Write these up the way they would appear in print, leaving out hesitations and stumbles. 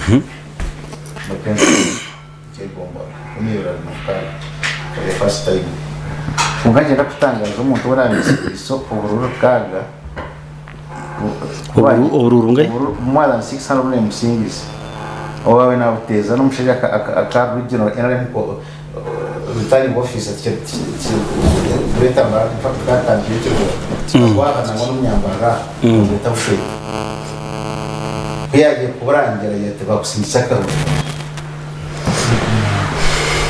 For the first time. Kwonka niinyenda kutangaza omuntu weena owaaba obururu rukaaga. Obururu nkahi? More than 600 nemusingiza. Owaabaire naabuteeza n'omushaija aka regional NRM returning officer Greater Mbarara in fact twatandikire Kiruhura kikagwa aha nangwa n'omunyambarara aha bamweta Bushweta. Ku yaagiire kuburangira yaagira ati bakusingisa akaruru.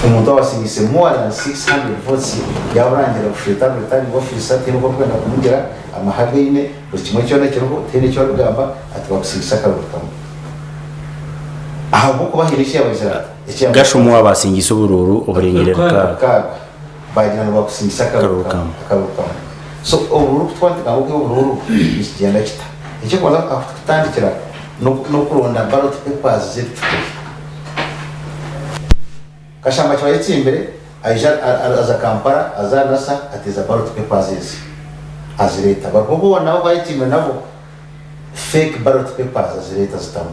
Omuntu owaasingiise more than 600 votes yaaburangira Bushweta returning officer tihaine oku orikwenda kumugira, amahe againe, buri kimwe kyona ekiriho tihaine eki arikugamba ati bakusingisa akaruru kamwe. Ahabw'okuba haine eki yaabagira ati, eki yaabagira Gashomo waaba asingiise oburuuru oburengire rukaaga. Rukaaga. Baagira ngu bakusingisa akaruru Akaruru kamwe. Akaruru kamwe. So oburuuru ku twatandika ngu okwiha oburuuru nikigyenda kita? Eky'okubanza ahu turikutandikira n'okuronda ballot papers z'ebicumbi. Kashamba kiba ayetsimbire aija aza Kampala aza Nasa ateeza ballot papers ezi azireeta. Bariho boona abu ayetsimbire nabo fake ballot papers azireeta azitamu.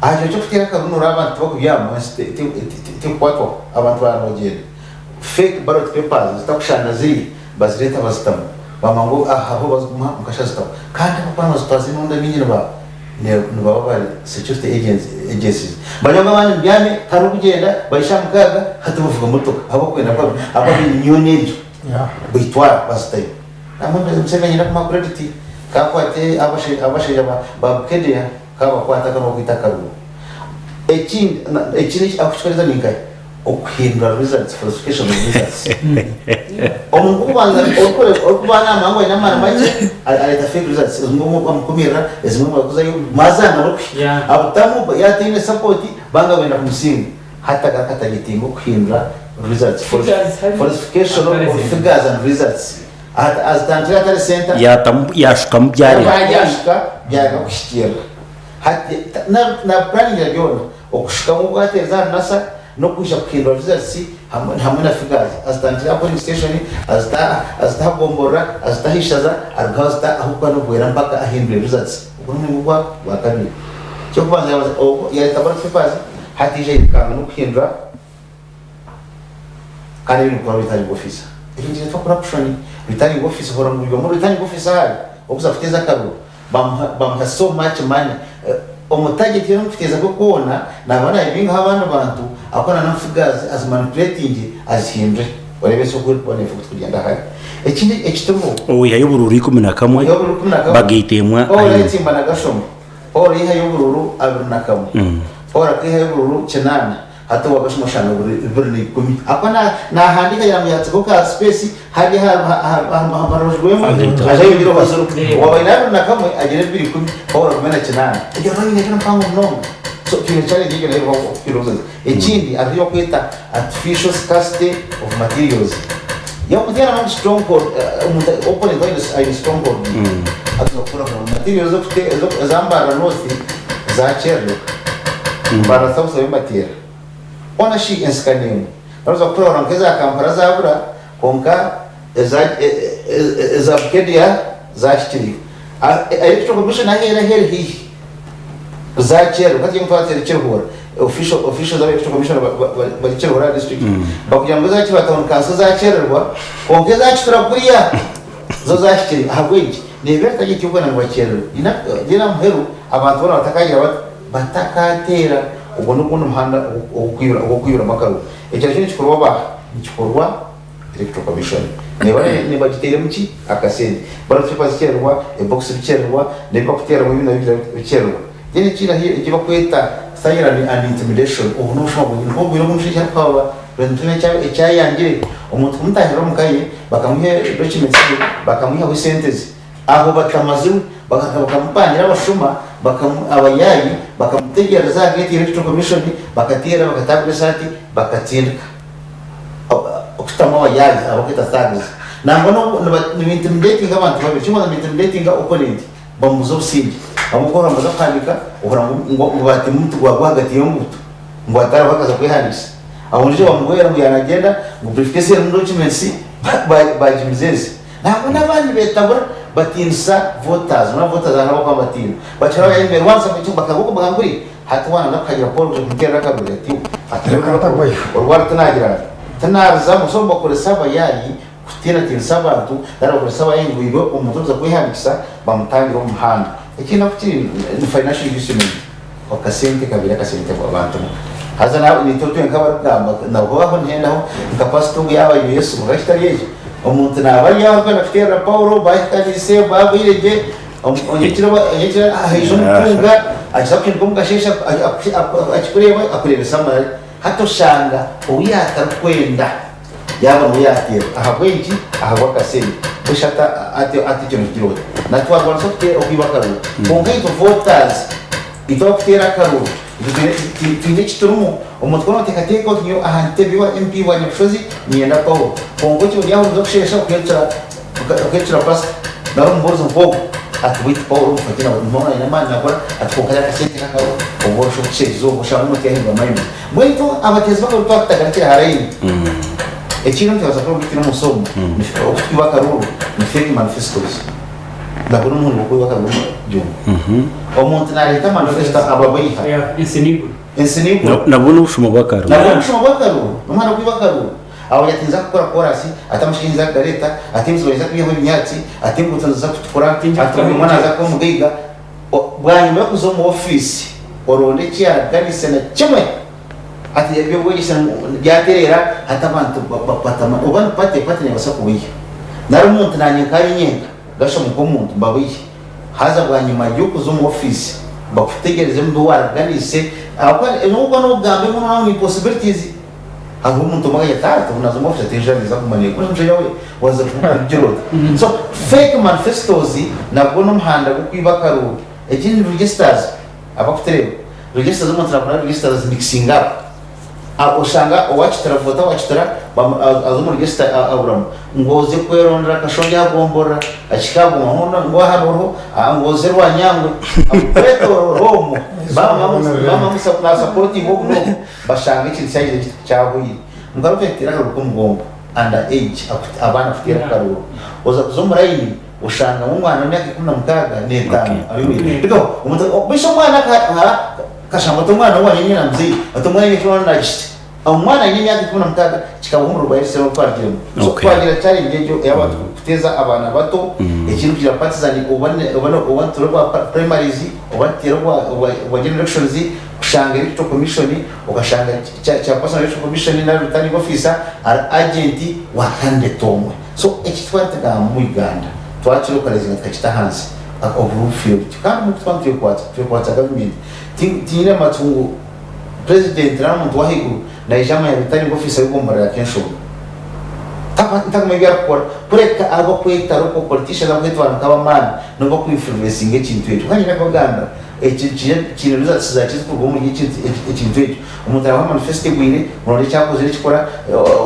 Aha kiro ky'okuteera akaruru noreeba abantu tibakubyama ensi tekukwatwaho abantu barara nibagyenda. Fake ballot papers ezitakushushana na ziriya bazireeta bazitamu bamanya ngu aha hariho baziguma mukasha azitamu. Kandi abakuba nibazitwaza emirundi mingi niba nibaba bari security agencies. Bari ngu abandi mubyame tihariho kugyenda bari shaaha mukaaga hati bavuga motoka ahabw'okwenda ahakuba baine nyooni eryo baitwara bazitayo. Nangwa Museveni nyine kumuha credit kakwate abashaija ba Bukedea kabakwata kabakwita akaruru. Ekindi ekindi akukikoreza ninkahi? Okuhindura results, falsification of results. Omuntu kubanza orikuba namanya ngu aine amaani makye areeta fake results ezimwe bamukumirira ezimwe bakuzayo mazanga nokuhika abutamu yataine support banga benda kumusinga hati agaruka atayetinga okuhindura results falsification of figures and results azitandikire atari center Yashukamu byarema. Yashuka byarema kuhikirira hati na planning byona Okushukamu obwateeza ahari NASA n'okwija kuhindura results hamwe na figures. Azitandikire aha polling station, azita azita aha gomborora, azita aha ishaza, arugaho azita ahu kuba niguhwera mpaka ahindwire results. Ogwo n'omurimo gwa gwakabiri. Eky'okubanza yabanza yareeta ballot papers, hati yaija yaikanga n'okuhindura Kandi ebi nibikora returning officer. Ekyo nikyetwa corruption. Returning officer ohurira ngu buri omwe returning officer ahari okuza kuteeza akaruru bamuha bamuha so much money. Omu target ye n'omukuteeza kwe kwona naba nayebingaho abandi bantu ahakuba na figures azi manipulatinge azihindure. Oreebe ensi oku erikuba nefa oku turikugyenda hare. Ekindi ekituriho. Owihayo oburuuru 11 Owihayo oburuuru 11 bagaita emwe Paul ahinyima. yetsimba na Gashomo. Paul yaihayo oburuuru 21. Paul akaihayo oburuuru kinaana. Hati owakashuma oshanga buri biri na ikumi ahakuba na nahandiika agira ngu yatsigaho ka space hariya aha rubaju rw'emwe Agaita. aje ayongyereho zero owaaba aine 21 agire 20 Paul agume na kinaana egyo line eba eri mpango munonga so twine challenge egyo nayo eriho okuhindura ekindi hariho ebi bakweta artificial scarcity of materials yaaba omuntu yaaba ngu stronghold omuntu opponent aine aine stronghold atuza kukora materials ez'okute eza Mbarara North zakyererwa Mbarara South abe mbateera. Hoona shi ensi ka n'emwe. Baraza kukurahura nk'eza Kampala zabura kwonka eza eza Bukedea zahikireyo. Electoral Commission ahu eri ahu eri haihi zakyererwa. Hati nka twateera Kiruhura, official officials aba Electoral Commission bari Kiruhura aha district bakugira ngu eza Kiruhura Town Council zakyererwa kwonka eza Kitura kuriya zo zahikireyo. Ahabw'enki? Neeba etari eky'okwenda ngu bakyererwe. Then aha muheru abantu boona batakagira bata? Batakaateera. Ogwo n'ogundi muhanda ogw'okwibiramu akaruru. Ekyo nakyo nikikorwa baaha? Nikikorwa Electoral Commission. Neeba nibagiteiremu ki? Akasente. Ballot paper zikyererwa, ebokisi bikyererwa, n'ebi barikuteeramu ebi nabyo bikyererwa. Then ekindi hariho eki barikweta siren and intimidation. Obu n'obushuma bwenyini. Nk'obwire obu omushaija arikuhabura President eki ayangire, omuntu kumutaahirira omu ka ye, bakamuha documents ze, bakamwihaho esente ze. Aho batamazirwe, bakaza bakamupangira abashuma, abayaayi, bakamutegereza aha gate ya Electoral Commission, bakateera, bakataagura esaati, bakatsindika okutamu abayaayi abakweta thugs. Nangwa n'obu niba intimidatinga abantu babiri, eky'okubanza niba intimidatinga opponent, bamubuza obusingye. Abamwe ku baramubuza kuhandiika, ohurira ngu baatema omuti gwagwa ahagati y'enguuto ngu ataraho akaza kwehandiikisa. Aho ondiijo bamuhwera ngu yaanagyenda ngu briefcase erimu documents baagimiza ezi. Nangwa n'abandi betabura batiinisa voters, na voters hariho abakuba nibatiina. Bakira bari emberi wansi bakaruga oku bakanguri. Hati waananira kuhagira Paul kwija kumuteerera akaruru ati ati Reka ntagwayo. Orwari tinaagira nti tinaaruzamu so nibakoresa abayaayi kutiinatiinisa abantu nari bakoresa abayaayi ngu iwe omuntu orikuza kwehandiikisa bamutangire omu muhanda. Ekindi ahu kiri ni financial inducement, akasente kabaire akasente abantu haza nawe naitwe twenka abarikugamba nabo aho nihendaho nka pasita ogu yaaba aine Yesu kwonka kitari ekyo omuntu naaba ari aho arikwenda kuteerera Paulo baahikaniise baagwire gye Onyekiro haija omutunga akiza kuhinduka omu kasheeshe akikureeba akureebesa amarari. Hati oshanga ou yaatarikwenda yaaba niwe yaateerwa. Ahabw'enki? Ahabw'akasente. Mbwenu hati hati ekyo nikigira ota? Na twarwanisa okwiba akaruru. Kwonka itwe voters, itwe abarikuteera akaruru, itwe twine eki turimu. Omuntu ku orikuteekateeka oti nyowe aha ntebe ya MP wa Nyabushozi niinyenda Paul. Kwonka ori aho nooza kusheesha Okeecura pasita nari omubuurizi nk'ogwo ati beitu Paulo omufate nawe nimwo aine amaani nakora ati kwonka hariho akasente kakaba obwo orusha okushusha izooba oshanga omuntu yahindura mayindi. Mbwenu itwe abateezi b'akaruru twaba tutagarukire ha layini ekindi nitubaasa kukora obu turi omunsi omu oku twiba akaruru ni fake manifestos nagwo n'omuhendo gw'okwiba akaruru Juma. Omuntu nareeta manifesto ababeiha. Ensi n'eiguru. Ensi n'eiguru. Nabwo n'obushuma bw'akaruru. Nabwo n'obushuma bw'akaruru n'omuhanda gw'okwiba akaruru. Aho ati ninza kukora koorasi, ati amashaija ninza kugareeta, ati ebiziba ninza kubiihaho ebinyaatsi, ati enguuto niziza kutukura, ati buri omwe naaza kuba omugaiga. Bwanyima y'okuza omu ofiisi oronde eki yaaraganiise na kimwe, ati eby'obwegyese byatereera, hati abantu batama oba ni pate, pate neebaasa kubaiha. Nari omuntu naanye nkaanye nyenka, gashoma nk'omuntu mbabaihe. Haza bwanyima y'okuza omu ofiisi bakutegyereze omu bi waaraganiise, ahabw'okuba n'obu okuba noogamba ebimwe nooreeba ngu ni impossibilities. Hariho omuntu omwe akagira ati, Taata, naaza omu ofiisi ati enjura neeza kuguma neegwa. Omushaija we waaza kugira ota? So fake manifestos nagwo n'omuhanda gw'okwiba akaruru. Ekindi ni registers, abakutureeba, registers omuntu naakora registers azimixinga up. Oshanga owa Kitara voter wa Kitara aza omu register aburamu. Ngu oze kwerondera Kashongye aha gomborora, akihika aha gomborora ngu aha hariho, ngu oze Rwanyangwe, kwetoorora omwo baaba naasapotinga ogu n'ogu. Bashanga ekintu kyagira kiti kyahweire. Mugaruke nituteera akaruru k'omugombo, under age, abaana kuteera akaruru. Oza kuza omu layini oshangamu omwana w'emyaka 16 n'etaano ari omu layini. Beitu omuntu beitu omwana kashanga oti omwana owangye nyine namuzaire, oti omwana aine ekiro nagishitya. Omwana aine emyaka 16 kikabaho omuriro gwa Yerusalemu oku twarugiremu. So twagira challenge egyo ey'abantu kuteeza abaana bato, ekindi kugira partisan oba oba nituteera obwa primaries oba nituteera obwa general elections, Kushanga Electoral Commission okashanga Chairperson wa Electoral Commission nari Returning Officer ari agent wa candidate omwe. So eki twaba nitugamba omu Uganda twakilocalizinga tukakita ahansi obururu bufiire butyo. Kandi omu kutuba nitwekwatsa, twekwatsa government. Tinyine matsiko ngu President nari omuntu w'ahaiguru naija amanya Returning Officer w'egomborora ya Kenshonga. Ntakumanya ebi arikukora kureka abakweta local politicians abakwetwara nk'abamaani nibo baku influencinga ekintu ekyo. Kandi nyine kubagambira Eki kiine results zaakyo ezirikuruga omuri ekintu ekyo. Omuntu arabaha manifesto egwire, muronde eki akozire ekikora,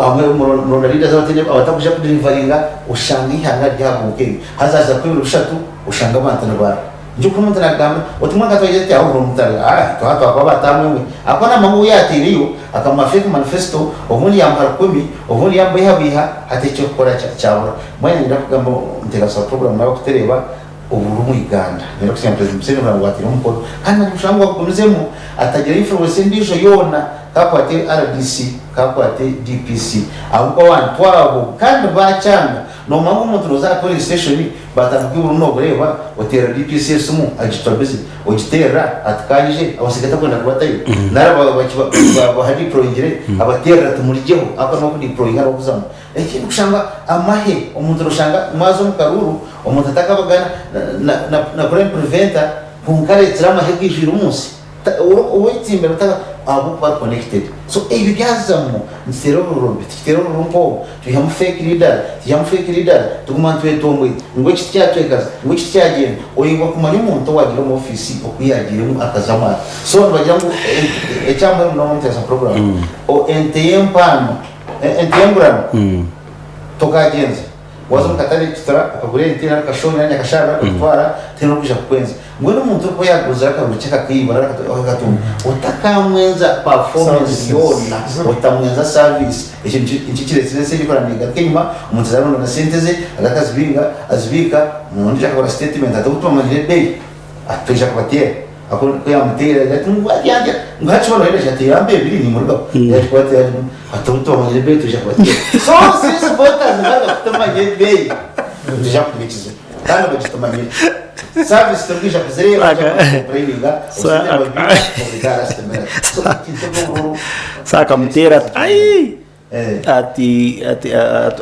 hamwe muronda leaders abatakwija kudelivaringa, oshanga eihanga riri aha bunkenke. Haza haza kuba ebiro bishatu, oshanga abantu nibarira. Nikyo orikuhurira omuntu naakugambira oti mbwenu ka twagire tuti aho omuntu ari aah itwe aha twakuba baataamwe ahakuba naamanya ngu ou yaataireyo akamuha fake manifesto, obundi yaamuha rukumi, obundi yaamubeihabeiha, hati eky'okukora kyabura. Mbwenu niinyenda kugamba nteekateeka program n'abarikutureeba, Oburi omu Uganda nyowe kusiima President Museveni kureba ngu ateire omukono kandi nanye nkushaba ngu agumizemu atagira influence endijo yoona kakwate rdc kakwate DPC ahabw'okuba abantu abo kandi bakyanga nomanya ngu omuntu noza aha polling station batandika kwibura nobureeba oterera DPC esimu agitwa busy ogiterera ati kanyije abasigaye takwenda kubatayo nari abahadiployingire abaterera ati murigyeho ahakuba niwe okudiployinga niwe okuzamu. Ekindi kushanga amahe, omuntu noshanga mwaza omu karuuru omuntu atakabagana na crime preventer kwonka areetsire amahe gaijwire omu nsi owaitsimbire ahabw'okuba ari connected. So ebyo byazamu nituteera obururu bubi, tukiteera obururu nk'obwo twihamu fake leaders, twihamu fake leaders tuguma nitwetomboita ngu eki tikyatwekaza, ngu eki tikyagyenda. Oyebwa kumanya omuntu owaagiire omu ofiisi oku yaagiiremu akazamu ata. So nibagira ngu ekyamuhwera munonga omu kuteesa program, ente y'empaano. Ente y'engurano tokagyenza. Waaza omu katare Kitura okagura ente nari kashooni nari nyakasharara okagitwara tihaine orikwija kukwenza. Mbwenu omuntu orikuba yaaguzire akaruru kye akakaiba nari akakatunga otakamwenza performance yoona, otamwenza service. Ekyo nikyo kireetsire ensi egi kuraba neegaruka enyima, omuntu aza aronda na sente ze agaruka azibiika, omuntu akakora statement ati obu twamanyire ebeeyi, ati twija kubateera. Aku ku yaamuteire agira ati ngu aryandya ngu hati boona baine ati yampa ebiri nimurugaho yagikwata yagimuha ati obu twamanyire ebeeyi twija kubateera. So since voters baaruga kutumanya ebeeyi nitwija kugira ekizibu kandi bagitumanyire. Service turikwija kuzireeba twija kucomplaininga obusinge nibabiita oburi ga last minute. So ekintu ky'obururu So akamuteera ati ai ati ati ati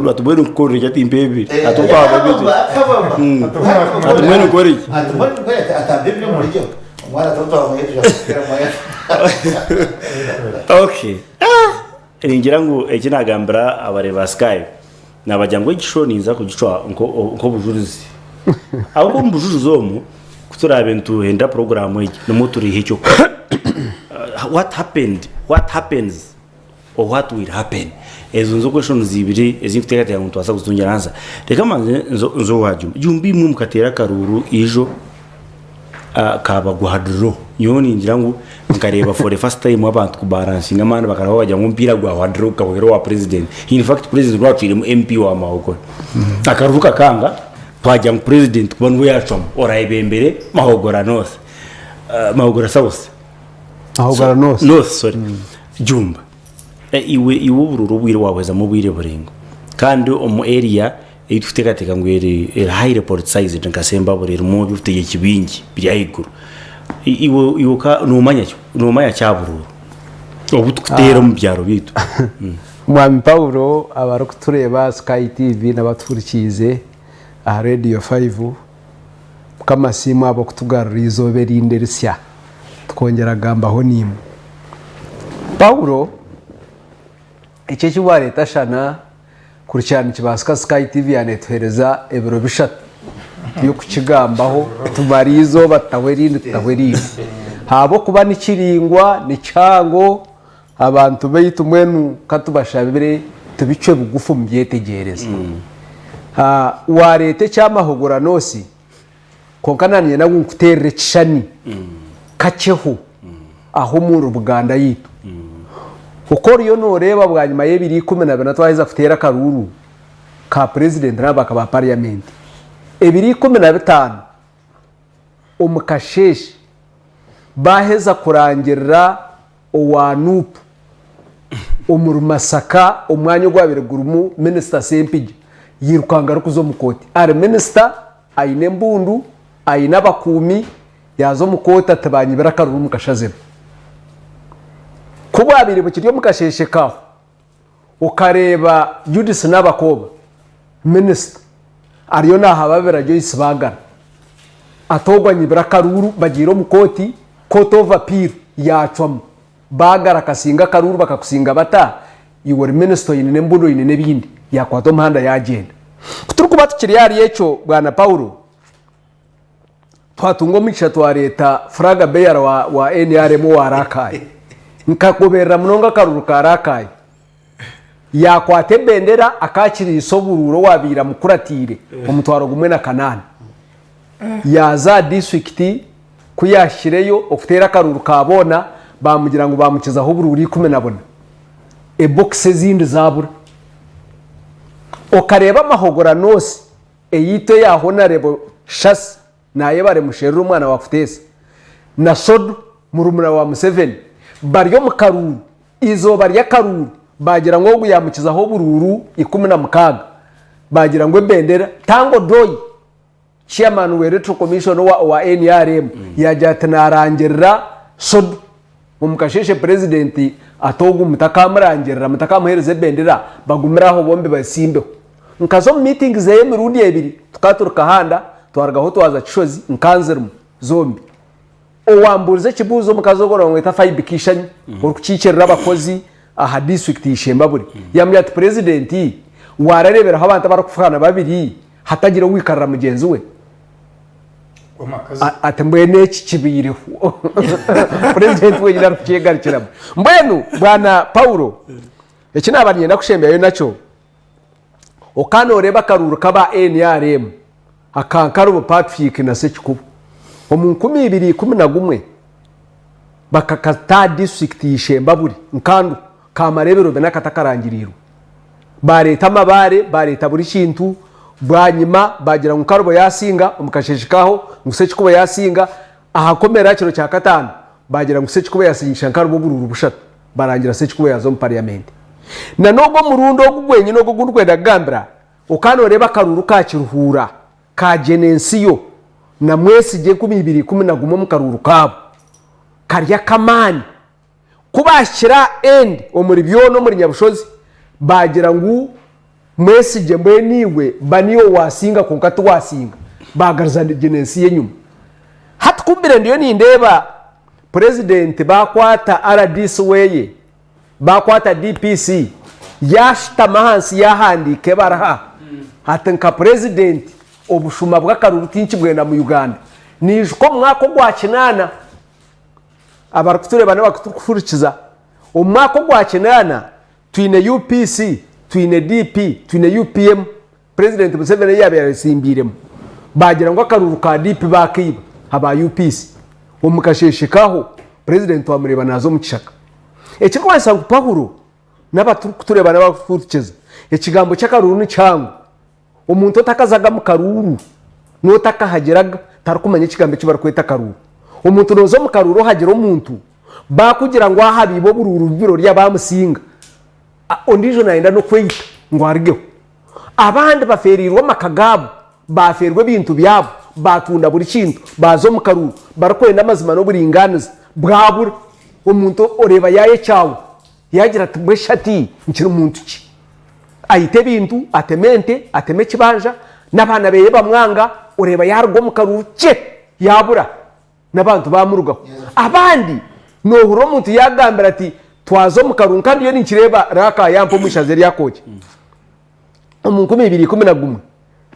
ati mbwenu nkukorere ki ati mpa ebiri ati okwaba ebiri ati mbwenu nkore ki okay ningira ngu eki nagambira abareebi ba sky nabagira ngu egi show ninza kugicwa nk'obujurizi ahabw'okuba omu bujurizi omu ku turaabe nituhindura puroguraamu egi nimwo turiiha eky'okukora what happened what happens or what will happen ezo nizo questions ibiri ezi nkuteekateeka ngu nitubaasa kuzitungira answer. Reka mbanze nze owa Jumbi. Jumbi imwe mukateera akaruuru ijo kaaba gwa draw. Nyowe ningira ngu nkareeba for the first time abantu kubaransinga amaani bakaraba bagira ngu omupiira gwahwa draw gukahwera owa president. In fact president niwe acwiremu MP wa Mahogora. Akaruuru kakanga twagira ngu president kuba niwe yacwamu orayebembere Mahogora North, Mahogora South. Mahogora North. North sorry. Jumba, iwe iwe obururu obwire wabuhezamu obwire buraingwa kandi omu area ei turikuteekateeka ngu eri eri highly politicized nka Sembabule erimu eby'obutegyeki bingi biri ahaiguru, iwe iwe oka noomanya ki noomanya ki aha bururu obu turikuteera omu byaro byaitu? Mwami Paulo abarikutureeba aha Sky TV n'abatuhurikiize aha Radio 5, Mukama asiimwe ahabw'okutugarurira eizooba erindi erisya tukongyera kugambaho naimwe. Paulo, eki eki wareeta shana kuri kyaba nikibaasika Sky TV yaaba netuheereza ebiro bishatu by'okukigambaho tumare eizooba tutaho erindi tutaho erindi ahabw'okuba nikiringwa nikihango abantu baitu mbwenu katubashabire tubicwe bugufu mubyetegyereze. Wareeta ekyamahugura noosi Kwonka nanye ngu nkuteerere ekishushani kakyeho aho omuri Buganda yaitu. Oku oriyo nooreeba bwanyima y'ebiro 14 twaheza kuteera akaruuru ka purezidenti n'ababaka ba pariyamenti, ebiro 15 omu kasheeshe baaheza kurangirira owa Nup omuri Masaka omwanya ogwabaire gurimu minisita Ssempijja yairukanga arikuza omu kooti. Ari minisita, aine embundu, aine abakuumi, yaaza omu kooti ati banyibire akaruru mukashazemu. Ku bwabaire bukiri omu kasheeshe kaaho, okareeba Judith Nabakooba minisita ariyo naahababira Joyce Bagara ati ogu anyibire akaruuru bagiire omu kooti, Court of Appeal yaacwamu Bagara akasinga akaruuru bakakusinga bata iwe ori minisita oine n'embundu oine n'ebindi yaakwata omuhanda yaagyenda. Ku turikuba tukiri ahari ekyo Bwana Paulo, Twatunga omugisha twareeta Flag Bearer wa nrm owa Rakai. Nkagoberera munonga akaruru ka Rakai. Yaakwata ebendera akaakiriisa oburuuru owaabaire amukuratiire omutwaro gumwe na kanaana. Yaaza aha disiturikiti ku yaahikireyo okuteera akaruuru ka boona baamugira ngu baamukizaho oburuuru 14. Ebokisi ezindi zaabura. Okareeba amahogora noosi Eyaitu eya Honarebo Shasi Nayebare Musherure omwana wa Kuteesa na Sodo murumuna wa Museveni bari omu karuuru eizooba ry'akaruuru baagira ngu ogu yaamukizaho oburuuru 16 baagira ngu ebendera Tanga Odoi Chairman wa Electoral Commission owa nrm yaagira ati naarangirira Sodo Omu kasheeshe purezidenti ati ogu mutakamurangirira, mutakamuheereza ebendera, bagumire aho bombi batsimbeho. Nkaza omu miitingi zeye emirundi ebiri, tukaba turi Kahanda, twarugaho twaza Kishozi, nkanzirimu zombi. Owambuurize ekibuuzo omukazi ogwo nibamweta Faibi Kishanyi, orikukiikirira abakozi aha disiturikiti ya Ishembabure, yaamugira ati, Purezidenti, waarareeberaho abantu abarikufuhana babiri hatagira owikarira mugyenzi we? Ati mbwenu eki kibaireho purezidenti wenyine arikukyegarukiramu. Mbwenu bwana Paulo, eki naaba niinyenda kushembyayo nakyo, okaba nooreeba akaruuru k'aba nrm aka Nkarubo Patrick na Ssekikubo omu 2011 bakakata aha disiturikiti ya Ishembabure, Nkandu, kaamara ebiro bina katakarangiriirwe. Baareeta amabaare, baareeta buri kintu. Bwanyima baagira ngu Nkarubo yaasinga, omu kasheeshe kaaho ngu Ssekikubo yaasinga. Aha nkomerero aha kiro kya kataano, baagira ngu Ssekikubo yaasinyisha nka aribo oburuuru bushatu, barangira Ssekikubo yaaza omu pariyamenti. Na n'ogwo omurundi ogu gwenyine ogu ogu ndikwenda kugambira, okaba nooreeba akaruuru ka Kiruhura, ka Genensiyo na Mwesigye 2011 omu karuuru kaabo, kari ak'amaani. Ku baahikire aha end omuri byona omuri Nyabushozi, baagira ngu Mwesigye mbwenu iwe ba niiwe waasinga kwonka tiwaasinga, baagaruza Genensiyo enyima. Hati ku mbaire ndiyo nindeeba Purezidenti baakwata rdc weye, baakwata DPC, yaashutama ahansi yaahandiika ebaruha ati nka Purezidenti obushuma bw'akaruru tinkibwenda mu Uganda. Niijuka omu mwaka ogwa kinaana, Abarikutureeba n'abarikutuhurikiza, omu mwaka ogwa kinaana twine UPC, twine DP, twine UPM, Purezidenti Museveni ei yaabaire ayesimbiiremu, baagira ngu akaruuru ka DP baakaiba aba UPC. Omu kasheeshe kaaho, Purezidenti twamureeba naaza omu kishaka. Ekirikumanyisa ngu Paulo n'abarikutureeba n'abarikutuhurikiza, ekigambo ky'akaruuru ni kihango. Omuntu otakazaga mu karuuru n'otakahagiraga tarikumanya ekigambo eki barikweta akaruuru. Omuntu nooza omu karuuru ohagira omuntu, baakugira ngu aha biiba oburuuru bubiri ori abaamusinga, ondiijo naayenda n'okweita ngu arugeho. Abandi bafeereirwe amaka gaabo, baafeerwa ebintu byabo, baatunda buri kintu, baaza omu karuuru barikwenda amazima n'oburingaaniza, bwabura. Omuntu oreeba yaayekyawa, yaagira ati mbwenu shi hati nkiri muntu ki? Aite ebintu, ateme ente, ateme ekibanja, n'abaana beye bamwanga, oreeba yaaruga omu karuuru kye yaabura, n'abantu baamurugaho. Abandi noohurira omuntu yaagambira ati, Twaza omu karuuru nka ndiyo ninkireeba Raaka yampa omu ishaza erya Kooki omu 2011,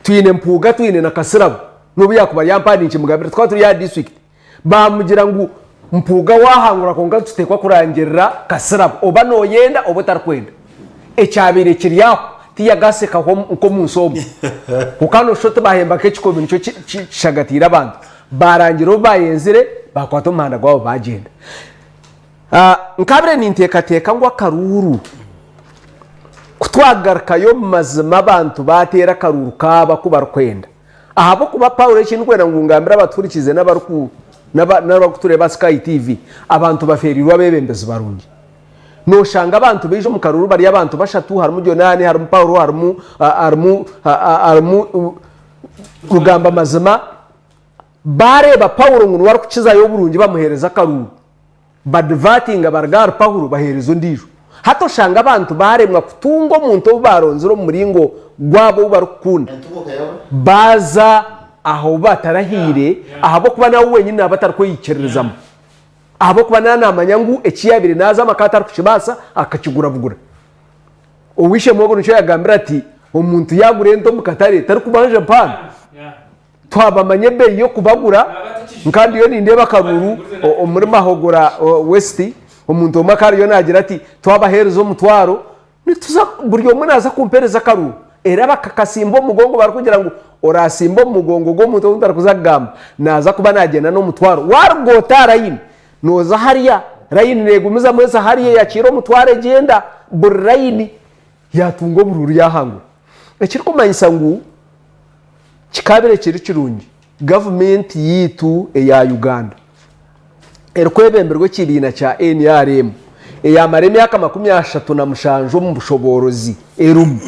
twine Mpuuga twine na Kasirabo, n'obu yaakuba yampa ninkimugambira tukaba turi aha disiturikiti, Baamugira ngu Mpuuga waahangura kwonka nituteekwa kurangirira Kasirabo oba nooyenda oba otarikwenda. Ekyabaire kiri aho tiyagaasekaho nk'omu nsi omu. Kwonka nooshusha oti baahemba nk'ekikoomi nikyo kishagatiire abantu. Baarangira obu baayenzire, baakwata omuhanda gwabo baagyenda. Nkabaire ninteekateeka ngu akaruuru ku twagarukayo omu mazima abantu baateera akaruuru kaabo aku barikwenda. Ahabw'okuba Paulo eki ndikwenda ngu ngambire abatuhurikiize n'abarikutureeba aha Sky TV, abantu bafeereirwe abeebembezi barungi. Nooshanga abantu baija omu karuuru bari abantu bashatu, harimu Jonaani, harimu Paulo, harimu harimu harimu Rugamba Mazima. Baareeba Paulo ngu niwe arikukizayo oburungi bamuheereza akaruuru. Badivatinga baruga ahari Paulo baheereza ondiijo. Hati oshanga abantu baaremwa kutunga omuntu ou baaronzire omu muringo gwabo ou barikukunda, baaza aha ou batarahaire ahabw'okuba nawe wenyini naaba atarikweyikiririzamu. Ahabw'okuba naaba naamanya ngu eki yaabaire naazamu akaba atarikukibaasa, akakigura bugura. Ow'eishe-emwe ogwo nikyo yaagambire ati, Omuntu yaagura ente omu katare tarikubanja mpaano. Twabamanya ebeeyi y'okubagura nka ndiyo nindeeba akaruuru omuri Mahogora West, omuntu omwe akaba ariyo naagira ati twabaheereza omutwaro nituza buri omwe naaza kumpeereza akaruuru era bakakasimba omu mugongo barikugira ngu oraasimbe omu mugongo gw'omuntu ou ntarikuza kugamba naaza kuba naagyenda n'omutwaro. Waaruga ota aha rayini nooza hariya, rayini neegumizamu eza hariya eyakiira omutwaro egyenda buri rayini yaatunga oburuuru yaahangura. Ekirikumanyisa ngu kikabaire kiri kirungi gavumenti yaitu eya Uganda erikwebemberwa ekibiina kya NRM eyaamara emyaka 37 omu bushoboorozi erimu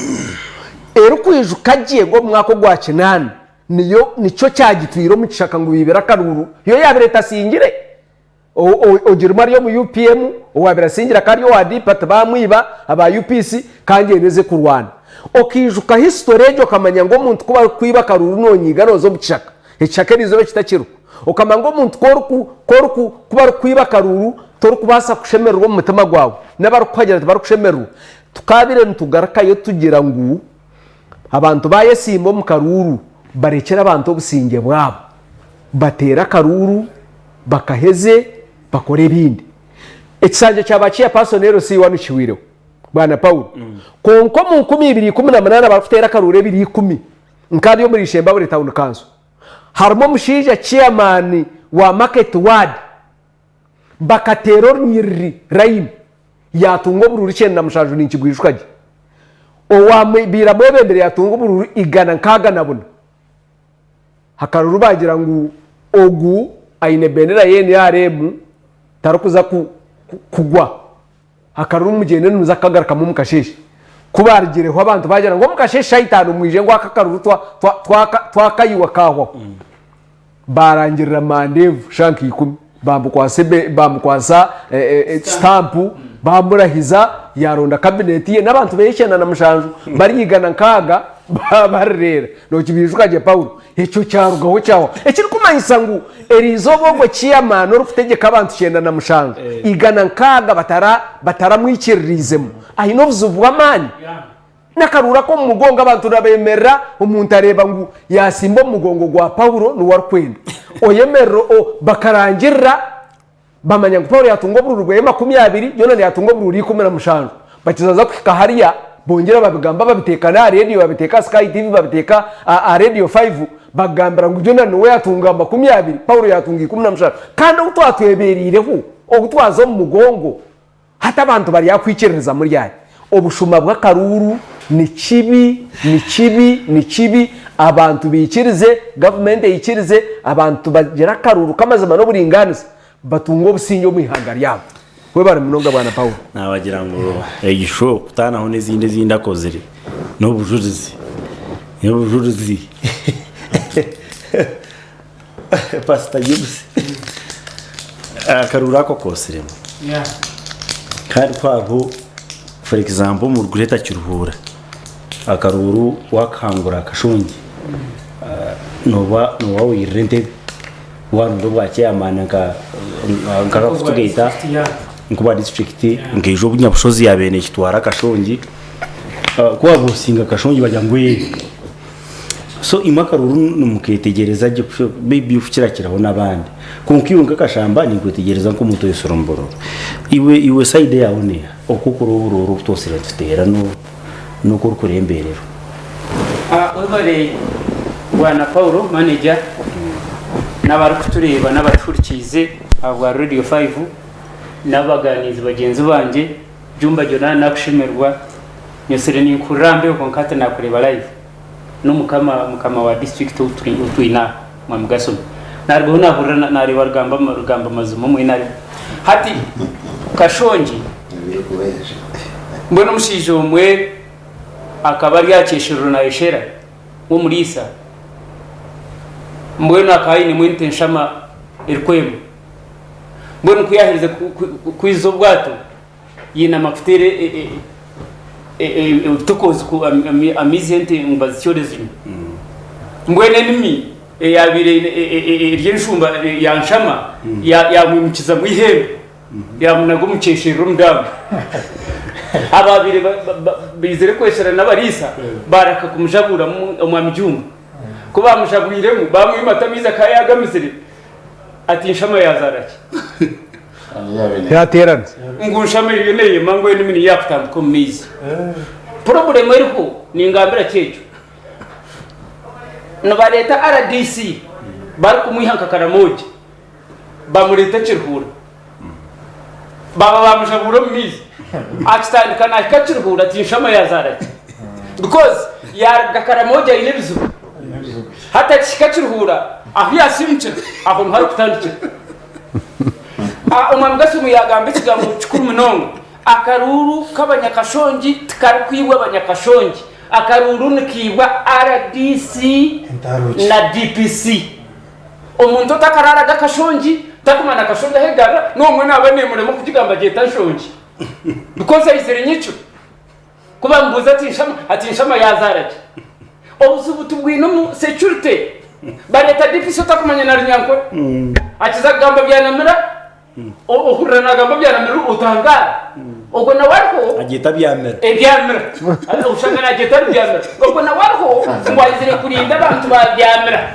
erikwijuka gye ngu omu mwaka ogwa kinaana niyo nikyo kyagitwire omu kishaka ngu baibire akaruuru yo yaabaire etasingire. Ogirimu ari omu UPM, owaabaire asingire akaba ari owa DP tibamwiba, aba UPC kandi eno eze kurwana. Okaijuka history egyo okamanya ngu omuntu ku barikukwiba akaruuru nonyiiga noza omu kishaka, ekishaka eriizooba ekitakiriho. Okamanya ngu omuntu ku oriku ku oriku ku barikukwiba akaruuru torikubaasa kushemererwa omu mutima gwawe, n'abarikukuhagira tibarikushemererwa. Tukaabaire nitugarukayo tugira ngu abantu baayesiimba omu karuuru barekyere abantu obusingye bwabo, bateere akaruuru, bakaheze bakore ebindi. Ekisanja kya ba chairperson LC wanu kihwireho bwana Paul. Kwonka omu 2018 abarikuteera akaruuru ebiro ikumi nk'ari omuri Ishembabure Town Council harimu omushaija chairman wa market ward bakateera orunyiriri, line, yaatunga oburuuru 97 ninkibwijuka gye. Owabaire amwebembire yaatunga oburuuru 164. Akaruru baagira ngu ogu. aine bendera ya NRM tarikuza kugwa. Akaruru mugyende nimuza kukagarukamu omu kasheeshe. Ku baarugireho abantu baagira ngu omu kasheeshe shaaha itaano mwije ngu aka akaruru twakayiwa kaahwaho. Baarangirira Mandeevu shaaha nka ikumi baamukwatsa sitampu baamurahiza yaaronda kabineeti ye n'abantu be 97 bari 160 barireera. Nookibiijuka gye Paulo? Ekyo kyarugaho kyahwaho. Ekirikumanyisa ngu eriizooba ogwo chairman orikutegyeka abantu 97, 160 bataramwikiririizemu aine obuzibu bw'amaani. N'akaruuru ak'omu mugongo abantu nibabemerera omuntu areeba ngu yaasimba omu mugongo gwa Paulo niwe arikwenda. Oyemerera bakarangirira Bamanya ngu Paulo yaatunga oburuuru bweye 20, Yonani yaatunga oburuuru 17. Bakizaza kuhika hariya, bongyera babigamba babiteeka n'aha rediyo, babiteeka aha Sky TV, babiteeka aha Radio Five, bagambira ngu Jonani niwe yaatunga 20, Paulo yaatunga 17. Kandi ou twatwebeereireho, ou twaza omu mugongo, Hati abantu baryakwikiririza muri ari. Obushuma bw'akaruuru ni kibi, ni kibi, ni kibi, abantu baikirize, gavumenti eikirize, abantu bagire akaruuru k'amazima n'oburingaaniza, batunge obusingye omu ihanga ryabo. Webare munonga Bwana Paul. Nabagira ngu egi show kutaanaho n'ezindi ezi ndakozire n'obujurizi n'obujurizi Pastor Gibbs akaruuru ako koosiremu kandi ku hariho for example omu Greater Kiruhura akaruuru wakahangura akashongi nooba nooba wairire entebe waronda obwa chairman nka nka nk'obwa disiturikiti nkaija obu Nyabushozi yaabaire neekitwara akashongi ku waabuusinga akashongi bagira ngu ee. So imwe akaruru nimuketegyereza gye maybe kukirakiraho n'abandi. Kwonka iwe nk'akashamba ninkwetegyereza nk'omuntu oyetsire omu bururu. Iwe iwe side yaawe neeha? Oku orikureeba obururu obu twosire nituteera n'oku orikureeba embeera eriho. Webare Bwana Paulo manager n'abarikutureeba n'abatuhurikiize ahabwa Radio 5 n'abaganiizi bagyenzi bangye. Jumba Jonah nakushemererwa nyosire ninkuhurira aha mbeho kwonka hati nakureeba live nomukama mukama wa district ou twine aha mwami Gasomi narugaho nahurira nareeba rugamba rugamba mazima omwe nari hati Kashongi mbwenu omushaija omwe akaba ari aha kyesherero nayeshera w'omuriisa mbwenu akaba ainemu ente nshama erikwema. Mbwenu ku yaaherize kwiza obwato, yainama kuteera ebitokoozi amaizi ente ngu bazityore zinywe. Mbwenu enimi eyaabaire eri enshumba ya nshama yaamwimukizamu eihembe yaamunaga omu kyesherero omu daamu. Abaabaire baizire kweshera n'abariisa baareka kumujabuuramu omwami Juma. Ku baamujabwiremu baamwimata amaizi akaba yaagamizire. Ati nshama yazaara ki? Yateerana. Ngu nshama eriyo neyema ngu enimi niyo yakutambika omu maizi. Problem eriho ningambira ki ekyo? Nibareeta rdc barikumwiha nka Karamoja bamureeta Kiruhura baba bamujabuura omu maizi akitandika nahika Kiruhura ati nshama yazaara ki? Because yaruga Karamoja aine ebizibu. Hati akihika Kiruhura ahu yasimukira aho niho arikutandikira. Omwami Gasumu yagamba ekigambo kikuru munonga, akaruuru k'abanyakashongi tikarikwibwa abanyakashongi, akaruuru nikaibwa rdc na DPC. Omuntu otakararaga Kashongi takumanya Kashongi ahu egarura n'omwe naaba nemurema kugigamba agyeta Nshongi because aizire nyekiro. Ku bamubuuza ati Nshama, ati Nshama yaazaara ki? Obuzibu tubwine omu security. Bareeta DPC otakumanya na Runyankore. Akiza kugamba byanamira, ohurira naagamba byanamira otangaara. Ogwo nawe ariho. Agyeta byamira. Ebyamira. Oshanga naagyeta ari byamira. Ogwo nawe ariho ngu aizire kurinda abantu ba byamira.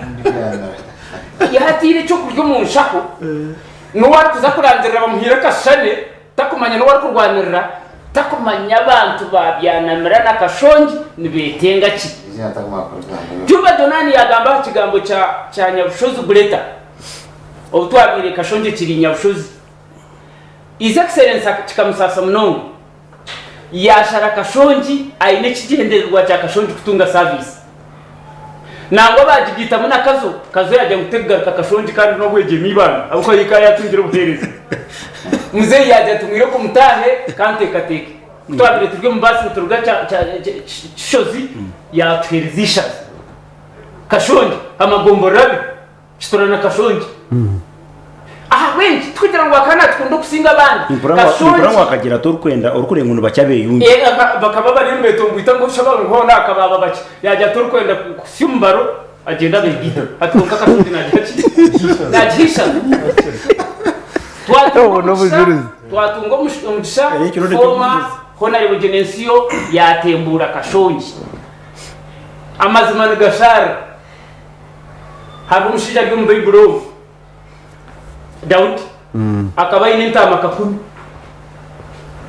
Yaataire ekyokurya omu nshaho, n'ou arikuza kurangirira bamuhaire akashushani. Takumanya n'ou arikurwanirira, takumanya abantu ba Byanamira na Kashongi nibetenga ki. Juba Donani yagamba aha kigambo kya Nyabushozi Guleta obu twabaire Kashongi ekiri Nyabushozi. His Excellency kikamusaasa munonga yashara Kashongi aine ekigyendererwa kya Kashongi kutunga service. Nangwa baagigaitamu na Kazo, Kazo yaagira ngu tekugaruka Kashongi kandi n'obwegyeme ibanga ahabw'okuba yo ekaba yaatungire obuheereza. Muzeeyi yaagira ati mwireko mutaahe kanteekateeke. Ku twabaire turi omu baasi nituruga Kishozi yaatuheereza eishaza. Kashongi, amagomborora abiri. Kitura na Kashongi. Ahabw'enki? Tikugira ngu akaba natukunda okusinga abandi. Nimpurira ngu akagira ati orikwenda orikureeba ngu nibakye abeyungi. Bakaba bariyo nibetongoita ngu shaba ngu hoona hakaba bakye. Yaagira ati orikwenda kuhitsya omubaro agyende abegaite. Hati kwonka Kashongi naagira ki? Naagiha ishana. Twatunga omugisha former Honourable Genensio yaatembuura Kashongi. Amazima nigashaarira. Hariho omushaija ari omu Baibuli omu, Daudi, akaba aine entaama kakumi.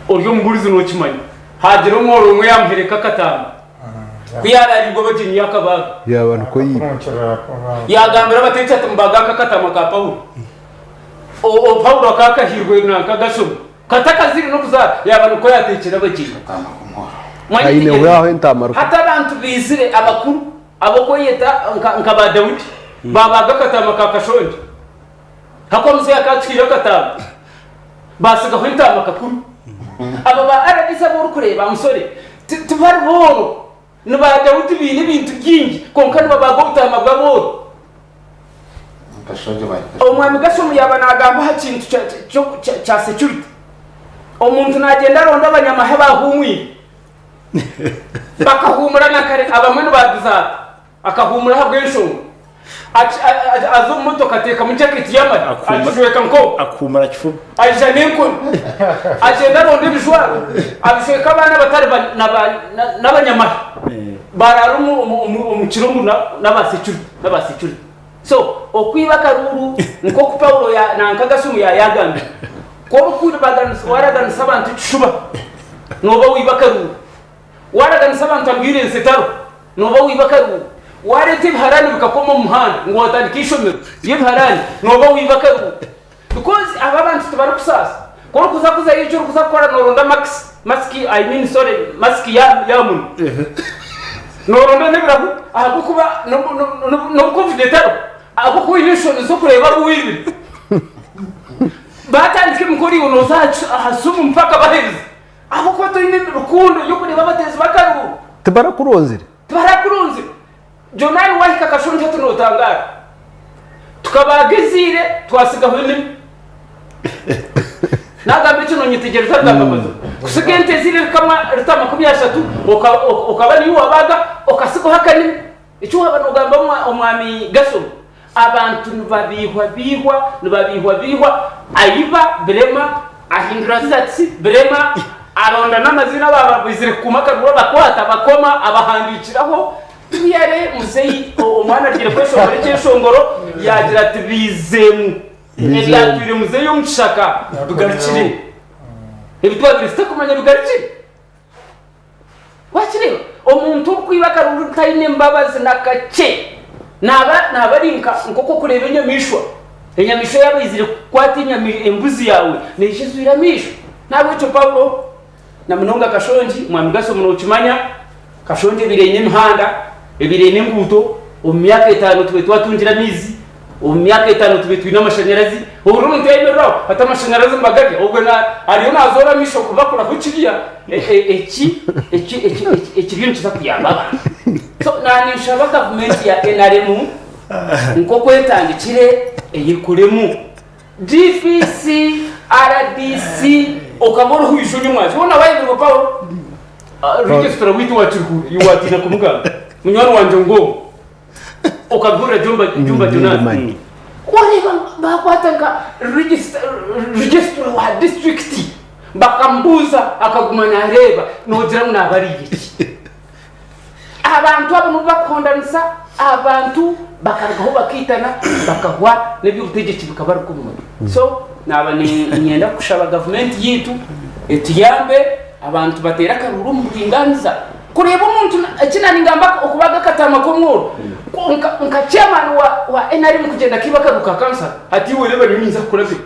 Ori omubuurizi nookimanya. Haagira omworo omwe yaamuhereka akataama. Ku yaaraariirwe abagyenyi yaakabaaga. Yaaba nikwo yiba. Yaagambira abateeki ati, Mubaage aka akataama ka Paulo. O, Paulo akaba akahairwe nanka agashoma. Katakaziire n'okuzaara, yaaba nikwo yaateekyera abagyenyi. Aine Mwanyetegyereza? aho entaama rukumi. Hati abantu baizire abakuru Ab'okweyeta nka ba Daudi baabaaga akataama ka kashongye. Hakuba Muzeeyi akaatuhaire akataama, baatsigaho entaama kakumi. Aba ba rdc abu orikureeba musore, tibari booro. Ni ba Daudi baine ebintu bingi kwonka nibabaaga obutaama bw'abooro. Omwami Gashomu yaaba naagamba aha kintu kya security, omuntu naagyenda aronda abanyamahe abaahuumwire. Bakahuumura na kare abamwe nibagizaata akahuumura ahabw'enshonga aza omu motoka ateekamu jaketi y'amahe agijweka nk'oku Akuhuumura kifuba. aija n'enkoni agyenda aronda ebijwaro abijweka abaana abatari n'abanyamahe baraara omu kiro ngu n'aba security n'aba security so okwiba akaruuru nk'oku Paulo nanka Gasumu yaayagambire ku orikuraganisa waraganisa abantu ekishuba Nooba wiba akaruuru. Waaraganisa abantu ambiurensi etariho, nooba wiba akaruuru. Waareeta ebiharaani bikakoma omu muhanda ngu waatandika eishomero ry'ebiharaani, nooba wiba akaruuru. Because aba abantu tibarikusaasa. Ku orikuza kuzayo eki orikuza kukora nooronda makisi, masiki, I mean sorry, masiki ya ya munwa. Nooronda n'ebirahuri ahabw'okuba n'obu covid etariho, ahabw'okuba oine enshoni z'okureeba abu wibire. Baatandika emikoro iwe nooza aha simu mpaka baherize ahabw'okuba toine rukundo y'okureeba abateezi b'akaruuru. Tibarakuronzire. Tibarakuronzire. Jonani waahika Kashongi hati nootangaara. Tukabaaga eziire twasigaho enimi. Naagamba ekyo noonyetegyereza agamba amazima. Kusiga ente eziire rikamwa rita 30 okaba niiwe waabaaga okasigaho akanimi. Eki waaba noogamba Omwami Gerson, abantu nibabiihwabiihwa, nibabiihwabiihwa, aiba birema, ahindura results birema, aronda n'amaziina abaaba baizire kukuuma akaruru abakwata abakoma, abahandiikiraho. Clearly muzeyi omwana agiire kweshongora ekyeshongoro yaagira ati biizeemu. Ebyatwire muzeyi omu kishaka bigarukire. Ebi twabaire tutakumanya bigarukire. Wakireeba? Omuntu orikwiba akaruru taine mbabazi na kakye. Naaba naaba ari nka nk'oku orikureeba enyamaishwa. Enyamaishwa yaaba eizire kukwata enyama embuzi yaawe, neija ezwire amaisho. N'ahabw'ekyo Paulo, na munonga Kashongi, Mwami Gasomu nookimanya, Kashongi ebaire eine emihanda, ebaire eine enguuto, omu myaka etaano tubaire twatungire amaizi, Omu myaka etaano tube twine amashanyarazi. Ohurira omuntu yayemerera aho ati amashanyarazi nibagarya obwo ariyo nazoora amaisho kubakuraho kiriya eki eki eki ekiriyo nikiza kuyamba abantu. So naninshaba gavumenti ya nrm nk'oku etandikire eyekoremu. DPC, rdc okaba oriho oija ori omwazyo hoona wayeberwa Paul registrar waitu wa Kiruhura iwe watiina kumugamba munywani wangye ngwogwo. Okabihurira Jumba Jumba Jonasi. Ndimanya. Wareeba bakwata nka registra wa district bakamubuuza akaguma nareeba nogira ngu naaba ariire ki? Abantu abo nibo bakuhondanisa abantu bakarugaho bakaitana bakahwa n'eby'obutegyeki bikabaruka omu mutwe. So naaba niinyenda kushaba gavumenti yaitu etuyambe abantu bateere akaruuru omu buringaaniza. Kureeba omuntu eki naaningamba okubaga akataama k'omworo nka nka chairman wa wa NRM kugyenda akaiba akaruuru ka kansara hati iwe reeba nyowe ninza kukurabira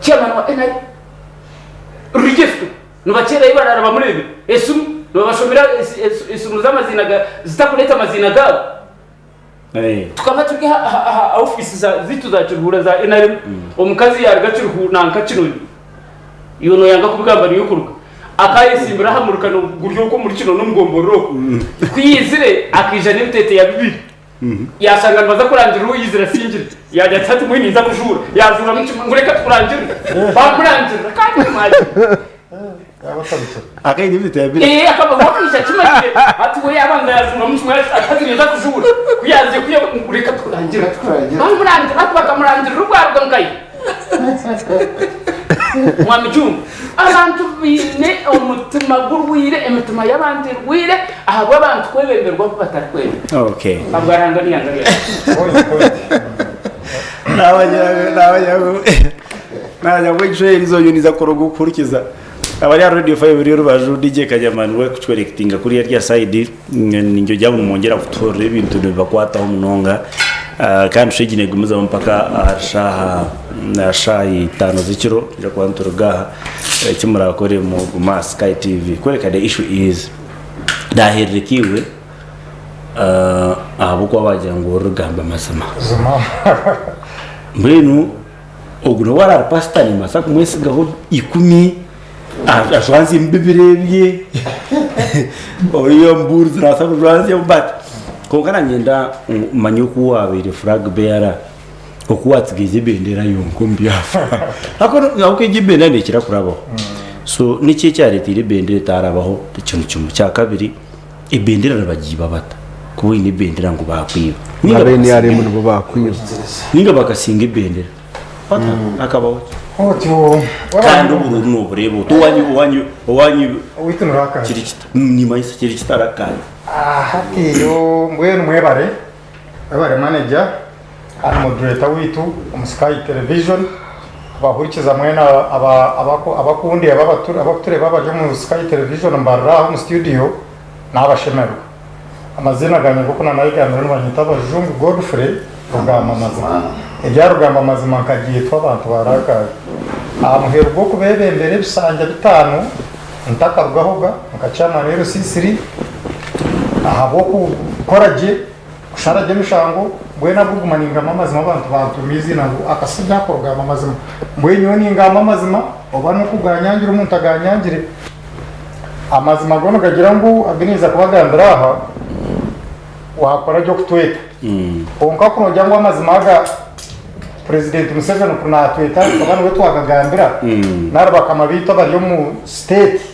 chairman wa NRM register nibakyera ahi baraara bamureebire esimu nibabashomera esimu z'amaziina ga zitakureeta amaziina gaabo. Tukaba turi aha ofiisi zaitu za Kiruhura za NRM, omukazi yaaruga Kiruhura nanka Kinoni, iwe nooyanga kubigamba niyo okuruga, akaayesimbira aha murukano guri okwo omuri Kinoni omu gomborora okwo. Ku yaizire akaija n'ebiteeteeya bibiri, yaashanga nibaza kurangirira ou yaizire asingire, yaagira ati hati mbwenu ninza kujuura, yaajuuramu kimwe ngu reka tukurangirire, baamurangirira kandi mwagira. Akaine ebiteeteeya bibiri. Ee, akaba wakwija akimanyire ati we yabanza yajuuramu kimwe ati hati ninza kujuura ku yaazire kuya ngu reka tukurangirire. Bamurangirira ati bakamurangirira obwaruga nkahi? Mwami Juma, abantu baine omutima gurwaire, emitima y'abantu erwaire ahabw'abantu kwebemberwa abu batarikwenda. Okay. Ahabwa Ruhanga n'eihanga ryaitu. Nabagira ngu nagira ngu ekishushani eri izooba ninza kukora ogw'okuhurikiza abari aha Radio 5 ruriya orubaju DJ Kanyama niwe arikucwerekitinga kuriya ariya sayidi ningye ngu nimwongyera kutuhurira ebintu nibibakwataho munonga kandi show egi negumizamu mpaka aha shaaha aha shaaha itaano z'ekiro nitwija kuba nituruga aha eki murakore mugume aha Sky TV kworeka the issue is naherereka iwe ahabw'okuba waagira ngu orikugamba amazima. Mbwenu ogu nobu araabe ari pasita nimbaasa kumwesigaho ikumi ajwanzyemu bibiri ebye, oriya omubuurizi naabaasa kujwanzyamu but kwonka nanyenda manye oku waabaire flag bearer, oku waatsigaize ebendera yonka omu byafaayo. Ahabw'okuba egyo ebendera neekira kurabaho. So niki ekyareeteire ebendera etarabaho? Ekintu kimwe. Ekyakabiri. Ebendera nibagiiba bata? Kuba oine ebendera ngu baakwiba. Ninga Aba bakasinga NRM nibo baakwiba. Ninga bakasinga ebendera. Bata? Hakabaho ki? Otyo Kandi obururu noobureeba ota? Owanyu owanyu owanyu owaitu ni Rakai. kiri kita? Nimanyisa kiri kita Rakai? Hatiyo mbwenu mwebare mwebare manager kandi moderator waitu omu Sky Television abahurikiza mwena abakundeeba abakutureeba abari omu Sky Television mbarira aha omu studio nabashemererwa. Amaziina gangye nk'oku nanayegambire nibanyeta Abajungu Godfrey Rugamba Mazima. Erya Rugamba Mazima nkaryetwa abantu ba Rakai. Aha muheru gw'okubebembera ebisanja bitaano ntakarugahoga nka chairman LC3 ahabw'okukora gye Kushara gye emishango, mbwenu ahabw'okuguma ningamba amazima abantu bantuuma eiziina ngu akashaija ako rugamba amazima. Mbwenu nyowe ningamba amazima oba n'okuganyangira omuntu aganyangire. Amazima go nigagira ngu agu ninza kubagambira aha, waakora gye okutweta. Kwonka ku noogira ngu amazima aga Purezidenti Museveni ku naatweta tukaba niwe twagagambira, nari bakama baitu abari omu siteeti,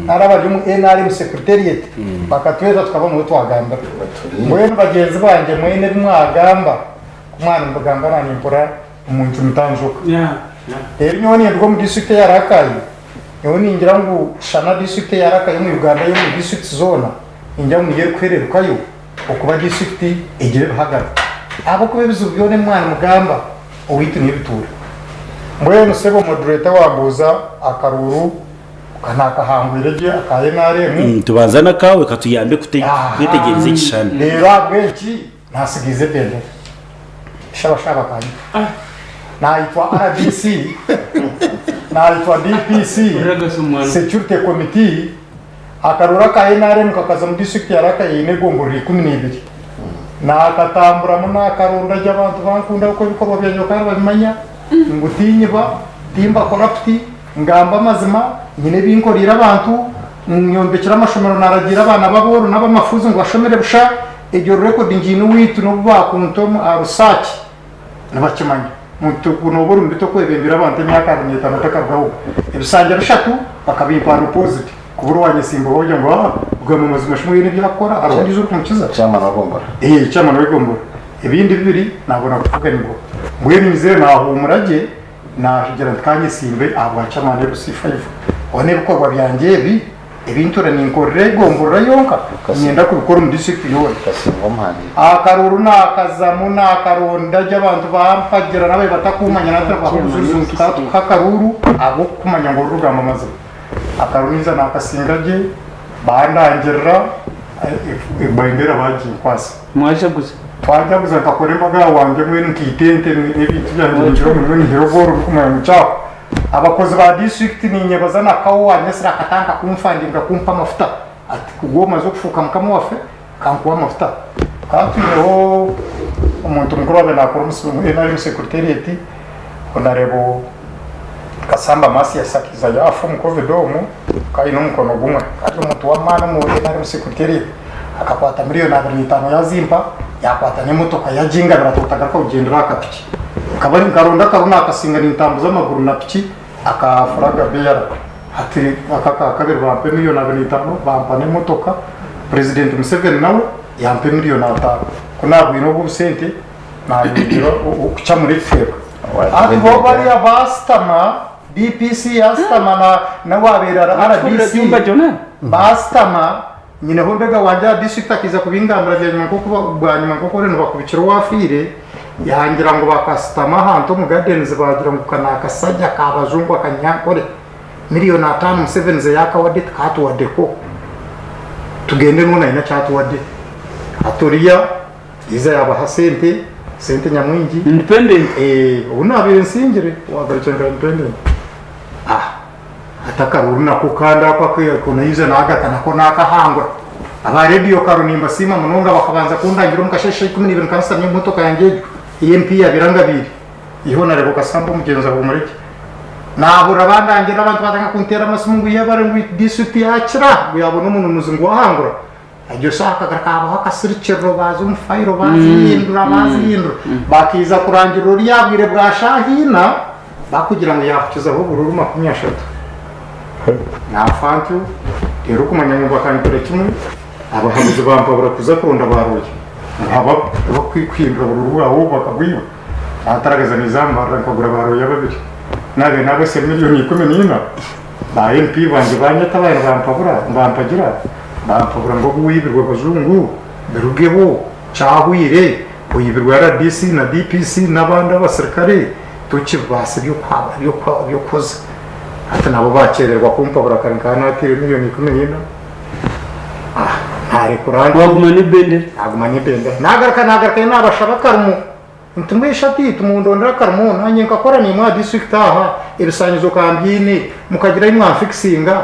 nari abari omu NRM secretariat bakatweta tukaba niwe twagambira. Mbwenu bagyenzi bangye mwena ebi mwagamba ku mwaba nimubigamba naanye mpurira omu ncumita njoka. Reero nyowe ninduga omu district eya Rakai, nyowe ningira ngu shana district eya Rakai omu Uganda yoona omu districts zoona ningira ngu niyo erikuhererukayo okuba district egira ebihagaro ahabw'okuba ebizibu byona ebi mwaba nimugamba owaitu niyo bituura. Mbwenu sebo moderator wambuuza akaruuru Ka naakahangwire gye aka NRM. Nitubanza n'akaawe katuyambe kwetegyereza ekishushani. Reero ahabw'enki naasigaize ebendera? Shabashaba akanyita. Naayitwa rdc, naayitwa DPC, Security Committee, akaruuru aka NRM kakaza omu disiturikiti ya Rakai eine egomborora 12. Naakatamburamu naakaronda gye abantu bankunda ahabw'okuba ebikorwa byangye bakaba nibabimanya ngu tinyiba, timba corrupt. Ngamba amazima, nyine ebi nkoreire abantu, nyombekire amashomero naaragiira abaana b'abooro n'ab'amafuuzi ngu bashomere busha, egyo record ngiine owaitu n'obu baakunta omu aha research nibakimanya. Muntu nooba ori mubi tokwebembera abantu emyaka abiri n'etaano otakarugaho. Ebisanja bishatu bakabimpa unopposed kubura owaanyesimbaho ogira ngu aa kugamba amazima shi mbwenu ebi arikukora hariho ondiijo orikumukiza? Chairman wa Gombora. Ee, chairman w'egombora. Ebindi bibiri naabona kuvuganibwaho. Mbwenu nyizire naahuumura gye. Naagira nti, Ka nyesimbe ahabwa Chairman LC5. Hoona ebikorwa byangye ebi, ebi ntuura ninkorera egomborora yonka, niinyenda kubikora omu disiturikiti yoona. Akaruuru naakazamu, naakaronda gye abantu bampagira n'ababaire batakuumanya naatandika kubaha obujurizi ngu tukaba tukuha akaruuru ahabw'okukumanya ngu orikugamba amazima. Akaruuru naija naakasinga gye, bandangirira, ebendera baaginkwasa. Mwajaguza. Twajaguza nkakora embaga wangye mbwenu nkaita ente n'ebintu byangye ningira ngu mbwenu hine obworo burikumanya ngu kyahwa. Abakozi ba disiturikiti ninyebaza na kawo wanyesire akatandika kumfandinga kumpa amafuta ati ku omaze okufuuka mukama waffe kankuhe amafuta. Tukaba twineho. Omuntu mukuru owaabaire naakora omu NRM secretariat, Honarebo Kasamba Mathias akaiza yaafa omu Covid omwo, akaba aine omukono gumwe. Akaba ari omuntu w'amaani omu NRM secretariat. Akakwata miriyoni 25 yaazimpa, yaakwata n'emotoka yaagingabira ati otagaruka kugyendera aha kapiki. Nkaba nkaronda akaru naakasinga nintambuza amaguru na piki aka flag bearer. Hati aka akakabiri bampa emiliyoni 25 bampa n'emotoka. Purezidenti Museveni nawe yampa emiliyoni ataano. Ku naabwine obwo obusente nayongyera okucamura ekicweka. Hati bo bariya baasitama, DPC yaasitama na n'owaabaire ari RDC baasitama, nyineho mbega wangye aha disiturikiti akaija kubingambira byanyima nk'oku bwanyima nk'oku oriyo nibakubikira owaafiire, yangira ngu bakasitama ahantu omu gardens baagira ngu ka n'akasajja ka bajungu akanyankore, miriyoni ataano Museveni ze yaakawadde tikaatuwaddeko, tugende n'onu aine eki atuwadde. Hati oriya Iza yabaha sente, sente nyamwingi. Independent. Eh, obu nabaire nsingire wagarukira nka independent. Ah, hati akaruru nako kandi ako ako naija nagata nako nakahangura. Aba radio karo nimbasiima munonga bakabanza kundangira omu kasheshe 12 nka nsitamire omu motoka yangye egyo ei MP yabaire angabiire. Iho nareeba okasamba omugyenzi ahumureki. Nahurira bandangira abantu batandika kunteera amasimu ngu yebare ngu district yakira ngu yabona omununuzi ngu wahangura. Egyo shaaha akagaruka kaabaho akasirikiriro baaza omu fayiro baazihindura baazihindura bakaija kurangirira oriya bwire bwa shaaha ina bakugira ngu yaakukizaho obururu 30. Naafa ntyo reero kumanya ngu bakantira kimwe abahabuzi bampabura kuza kuronda baarooya ngu haba tibakuhindura bururu bwawe obu bakabwiba. Naataragaza naija aha Mbarara nkagura baarooya babiri naabaire naabaitsire miriyoni 14. Ba MP bangye banyeta nibampabura nibampagira bampabura ngu obu waibirwe abajungu birugeho kyahweire oibirwe rdc na DPC n'abandi abasirikare tokibaasa eby'okuhoza. Hati nabo bakyererwa kumpabura kare nkaba nateire miriyoni 14 narekura ntyo. Waguma n'ebendera? Naguma n'ebendera. Nagaruka nagarukayo nabashaba akarimo. Nti mbwenu ati timundondera akarimo nanye nkakora naimwe aha district aha ebisanyizo ka mbyine mukagira ahi mwanfikisinga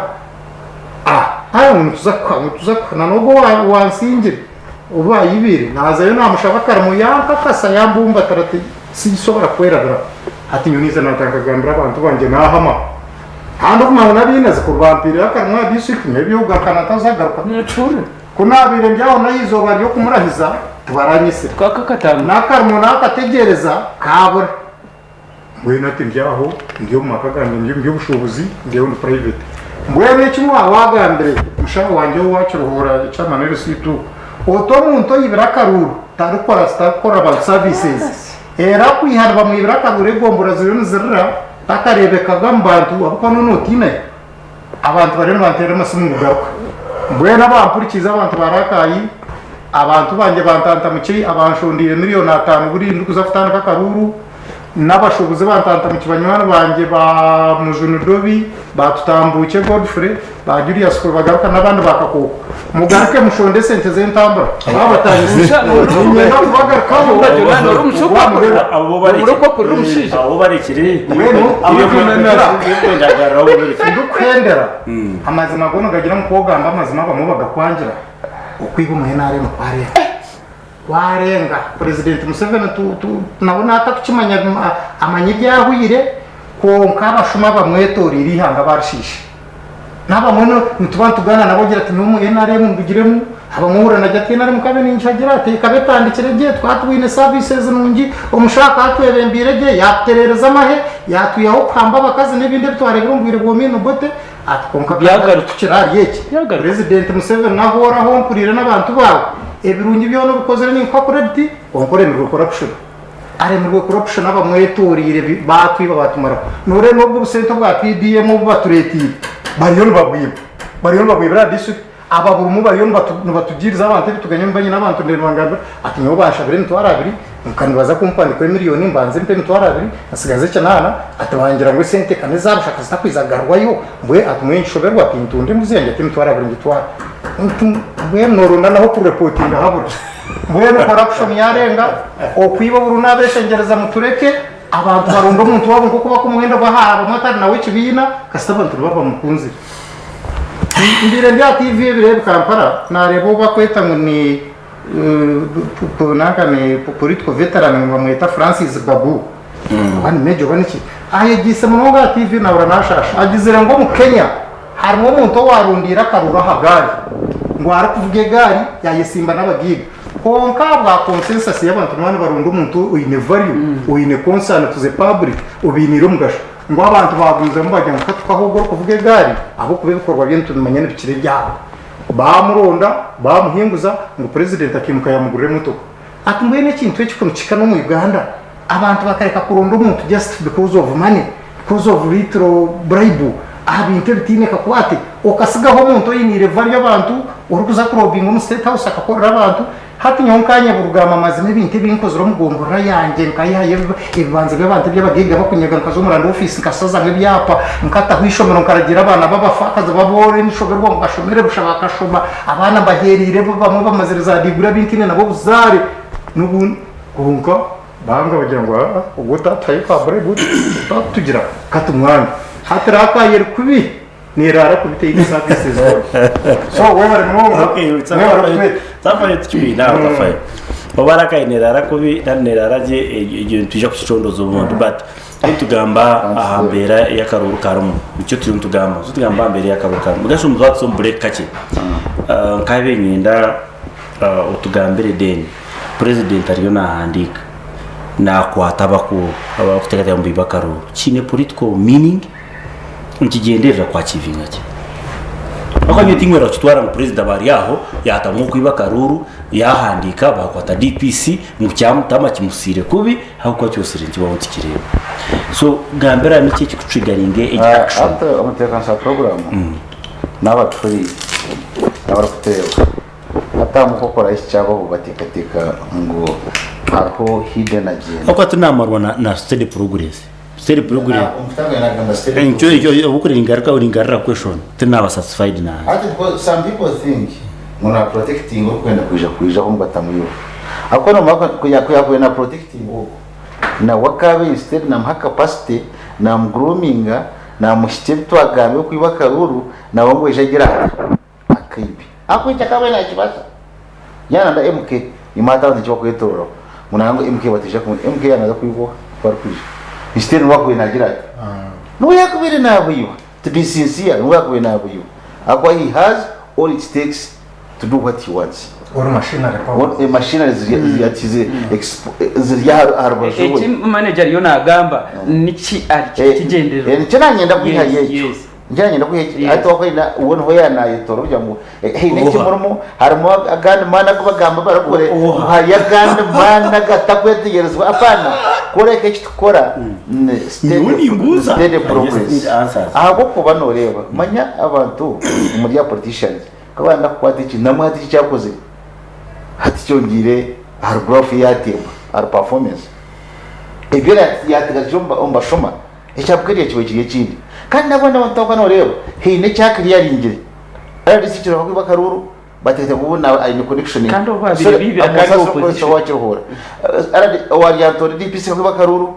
ah aye ngu nituza kukuha ngu nituza kukuha na n'ogwo owansingire obu bayibiire nazayo namushaba akarimo yankakasa yambumbatira ati sinsobora kukwerabira hati nyowe ninza natandika kugambira abantu bangye nahama kandi okumanya ngu n'abainazi kuri bampaireyo akarimo aha district nyowe eby'okugaruka natazagaruka. Nokihurira? Ku naabaire ndi aho n'aha izooba ry'okumurahiza, tibaranyitsire. N'akarimo naakategyereza, kaabura. Mbwenu hati ndi aho, ndi omu maka gangye, ndi omu by'obushuubuzi, ndi aho ndi private. Mbwenu eki waagambire mushaho wangye owa Kiruhura, chairman LC2, oti omuntu oyibire akaruuru tarikukora ki? Tarikukorera bantu services. Era kwiha nibamwibira akaruuru egombora ziriyo nizirira, takareebekaga omu bantu ahabw'okuba n'onu otiinayo. Abantu bariyo nibanteera amasimu ngu garuka. Mbwenu abampurikiize abantu ba Rakai, abantu bangye bantantamukye abanshondeire miriyoni ataano buri ndikuza kutandika akaruuru, n'abashuubuzi bantantamukye banywani bangye ba Mujuni Dobi, ba Tutambuukye Godfrey, ba Julius Kwebagaruka n'abandi ba Kakooko. Mugaruke mushonde esente z'entambura. Baabatanyise. Niinyenda kubagarukaho. Abo barekire. Mbwenu ndikuhendera amazima goona ogagira ngu ku ogamba amazima abamwe bagakwangira okwiha omu NRM kwarenga kwarenga Purezidenti Museveni nawe natakukimanya amanye ebyahweire kwonka abashuma abamwetoreire eihanga barishiisha. N'abamwe nituba nitugaana nabo ogira ati nyowe omu NRM ndugiremu, abamwe ohurira nagira ati NRM nkabe ningihagira ati ekaba etandikire gye, tukaba twine services nungi, omushaho akaba atwebembeire gye, yatutereereza amahe, yatwihaho okuhamba abakazi n'ebindi ebi twareebire omu bwire bwa Omin Obote, ati kwonka Byagaruka. tukiri ahari eki. Byagaruka. President Museveni nahu oraho mpuriire n'abantu baawe, ebirungi byona obikozire ninkuha credit, kwonka oremirwe corruption. Aremirwe corruption abamwetoreire batwiba batumaraho. Noreeba nobwo obusente obwa PDM obu batureteire bariyo nibabwiba. Bariyo nibabwibira aha district. Ababurimu bariyo nibatugiiriza abantu ebituganya omu banyine abantu nibangambira ati nyowe banshabire emitwaro abiri nka nibaza kumpandikaho emiliyoni mbanze mpe emitwaro abiri nsigaze ekinaana ati bangira ngu esente ka nezabusha kazitakwija kugarurwayo mbwe ati mbwenu nkishoberwa ati ntunde embuzi yangye ati emitwaro abiri ngitware. Mbwenu noronda nahokurepotinga habura. Mbwenu corruption yarenga, okwiba oburu nabeshengyereza mutureke, abantu baronde omuntu wabo nkoku bakumuhenda oba abamwe atari nawe ekibiina, kasita abantu nibaba bamukunzire. Mbaire ndi aha TV ebiro ebi Kampala, nareeba ou bakweta ngu ni. Nanka ni political veteran nibamweta Francis Babu oba ni Major oba niki ayegyeise munonga aha TV nahurira nashasha agizire ngu omu Kenya harimu omuntu owarundiire akaruru aha gaari ngu arikuvuga egaari yayesimba n'abagaiga kwonka ahabwa consensus y'abantu nibaba nibarunda omuntu oine value oine concern to the public obainiire omugasho ngu abantu bagumizemu bagira ngu katukahe ogu orikuvuga egaari ahabw'okuba ebikorwa bye nitubimanya nibikira ebyabo. Baamuronda, baamuhinguza ngu purezidenti akaimuka yaamugurira emotoka. Ati mbwenu ekintu eki ku nikihika n'omu Uganda, abantu bakareka kuronda omuntu just because of money, because of little bribe, aha bintu ebitaine kakwate, okasigaho omuntu oiniire value abantu, orikuza kurobinga omu State House akakorera abantu. Hati nyowe nka Nyaburugamba mazima ebintu ebi nkozire omu gomborora yangye nkayihayo ebibanza by'abantu eby'abagaiga bakunyaga nkaza omu land office nkasazamu ebyapa nkataho eishomero nkaragiira abaana b'abafaakazi b'abooro enishoberwa ngu bashomere busha bakashoma abaana mbaheereire bamwe bamazire za diguri abu ntaine nabo obuzaare n'obundi kwonka banga bagira ngu aa ogwo otatuhayo ka bribe otatutugira katumwange hati raakaye eri kubi. Neraara kubi teine services zoona. So webare munonga. Okay, Webare kutweta. Tafayo tukibiina aho tafayo. Oba arakaye neraara kubi nari neraara gye egyo nitwija kukicondoza obundi but nitugamba aha mbeera y'akaruuru karimu nikyo turiyo nitugamba so tugamba aha mbeera y'akaruuru karimu gashi omu twatuza omu break kakye Ah, nkabe niinyenda ah, otugambire then president ariyo nahandiika nakwata abaku abakuteekateeka ngu baibe akaruuru kiine political meaning Nikigyenderera kwakiivinga ki? Ahabw'okuba nyowe tinkwenda kukitwara ngu purezida aba ari aho yaatamu okwiba akaruuru, yaahandiika baakwata DPC ngu kyamutama kimusiire kubi ahabw'okuba kyosire nikibaho ntikireeba. So gambira niki ekikutrigaringa egi action? Hati omutebeekanisa wa puroguraamu naaba atuhuriire abarikutureeba hati aho nk'okora eki kyabaho bateekateeka ngu hariho hidden agenda. Ahabw'okuba tinamarwa na steady progress. Steady progress. Ekyo ekyo obukuri ningaruka ningarura question tinaba satisfied na. Ati because some people think ngu na protecting orikwenda kwija kwijaho ngu batamwiba. Ahabw'okuba nomanya ku yakubaire na protecting ogwo nawe akaba instead namuha capacity namu groominga namuhitsya ebi twagambire okwiba akaruru nawe ngu aije agire ata akaibe. Ahabw'okuba ekyo akaba nakibaasa. Yaana MK nimwe hati abantu ekibakwetororaho ngu nangwa MK bataija kumwe MK yaaba naaza kwibwa oha ku arikwija instead niwe akubaire naagira ati niwe yakubaire naabwibwa to be sincere niwe yakubaire naabwibwa ahakuba he has all it takes to do what he wants All machinery power. All machinery ziri ati ziri expo- ziri aha aha rubaju Eki rwe manager ariyo nagamba niki ari Eh, kigyendererwa. eh, nikyo nanyenda kwihayo Yes, ekyo yes. Nikyo nanyenda kwiha ekyo Yes. hati wakwenda we niho yanayetoroora kugira ngu Haine eki Oha. murimu harimu agandi maani agu bagamba barikore Oha. hariyo agandi maani agatakwetegyerezibwa apana kworeka eki tukukora ni steady- Nyowe nimbuuza. steady I just progress. need answers. Ahabw'okuba noreeba manya abantu omuri aba politicians ku barenda kukwata ekintu namwe hati eki kyakozire hati kyongiire ahari graph eyatemba ahari performance ebyo yateganisa omu bashuma Ekyabukeriya kibaire kiri ekindi. Kandi nabwo abantu aba noreeba haine eki akiriyaringire. RDC kiroho kwiba akaruuru bateekateeka ngu obu aine connection. Kandi obu babaire biibire akari opposition. Owa Kiruhura. Owa Lyantonde DPC akwiba akaruuru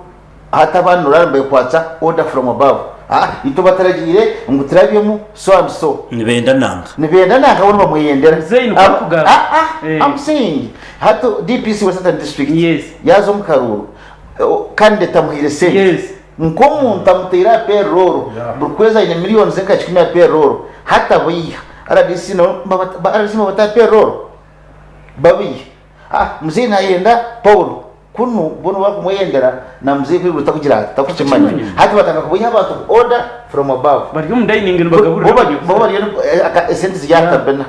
hati abandi norara nibekwatsa order from above. Aa itwe bataragiire ngu turabyemu so and so. Nibenda nanka. Nibenda nanka bo nibamweyendera. Muzeeyi nikwo arikugamba. Aa Eh. I'm saying hati DPC wa certain district Yes. yaaza omu karuuru Candidate amuhaire sente Yes. nk'omuntu amuteire aha payroll buri kwezi aine millions nka kikumi aha payroll hati abaiha RDC nabo ba RDC nibabata aha payroll babaiha ah mzee nayenda Paul kunu bo nibakumweyendera na mzee kwiguru takugira ati takukimanya Takukimanya. hati batandika kubaiha abantu order from above Bari omu dining nibagaburira bo bari- bo bariyo esente ziri aha kabina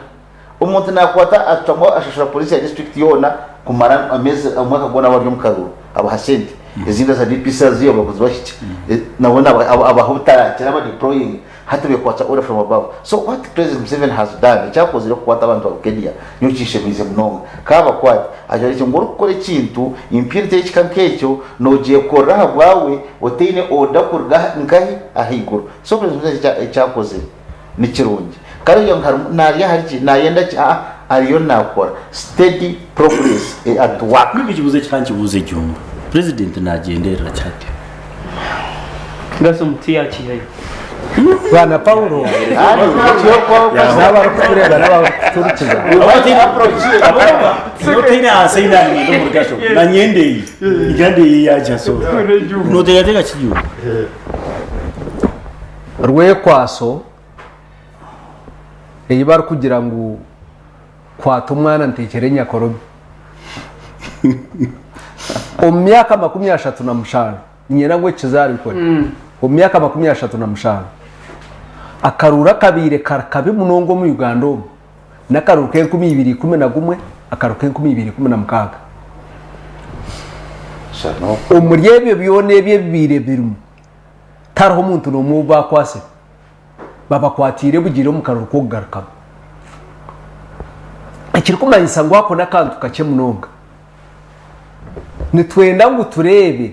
Omuntu nakwata acwamu ashashura police ya district yoona kumara ameezi omwaka gwona bari omu karuuru abaha sente ezindi aza DPC aziha abakozi bahikye nabo abaha obutarakira aba deploying hati bekwatsa order from above so what president Museveni has done ekyakozire kukwata abantu ba Bukedia nyowe kinshemiize munonga kabakwate agira ngu orikukora ekintu impunity ey'ekika nk'ekyo nogyekorera ahabwawe otaine order kuruga nkahi ahaiguru so president Museveni ekyakozire Ni kirungi. Kare ogira ngu harimu naarya ahari ki, naayenda ki, aa ariyo naakora. Steady progress at work. Mbwenu ekibuuzo eki ka nkibuuze Jumba. Purezidenti naagyenderera ki hati? Gasi omuti yakiihayo. Bwana Paulo n'aba arikutureeba n'aba arikutuhurikiza. Noteine ahansi ei nanyenda omuri gasho nanyenda eyi ngyenda eyi yagya so noteekateeka ki iwe? Rwekwaso ei barikugira ngu kwata omwana ntekyere nyakorobi omu myaka 37 Niinyenda ngu eki kizaarikore. Omu myaka 37, akaruuru akabaire kari kabi munonga omu Uganda omu, n'akaruuru k'enkumi ibiri ikumi na gumwe, akaruuru k'enkumi ibiri ikumi na mukaaga. Omuri ebyo byona ebi ebibaire birimu, tihariho muntu n'omwe ou baakwatsire. Babakwatiire bugiire omu karuuru k'okugarukamu. Ekirikumanyisa ngu ako n'akantu kakye munonga. Nitwenda ngu tureebe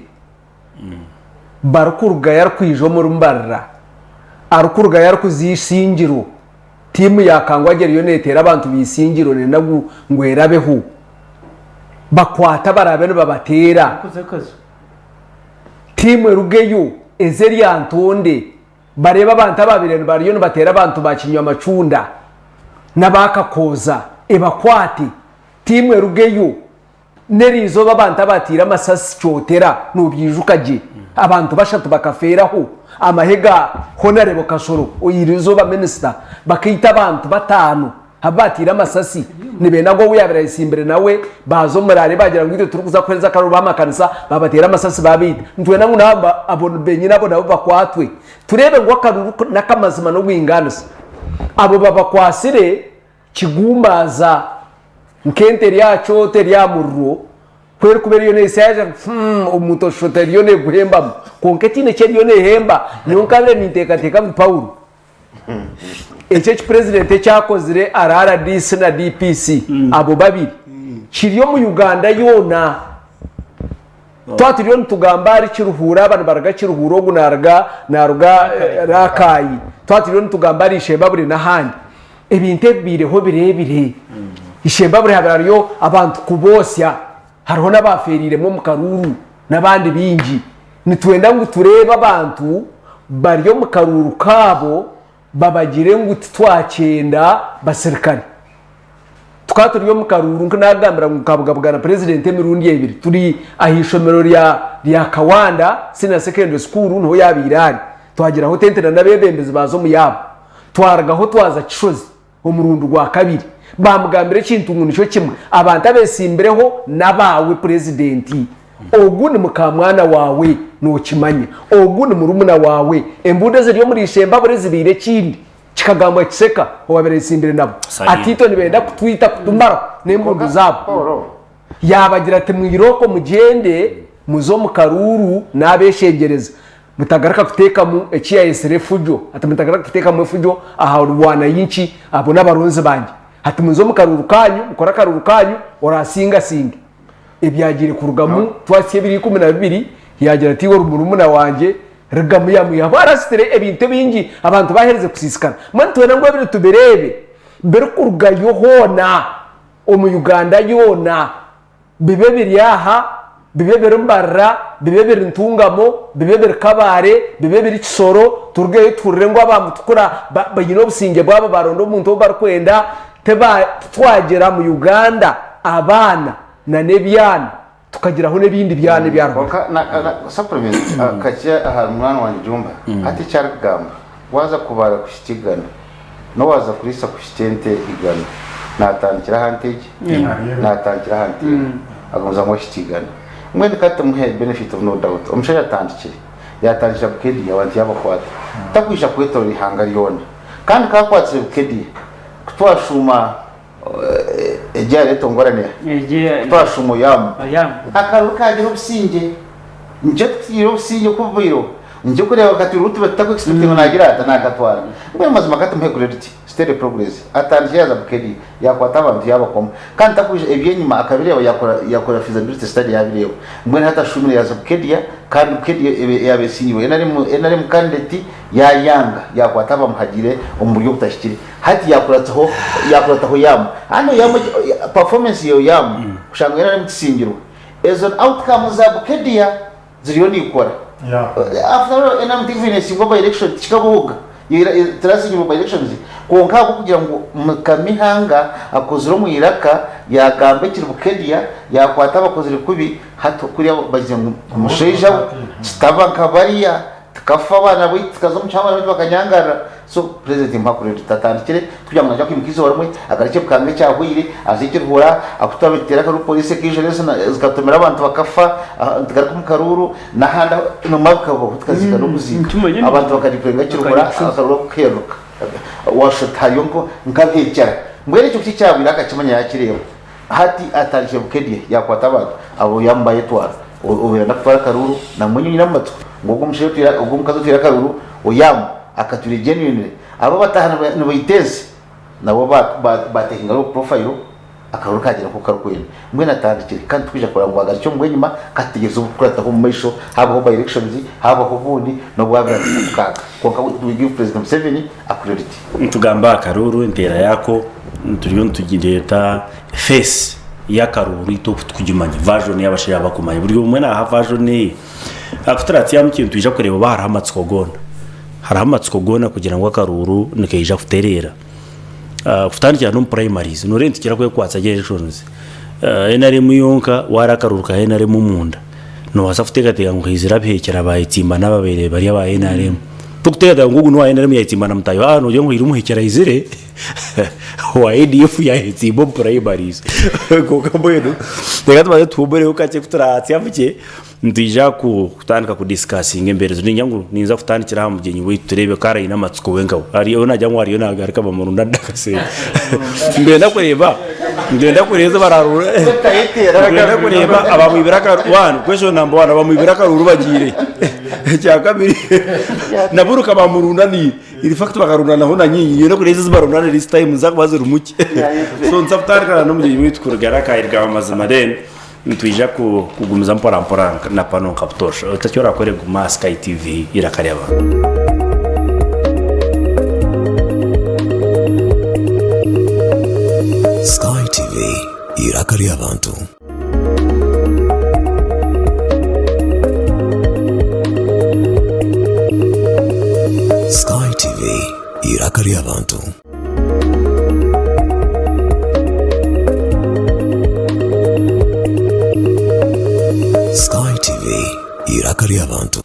barikurugayo arikwija omuri Mbarara, arikurugayo arikuza Isingiro, tiimu ya Kangwagye eriyo neteera abantu ba Isingiro neyenda ngu erabeho, bakwate abaraabe nibabateera, tiimu erugeyo eze Lyantonde. Bareebe abantu abaabaire bariyo nibateera abantu ba Kinywamacunda n'aba Kakooza ebakwate, tiimu erugeyo. N'eriizooba abantu abaatiire amasasi Kyotera noobyijuka gye, abantu bashatu bakafeeraho. Amahe ga Honarebo Kasoro, eriizooba minisita, bakaita abantu bataano abu baatiire amasasi. Nibenda ngu ou yaabaire ayetsimbire nawe baaza omu muraare baagira ngu itwe titurikuza kuheereza akaruru b'amakanisa baabateera amasasi baabaita. Nitwenda ngu naabo abo benyini abo nabo bakwatwe tureebe ngu akaruru n'akamazima n'obwingaanisa. Abo babakwatsire kigumbaaza nk'ente eri aha kyoto eri aha muriro ku erikuba eriyo neesya yagira ngu hmm omuntu oshusha oti eriyo neeguhembamu kwonka etiine eki eriyo neehemba. Nyowe nkaabaire ninteekateeka ngu Paulo Eki eki purezidenti eki akozire ahari rdc na DPC abo babiri kiri omu Uganda yoona. Twaba turiyo nitugamba ahari Kiruhura aba nibaruga Kiruhura ogu naruga naruga Rakai. Twaba turiyo nitugamba ahari Ishembabure n'ahandi. Ebintu ebi bibaireho bireebire. Ishembabure habire hariyo abantu kuboosya. Hariho n'abaafeereiremu omu karuuru n'abandi baingi. Nitwenda ngu tureebe abantu bari omu karuuru kaabo babagire ngu titwakyenda basirikare. Tukaba turi omu karuuru nku naakugambira ngu nkabugabugana purezidenti emirundi ebiri turi aha ishomero rya rya Kawanda Senior Secondary School niho yaabaire ari. Twagiraho tente na n'abeebembezi baaza omu yaabo. Twarugaho twaza Kishozi. Omurundi gwa kabiri baamugambira ekintu ngu nikyo kimwe, abantu abeetsimbireho n'abaawe purezidenti. Ogu ni mukaamwana waawe, nookimanya. Ogu ni murumuna waawe. Embundu eziri omuri Ishembabure zibaire ekindi. Kikagambwa Kiseka owaabaire ayetsimbire nabo ati itwe nibenda kutwita kutumaraho n'embundu zaabo. Yaabagira ati mwirooko mugyende muze omu karuuru naabeeshengyereza Mutagaruka kuteekamu eki yaayetsire efujo, ati mutagaruka kuteekamu efujo aha rwanayinki, abo n'abaronzi bangye. Hati muze omu karuuru kaanyu, mukore akaruuru kaanyu, oraasinga asinge. Ebyagiire kurugamu twahitsya ebiro 12, yaagira ati iwe ori murumuna wangye, rugamu yaamwihaho arasitire ebintu ebingi, abantu baaherize kusiisikara. Mbwenu twena ngu ebiri tubireebe birikurugayo hoona omu Uganda yoona. Bibe biri aha, bibe biri Mbarara, bibe biri Ntungamo, bibe biri Kabale, bibe biri Kisoro, turugeyo tuhurire ngu aba Mutukura baine obusingye bwabo baronda omuntu ou barikwenda, titwagira mu Uganda abaana na n'ebyana tukagiraho n'ebindi byana ebyarugura. Kwonka na, na, supplement kakye ahari munywani wangye Jumba, hati eki arikugamba, waaza kubara kuhikya igana, N'owaaza kuriisa kuhikya ente igana, naatandikira aha nte egye, naatandikira aha nte emwe, agumizamu ahikya igana. Mbwenu ka tumuhe benefit of no doubt, omushaija atandikire, yaatandikira Bukedea abantu yaabakwata, takwija kwetoorora eihanga ryona. Kandi ka akwatsire Bukedea, ku twashuuma egyo yaareeta ongorane, ku twashuuma Oyam, akaruru kaagira obusingye. Nikyo tukiire obusingye ku bubaireho. Nikyo kureeba kati Ruth batu taku expectinga ngu nagira ata nakatwara. Mbwenu mazima ka tumuhe credit, steady progress. Atandikire yaza Bukedea, yakwata abantu yabakoma. Kandi takwija ebyenyima akabireeba yakora yakora feasibility study yabireeba. Mbwenu hati ashumire yaza Bukedea kandi Bukedea yaba esingirwe NRM NRM candidate yayanga yakwata abamuhagiire omu buryo obutahikire. Hati yakuratsaho yakurataho Yam. Hanu Yam performance ya Yam kushanga NRM tisingirwe. Ezo outcome za Bukedea ziriyo nikora. After all NRM tibiine esingwa by election tikikabuhuga. Turazinyima by elections kwonka ahabw'okugira ngu Mukama eihanga akozire omu iraka yagamba ekiri Bukedea yakwata abakozire kubi hati kuriya bagizire ngu omushaija we kitaba nka bariya tukafa abaana baitu tukaza omu kihanga abaana baitu bakanyangarara so president nimuha credit atandikire tikugira ngu naija kwimuka eizooba rimwe agarukye Bukanga ekyahweire aze Kiruhura ahu twabaire nituteera akaruuru police ekaija zikatomera abantu bakafa tugaruke omu karuuru N'ahandi ahu noomanya bikabaho tukaziika n'okuziika. Nkimanye Abantu bakadiployinga Kiruhura akaruru ako keeruka. Waashusha oti hariyo nko nk'abeekyara. Mbwenu ekyo ku kyabwire akakimanya yaakireeba. Hati atandikire Bukedea yaakwata abantu abo yaamu baayetwara. Obaire arenda kutwara akaruru nambwenu nyine amatsiko ngu ogwo omushaija otwire ogwo omukazi otwire akaruru Oyamu akatwire genuinely. Abo abataaha nibaita ensi nabo ba ba baatekinga low profile. Akaruru kaagira nk'oku karikwenda. Mbwenu atandikire, kandi titwija kureba ngu agarukye omu bw'enyima, ka tutegyereze oburikukurataho omu maisho, haabaho by-elections, haabaho obundi, n'obu waabire ari mukaaga. Kwonka we give President Museveni a priority. Nitugamba aha karuuru empeera yaako turiyo nitugireeta face y'akaruuru itwe oku turikugimanya version y'abashaija bakumanya buri omwe naaha version eye. Ku turatsyamu kimwe nitwija kureeba oba hariho amatsiko goona. Hariho amatsiko goona kugira ngu akaruuru nikaija kutereera. Kutandikira n'omu primaries noreeba nitukira kwekwatsa gye elections NRM yonka wareeba akaruru ka NRM omunda nobaasa kuteekateeka ngu haizire abihekyera bayetsimba n'ababaire bari aba NRM tokuteekateeka ngu ogu n'owa NRM yayetsimba na mutaahi we nogira ngu haine omuhekyera aizire owa ADF yayetsimba omu primaries kwonka mbwenu reka tubanze tuhumureho kakye kuturatsya bukye. Nitwija kutandika ku discussinga embeera ezo. Ningira ngu ninza kutandikira aha mugyenyi waitu tureebe ku aine amatsiko we nkawe. Ariyo naagira ngu ariyo naagaruka bamurunde akasente. Nibenda kureeba, nibenda kureeba ezi baraarure. Nibenda kureeba abamwibire akaruru, one, question number one, abamwibire akaruru bagiire. Ekyakabiri, na buruka bamurundaniire. In fact bakarundanaho na nyingi. Nibenda kureeba ezi barundaniire this time niza kuba zirimu ki. So nituza kutandika n'omugyenyi waitu kuruga Rakai amazima then. Nitwija kugumiza mpora mpora na pano nka butoosha. Eki orakore guma aha Sky TV eiraka ry'abantu. Sky TV, eiraka ry'abantu. Sky TV, eiraka ry'abantu. Sky TV, eiraka ry'abantu.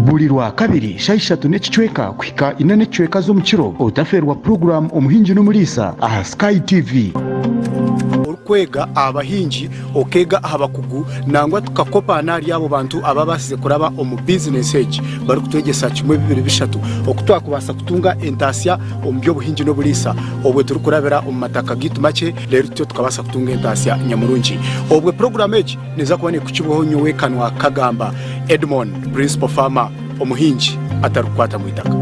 Buri Rwakabiri shaaha ishatu n'ekicweka kuhika ina n'ekicweka z'omukiro otafeerwa puroguraamu Omuhingi n'Omuriisa aha Sky TV. Orikwega aha bahingi, okeega aha bakugu nangwa tukakopa n'ahari abo bantu ababaasize kuraba omu bizinesi egi barikutwegyesa kimwe bibiri bishatu oku twakubaasa kutunga entaasya omu by'obuhingi n'oburiisa obwe turikurabira omu mataka gaitu makye reero tutyo tukabaasa kutunga entaasya nyamurungi. Obwe puroguraamu egi neeza kuba neekukibwaho nyowe Kanwa Kagamba Edmond, Principal Farmer, omuhingi atarikukwata mu itaka.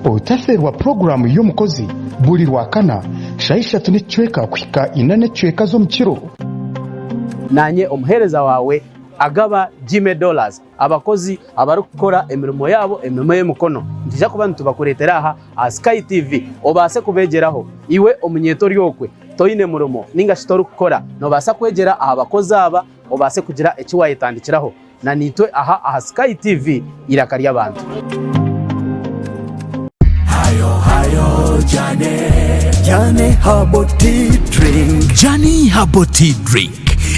Otafeerwa puroguraamu y'omukozi buri Rwakana shaaha ishatu n'ekicweka kuhika ina n'ekicweka z'omukiro. Naanye omuheereza waawe agaba Jimmy Dollars, abakozi abarikukora emirimo yaabo emirimo y'emikono. Nitwija kuba nitubakureetera aha aha Sky TV obaase kubeegyeraho. Iwe omunyeeto ori okwe, Toine murimo ninga shi torikukora, nobaasa kwegyera aha bakozi aba obaase kugira eki wayetandikiraho. Na naitwe aha aha Sky TV eiraka ry'abantu. Jani Herbal Tea Drink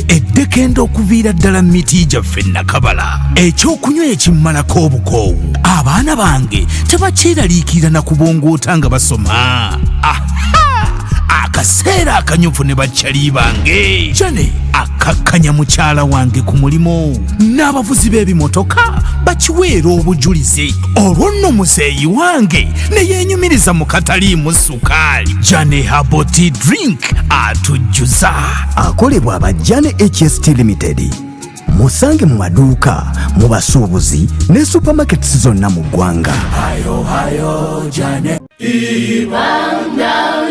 eddekende okuviira ddala mu miti gyaffe Nakabala. Ekyokunywa ekimmalako obukoowu. Abaana bange tebakyeraliikirira na kubongoota nga basoma. Aha! Akaseera akanyuvu ne baccali bange. Jane akkakkanya mukyala wange ku mulimu n'abavuzi b'ebimotoka bakiweera obujulizi. Olwo nno muzeeyi wange ne yeenyumiriza mu kataliimu sukaali. Jane Herbal Tea Drink atujjuza. Akolebwa aba Jane HST Limited. Musange mu maduuka, mu basuubuzi ne supermarkets zonna mu ggwanga. Ibanda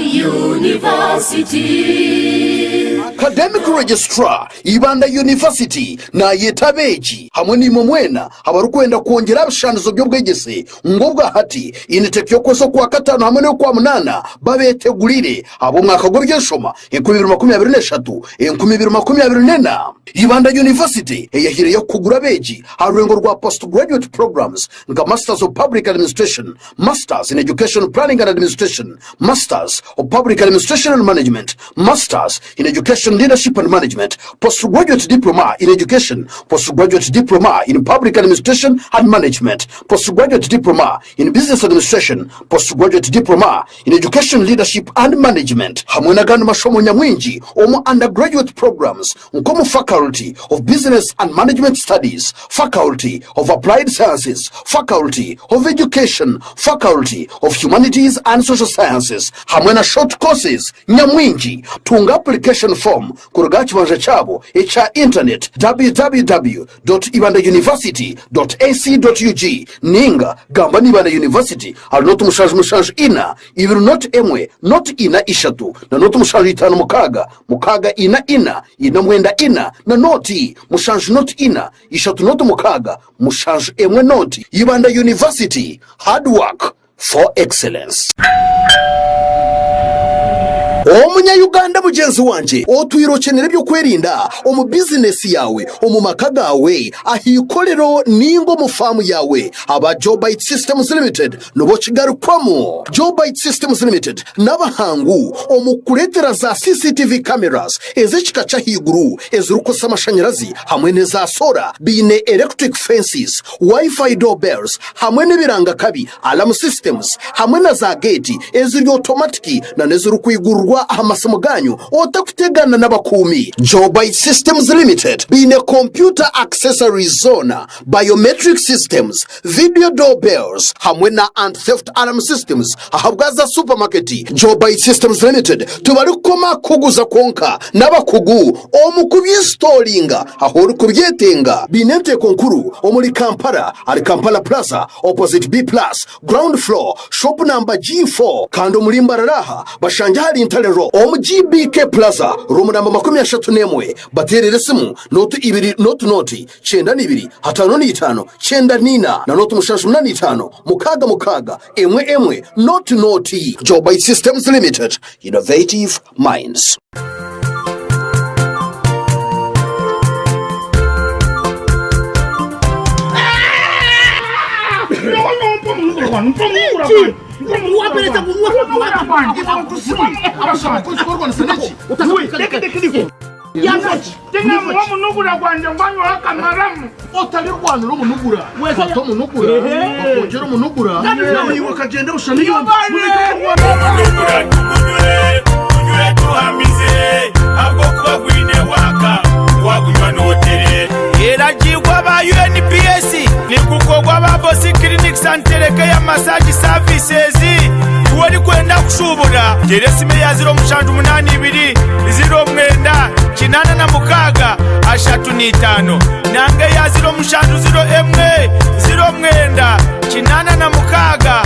University. Academic Registrar, Ibanda University nayeta abeegi hamwe naimwe mwena abarikwenda kwongyera aha bishandizo by'obwegyese ngu obwahati initeki y'okwezi okwakataano hamwe n'ey'okwamunaana babetegurire ahabw'omwaka gw'eby'enshoma 2023, 2024. Ibanda University eyahireyo kukugura abeegi aha rurengo rwa Postgraduate Programs nka Masters of Public Administration, Masters in Education Planning and Administration, Masters of Public Administration and Management, Masters in Education Leadership and Management, Postgraduate Diploma in Education, Postgraduate Diploma in Public Administration and Management, Postgraduate Diploma in Business Administration, Postgraduate Diploma in Education Leadership and Management hamwe n'agandi mashomo nyamwingi omu Undergraduate Programs nk'omu Faculty of Business and Management Studies, Faculty of Applied Sciences, Faculty of Education, Faculty of Humanities and Social Sciences hamwe na Short Courses nyamwingi. Tunga application form kuruga aha kibanja kyabo ekya internet www.ibandauniversity.ac.ug ninga gamba na Ibanda University ahari 077 4 01 0 4 na 0756 6 4 4 9 4 na 0 7 0 4 3 0 6 7 1 0. Ibanda University, hard work for excellence. Omunya-Uganda mugyenzi wangye, otwire okyenera eby'okwerinda omu bizinesi yaawe, omu maka gaawe, aha ikorero nainga omu faamu yaawe, aba Jobyte Systems Limited nibo kigarukwamu. Jobyte Systems Limited n'abahangu omu kukureetera za CCTV cameras ez'ekika ky'ahaiguru ezirikukozesa amashanyarazi hamwe n'eza soora. Baine electric fences, Wi-Fi doorbells hamwe n'ebirangakabi, alarm systems, hamwe na za geeti eziri otomatiki na n'ezirikwigururwa aha masimu gaanyu otakutegana n'abakuumi. Jobyte Systems Limited baine computer accessories zoona, biometric systems, video doorbells hamwe na anti-theft alarm systems ahabwa za supermarket. Jobyte Systems Limited tibarikukoma kukuguza kwonka, n'abakugu omu kubyinstoolinga ahu orikubyetenga. Baine enteeko nkuru omuri Kampala ahari Kampala Plaza opposite B plus ground floor shop number G4 kandi omuri Mbarara aha bashangye ahari Ntare Road omu GBK Plaza room namba 31. Bateerere esimu nooti ibiri nooti nooti 92 55 94 na nooti 785 6 6 1 1 nooti nooti. Jobyte Systems Limited, Innovative Minds. Omunugura gwangye ngwanywaho akamaramu. Otarirwanira omunugura, kwata omunugura, bakwongyera omunugura, naiwe okagyenda busha n'eyombi. Omunugura tumunywe, tunywe tuhamize, ahabw'okuba gwine waaka, wagunywa nootereera. Eragiirwe aba UNPS nigukorwa aba Bosi Clinics and Telecare Massage Services. Iwe orikwenda kushuubura, teera esimu eya 0782 09 86 35 nanga eya 0701 09 86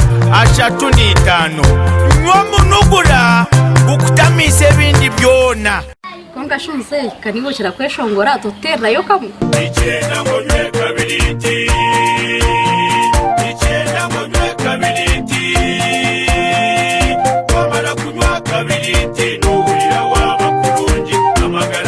35. Nywa omunugura gukutamiise ebindi byona. Kwonka shi muzeeyi, ka niiwe okira kweshongora, totuteererayo kamwe? Nikyenda ngu onywe kabiriiti Nikyenda ngu onywe kabiriiti Wamara kunywa kabiriiti nohurira wa.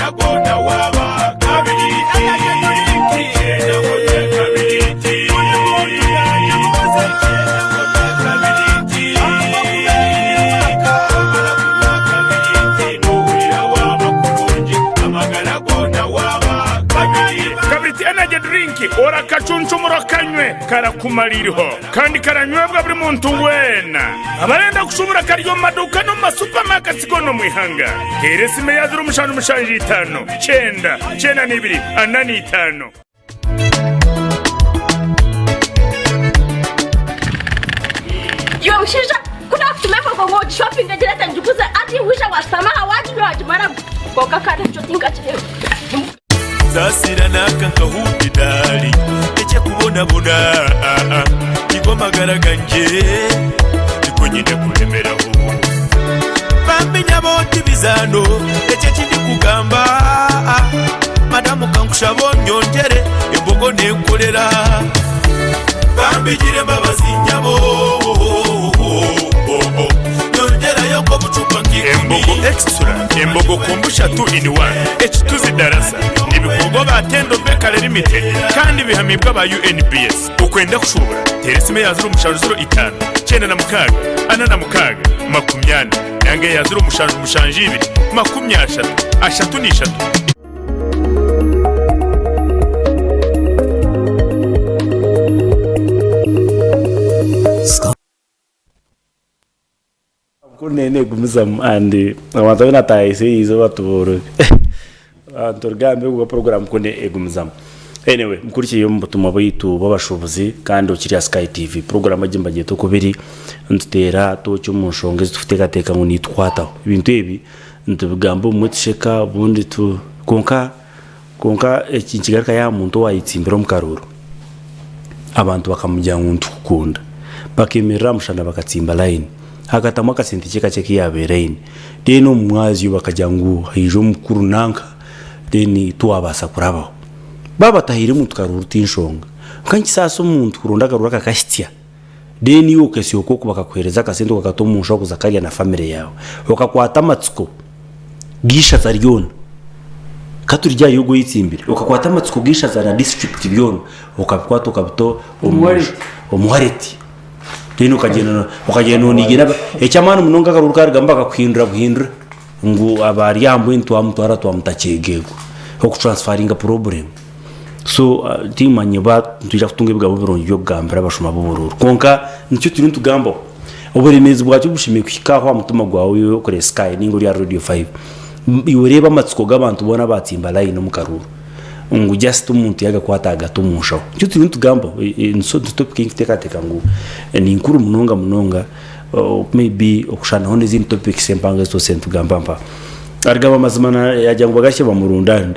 Amagara goona waaba kabiriiti. Niinyenda ngu onywe kabiriiti. Buri muntu yaagibuuza. Niinyenda ngu onywe kabiriiti. Ahabw'okuba eine waaka. Wamara kunywa kabiriiti, noohurira waaba kurungi. Amagara goona waaba kabiriiti. Kabiriiti Energy Drink, orakacuncumura okanywe, karakumara iriho kandi karanywebwa buri muntu weena. Abarenda kushubura kari omu maduuka n'omu masupamaketi goona omu ihanga. Teera esimu eya 0775 9 92 45. Iwe mushaija ku naakutuma embogo ngu ogishopinge ogireete ngiguze hati waija waashutama aha waaginywa waagimaramu kwonka kandi ekyo tinkakireeba. Saasira naaka nkahuuta edaari Ndekye kubonabona Nigo magara gangye Nigo nyine kuremeraho Bambi nyabo ti bizaano Ekyo eki ndikugamba Madamu kankushaba onyongyere Embogo nenkorera Bambi gira embabazi nyabo Nyongyerayo nk'obucupa nk'ikumi Embogo Extra, Embogo Kombucha 2 in 1, Ekituzi Darasa, nibikorwa aba Tendo Bakery Limited kandi bihamibwe aba UNBS. Okwenda kushuubura, teera esimu eya 0705 96 46 40 nanga eya 0772 30 33. Ku negumizamu and abantu abu natahise eizooba tuboorobe abantu orugambo ogu program ku egumizamu anyway mukurikire omu butumwa bwaitu bw'abashuubuzi kandi okiri aha Sky TV program egi nibagyeta oku biri nituteera tooki omu nshonga ezi turikuteekateeka ngu nitukwataho ebintu ebi nitubigamba obumwe tusheka obundi tu kwonka kwonka eki nikigarukayo aha muntu owaayetsimbire omu karuuru abantu bakamugira ngu nitukukunda bakemerera aha mushana bakatsimba layini akatamu akasente kye kakye aku yaabaire aine then omu mwazyo bakagira ngu haija omukuru nanka then tiwabaasa kurabaho baaba batahaire muntu karuuru tinshonga kwonka nikisaasa omuntu kuronda akaruuru akakahitsya then iwe okesyoka oku bakakuheereza akasente okakata omu nshaho kuza karya na famire yaawe okakwata amatsiko g'eishaza ryona ka turye ahari ogwo oyetsimbire okakwata amatsiko g'eishaza na disiturikiti byona okabikwata okabita omu wareti then okagyenda okagyenda nonigira eky'amaani munonga akaruuru karugamu bakakuhindura buhindura ngu abari aha mbwenu twamutwara twamuta kyegego okutaransfaringa purobulemu. So timanya oba nitwija kutunga ebigambo birungi by'okugambira abashuma b'oburuuru. Kwonka nikyo turiyo nitugambaho. Oburemeezi bwakyo bushemereire kuhika aho aha mutima gwawe iwe okore Sky ninga ori aha Radio 5. Iwe reeba amatsiko g'abantu boona abaatsimba layini omu karuuru ngu just omuntu yaagakwata agata omu nshaho. Nikyo turiyo nitugambaho. Ni topic ei ndikuteekateeka ngu ni nkuru munonga munonga maybe okushanaho n'ezindi topics empango ezi twabaire nitugamba mpaha. Arigamba amazima yaagira ngu bagarukye bamurundaane.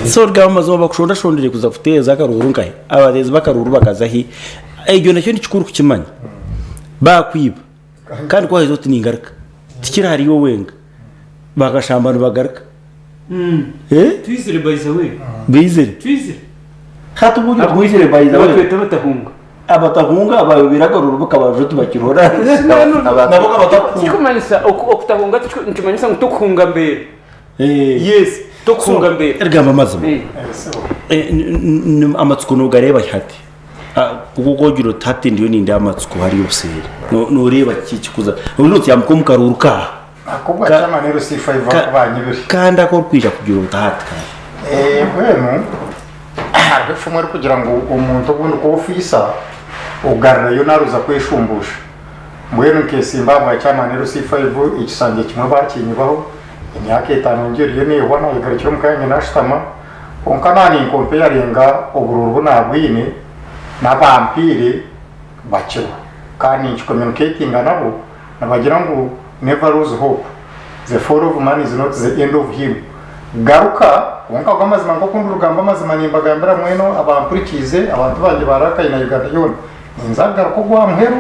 So origamba amazima bakushondashondire kuza kuteeza akaruuru nkahi? Abateezi b'akaruuru bakaza hi? Ekyo nakyo ni kikuru kukimanya. Baakwiba kandi ku waaheza oti ningaruka, tikiri ahari iwe wenka, bakashamba nibagaruka. Twizire by the way. Baizire? Twizire. Hati obundi twizire by the way. Batweta abatahunga. Abatahunga abayobire akaruru bakabaja tibakirora. Nabo kabatakuhunga. Tikikumanyisa okutahunga nikimanyisa ngu tokuhunga mbeera. Yes, tokuhunga mbeera. Rigamba amazima. Amatsiko nogareeba hati. Kuko ogira oti hati ndiyo nindeeba amatsiko hariya obuseeri. Noreeba kiki ekikuza. Obundi notyambuka omu karuuru kaaha. Akobwa chairman LC5 akubanyibire. Kandi aku orikwija kugira ota hati kandi? Mbwenu hariho efumu erikugira ngu omuntu obundi ku ofiisa ogarurayo naruza kweshumbusha. Mbwenu nkesimba ahabwa chairman LC5 ekisanja kimwe bakinyibaho emyaka etano ngiyo eriyo nehwa nayegarukira omuka yangye nashutama kwonka naninkompeyaringa obururu bu nabwine nabampiire bakiriho kandi ninkicommunicatinga nabo Nibagira ngu never lose hope, the fall of man is not the end of him. Garuka, kwonka ago amazima nk'oku ndikugamba amazima nimbagambira mwena abampurikiize, abantu bangye ba Rakai na Uganda yoona, ninza kugaruka ogwa muheru,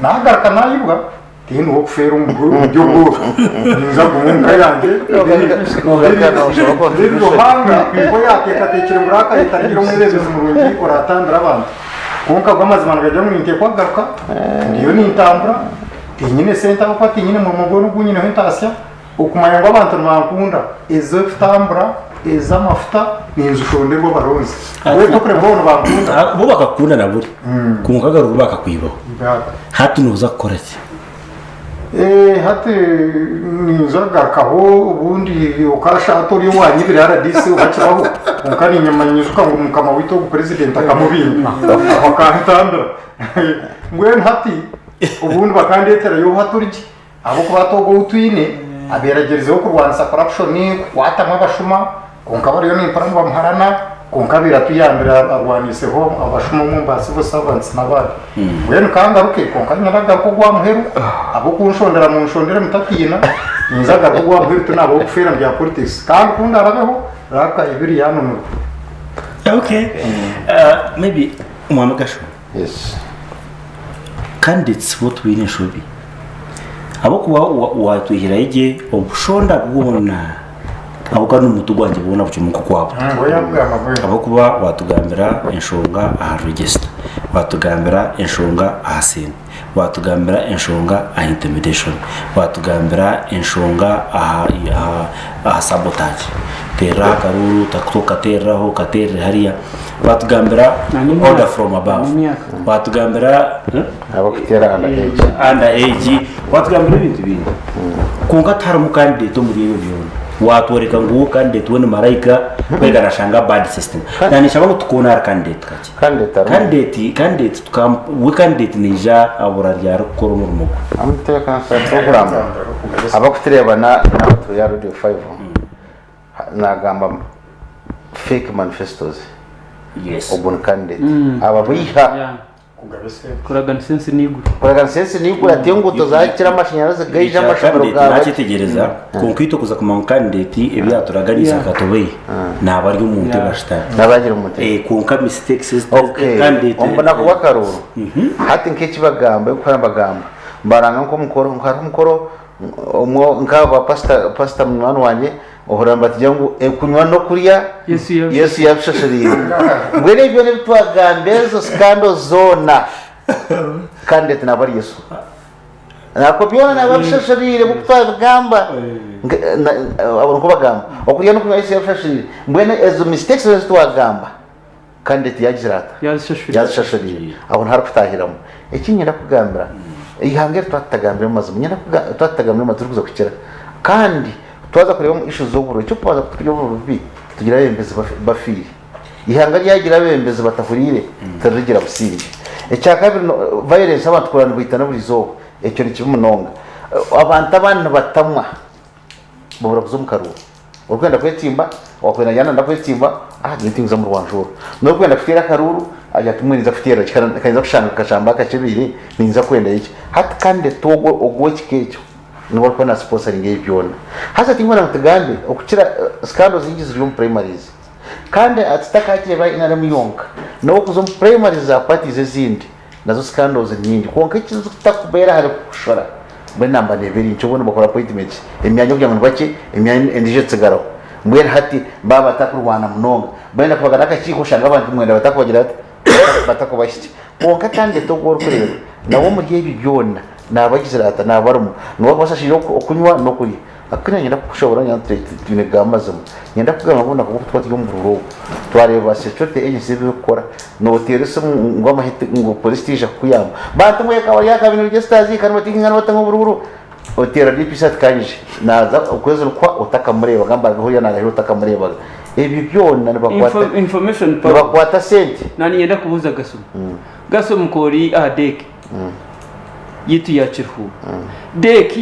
nagaruka nayibwa, tindi w'okufeera omu by'obworo, ninza kuguma omu ka yangye, then Ruhanga ku yaateekateekire ngu Rakai etarigira omwebembezi murungi oraatambire abantu. Kwonka ago amazima nigagira ngu ninteekwa kugaruka, ndiyo nintambura. Tinyine sente ahabw'okuba tinyine murimo gwona ogu nyineho entaasya, okumanya ngu abantu nibankunda, ez'okutambura, ez'amafuta ninzishonderwa abaronzi. Mbwenu tokureba bo nibankunda. Bo bakakukunda na buri kwonka akaruru bakakwibaho. Hati nooza kukora ki? Hati ninza kugarukaho obundi okashusha hati ori owanyibire rdc oba kibaho kwonka niinye nyijuka ngu mukama waitu ogu president akamubinga akantambira mbwenu hati obundi bakandeterayo obu hati origye ahabw'okuba hati ogu ou twine abaire agyerizeho kurwanisa corruption kukwatamu abashuma Kwonka bariyo nimpurira nibamuharana kwonka abaire atuyambire arwaniiseho abashuma omu ba civil servants n'abandi. Mbwenu ka ngaruke kwonka nyine agaruka ogwa muheru ab'okunshondera munshondere mutatiina ninza garuka ogwa muheru tinaaba ow'okufeera mu bya politics kandi ku ndarabeho raaka ebiri yanunurwa. Okay. Maybe Mwami Gasho. Yes. Candidates bo twine enshobi. Ahabw'okuba watwihirayo gye obushonda bwona ahabw'okuba n'omutu gwangye gwona buri nk'okwabo. Ahabw'okuba watugambira enshonga aha register, watugambira enshonga aha sente, watugambira enshonga aha intimidation, watugambira enshonga aha aha sabotage. Teereraho akaruuru, tokateereraho, okateerere hariya. Batugambira order from above. Batugambira Abakutera under age. Under age. Batugambira ebintu bingi. Kwonka tiharimu candidate omuri ebyo byona. Watworeka ngu wo candidate we ni maraika kwega nashanga bad system. Na nishaba ngu tukoone ahari candidate kakye. Candidate candidate tukam we candidate naija abura ryari kukora omurimo gwe. Amuteeka program abakutureeba na n'abatuura ya Radio 5 Nagamba fake manifestos. Yes. Ogwo ni candidate. Ababeiha. Kuraganisa ensi n'eiguru. Kuraganisa ensi n'eiguru ati enguuto zakira amashanyarazi gaija amashomero Candidate gaba. nakyetegyereza kwonka itwe kuza kumanya ngu candidate ebi yaturaganisa akatubeiha naaba ari omu ntebe ashutami. Naaba ari omu ntebe. Kwonka mistakes ezi Okay. candidate Omu bunaku bw'akaruuru hati nk'ekibagamba ebikuhurira nibagamba baranga nk'omukoro ngu hariho omukoro Omwe nk'aba pasita pasita munywani wangye ohurira nibatugira ngu ekunywa n'okurya Yesu yabishashuriire. Mbwenu ebyo byona ebi twagamba ezo scandals zoona candidate naaba ari Yesu. Ahabw'okuba byona naaba abishashuriire nk'oku twabigamba Nka- na- abo nikwo bagamba okurya n'okunywa Yesu yabishashuriire. Mbwenu ezo mistakes zoona ezi twagamba Candidate yagira ata? Yazishashuriire. Aho niho arikutahiramu. Eki niinyenda kukugambira, eihanga eri twatutagambire omu mazima, niinyenda kukuga twatutagambire omu mazima turikuza kukira. Kandi twaza kureeba omu issues z'obururu, eky'okubanza ku turya obururu bubi, tugira abeebembezi bafiire. Eihanga ryagira abeebembezi batahuriire, tiririgira busingye. Ekyakabiri, violence abantu kurara nibaitana buri izooba, ekyo ni kibi munonga. Abantu abandi nibatamwa. Babura kuza omu karuuru. Orikwenda kwetsimba, owakwenda ngira nanda kwetsimba, ah nyowe tinkuza omu rwanju oru. N'orikwenda kuteera akaruuru, agira ati mbwenu ninza kuteera ki, ka ninza kushanga akashamba akakebeire, ninza kwendayo ki. Hati candidate ogwo ogw'ekika ekyo niwe arikuba na sponsoringa ebi byona. Haza tinkwenda ngu tugambe okukira scandals nyingi ziri omu primaries. Kandi tutakakireeba NRM yonka, n'okuza omu primaries za parties ezindi, Nazo scandals ni nyingi kwonka ekirikutakubeera ahari kushora mbwenu namba neeba eri nkye obundi nibakora appointments emyanya okugira ngu nibakye emyanya endiijo etsigaraho mbwenu hati baaba batakurwana munonga benda kubagana akakiiko oshanga abantu mwenda batakubagira bata batakubahikya kwonka candidate ogu orikureeba nawe omuri ebi byona naaba agizire ata naaba arimu niwe akuba ashashiire okunywa n'okurya Aku niinyenda kukushoboorora ngira ngu twine kugamba amazima. Niinyenda kukugamba ngu obunaku obu tuba turi omu bururu obu, twareeba security agencies ebi erikukora, nooteera esimu ngu amahe ngu police teija kukuyamba. Bantu mwe bari aha kabina registers kandi nibatekinga nibatanga oburuuru, oteera DPC ati kanyije, naaza okwezi nikuhwa otakamureeba, gamba huriya naarahira otakamureebaga. Ebyo byona nibakwata Information power. nibakwata sente. Na niinyenda kubuuza Gaso. Gaso muka ori aha deck yaitu ya Kiruhura. Deck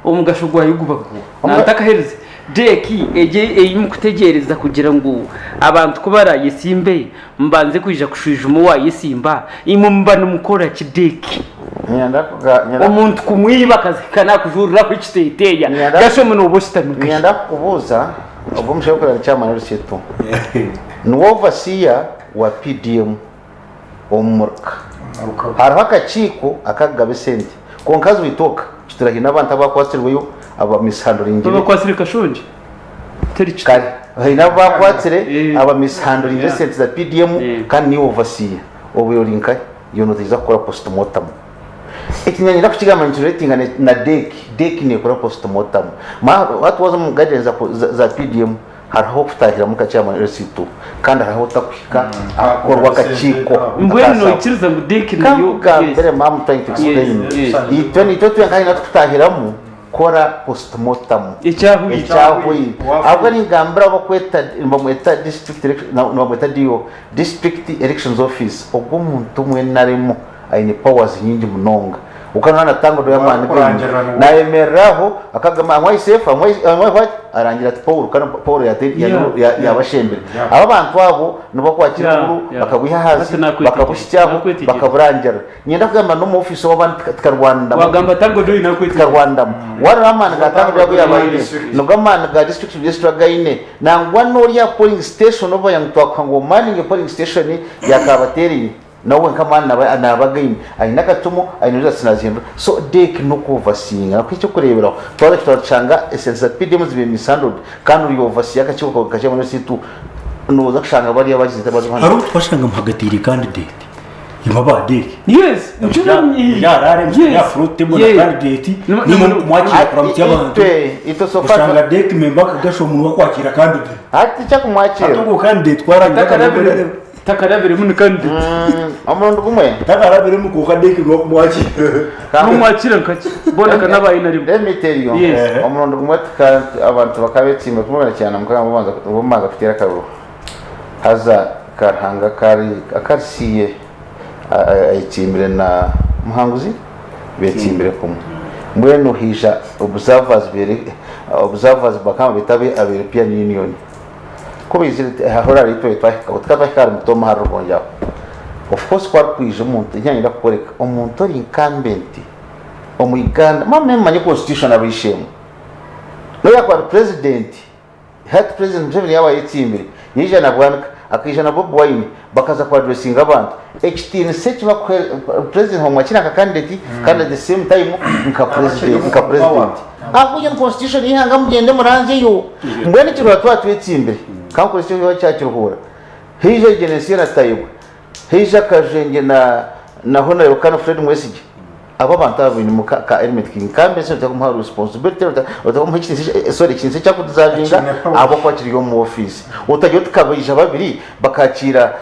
Omugasho gwayo guba guha? Ntakaherize. Deeki egi ei mukutegyereza kugira ngu abantu ku barayesimbe mubanze kwija kushwijuma owayesimba, imwe muba nimukora ki deeki? Omuntu kumwiba akahika nakujuriraho ekiteteeya, gashomi nooba oshutami nkahi? Niinyenda kukubuuza, ogwo omushaija orikureeba ni chairman w'orukiiko, niwe overseer wa PDM omu muruka. Hariho akakiiko akakugaba esente kwonka as we talk Kitura haine abantu abakwatsirweyo aba mishandlingire. Babakwatsire Kashongye? Teri Kitura. Kare haine abu bakwatsire aba mishandlingire esente za PDM kandi niiwe overseer. Obaire ori nkahi? Iwe noija kukora postmortem. Eki niinyenda kukigamba nikiretinga na DEC. DEC neekora postmortem. Hati waaza omu guidelines za PDM hariho okutahiramu nka chairman LC2 kandi hariho otakuhika ahakukorwa akakiiko. Mbwenu noikiriza ngu DEC nayo. Kankugambire ma'am I'm trying to explain. Itwe nitwe twenka ahu tukutahiramu kukora postmortem. Ekyahwire. Ekyahwire. Ahabw'okuba ningambira abu bakweta nibamweta district nibamweta DO, District Elections Office, ogwo omuntu omwe arimu aine powers nyingi munonga. Okaba natanga order y'amaani gaingi. Nayemerera aho akagamba am I safe, am I what? Arangira ati Paul kandi Paul yabashembire. Abo abantu abo nibo bakwakira oburu bakabwiha ahansi bakabuhitsyaho bakaburangirira. Niinyenda kugamba n'omu ofiisi ow'abandi tikarwandamu. Tikarwandamu. Wareeba amaani ga Tanga agu yaaba aine, nigo amaani ga district registrar agu aine. Nangwa n'ori aha polling station obu baagira ngu twakuha ngu omaninge polling station ya Kabatereine, Nawe wenka amaani naaba againe, aine akatumo, aine results nazihindura. So Dec n'oku overseeinga nakuha ekyokureeberaho, twaza kitwara tushanga esente za PDM zibaire mishandled kandi ori overseer akakiiko kawe nka chairman w'esitu noza kushanga bariya abagize baza Hariho obu twashanga muhagatiire candidate imwe aba Dec. Yes, nikyo Muri Harare Yes. ya floor table na Yes. candidate nimwe mukumwakira kuramutsya abantu. Itwe itwe so far Oshanga Dec member akagasha omunwa kwakira candidate. Hati ekyakumwakira. Hati ogwo candidate twarangira Takarabire. Takarabiremu ni candidate. Omurundi gumwe. Takarabiremu kwonka Dec niwe akumwakira. Nomwakira nkaki? Boona kanabaye na rimwe. Let me tell you. Yes. Omurundi gumwe tuka abantu bakabetsimba kumwe cyane mukanga bumanza kuteera akaruru. Haza Karuhanga kari akarisiye ayetsimbire na Muhanguzi betsimbire kumwe. Mbwenu haija observers bere observers bakaba beta abe European Union. Ku baizire hariho orara itwe twahikaho tukaba twahika ahari Mutoma ahari Rubongi aho. Of course ku harikwija omuntu enyanya ndakukworeka omuntu ori incumbent omu Uganda mwaba mumanye constitution abeishemwe nobu yakuba ari president hati president Museveni yaaba ayetsimbire yaija na Bwanika akaija na Bobi Wine bakaza ku addressinga abantu ekitiinisa eki bakuha president bamwakira nka candidate kandi at the same time nka president nka president ahabw'okugira ngu constitution y'eihanga mugyende muranzyeyo mbwenu ekiruhura twaba twetsimbire kankoresa ekyo kya kiruhura haija Genesiyo na Tayebwa haija Kajwengye na na Honorable Colonel Fred Mwesigye Abo abantu abo bainemu ka ka element k'incumbence otakuha responsibility otamuha ekitiinisa sorry ekitiinisa eki akudeservinga ahabw'okuba kiri omu ofiisi. Otagira oti kabaija babiri bakakiira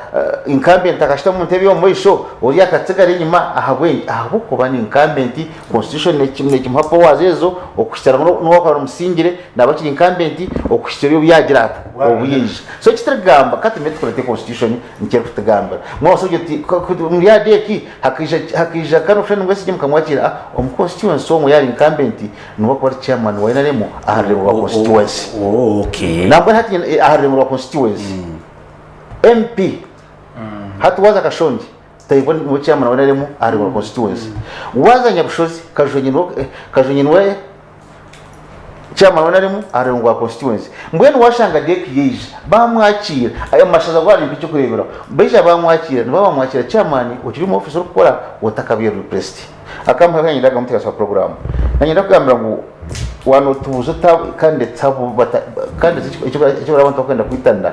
incumbent akashutama omu ntebe ey'omu maisho ori akatsigara enyima ahabw'enki? Ahabw'okuba ni incumbent constitution nekimuha powers ezo okuhitsya n'obu arikuba amusingire naaba akiri incumbent okuhitsya obu yaagira ata? Obu yaija. So eki turikugamba ka tumanye tukurate constitution nikyo erikutugambira. Mwabaasa kugira oti omuri ADEC Hakaija hakaija kano friend Mwesigye mukamwakira ah omu constituency omwe yaari incumbent niwe akuba ari chairman wa NRM aha rurembo rwa constituency. Okay. Nambwenu hati nyine aha rurembo rwa constituency. MP hati waaza Kashongi Tayebwa niwe chairman wa NRM aha rurembo rwa constituency. Waaza Nyabushozi Kajwenyi niwe Kajwenyi niwe Chairman weena arimu aha rurengo rwa constituency. Mbwenu washanga Dec yaija bamwakiira, ayo mashaza agu ari nk'ekyokureeberaho, baija bamwakiira nibaba bamwakiira chairman okiri omu office orikukora otakabaire replaced. Akamuha nanyenda kugamba nti program. Nanyenda kugambira ngu wanotubuuza ota candidates abo bata candidates eki eki abantu barikwenda kwitanira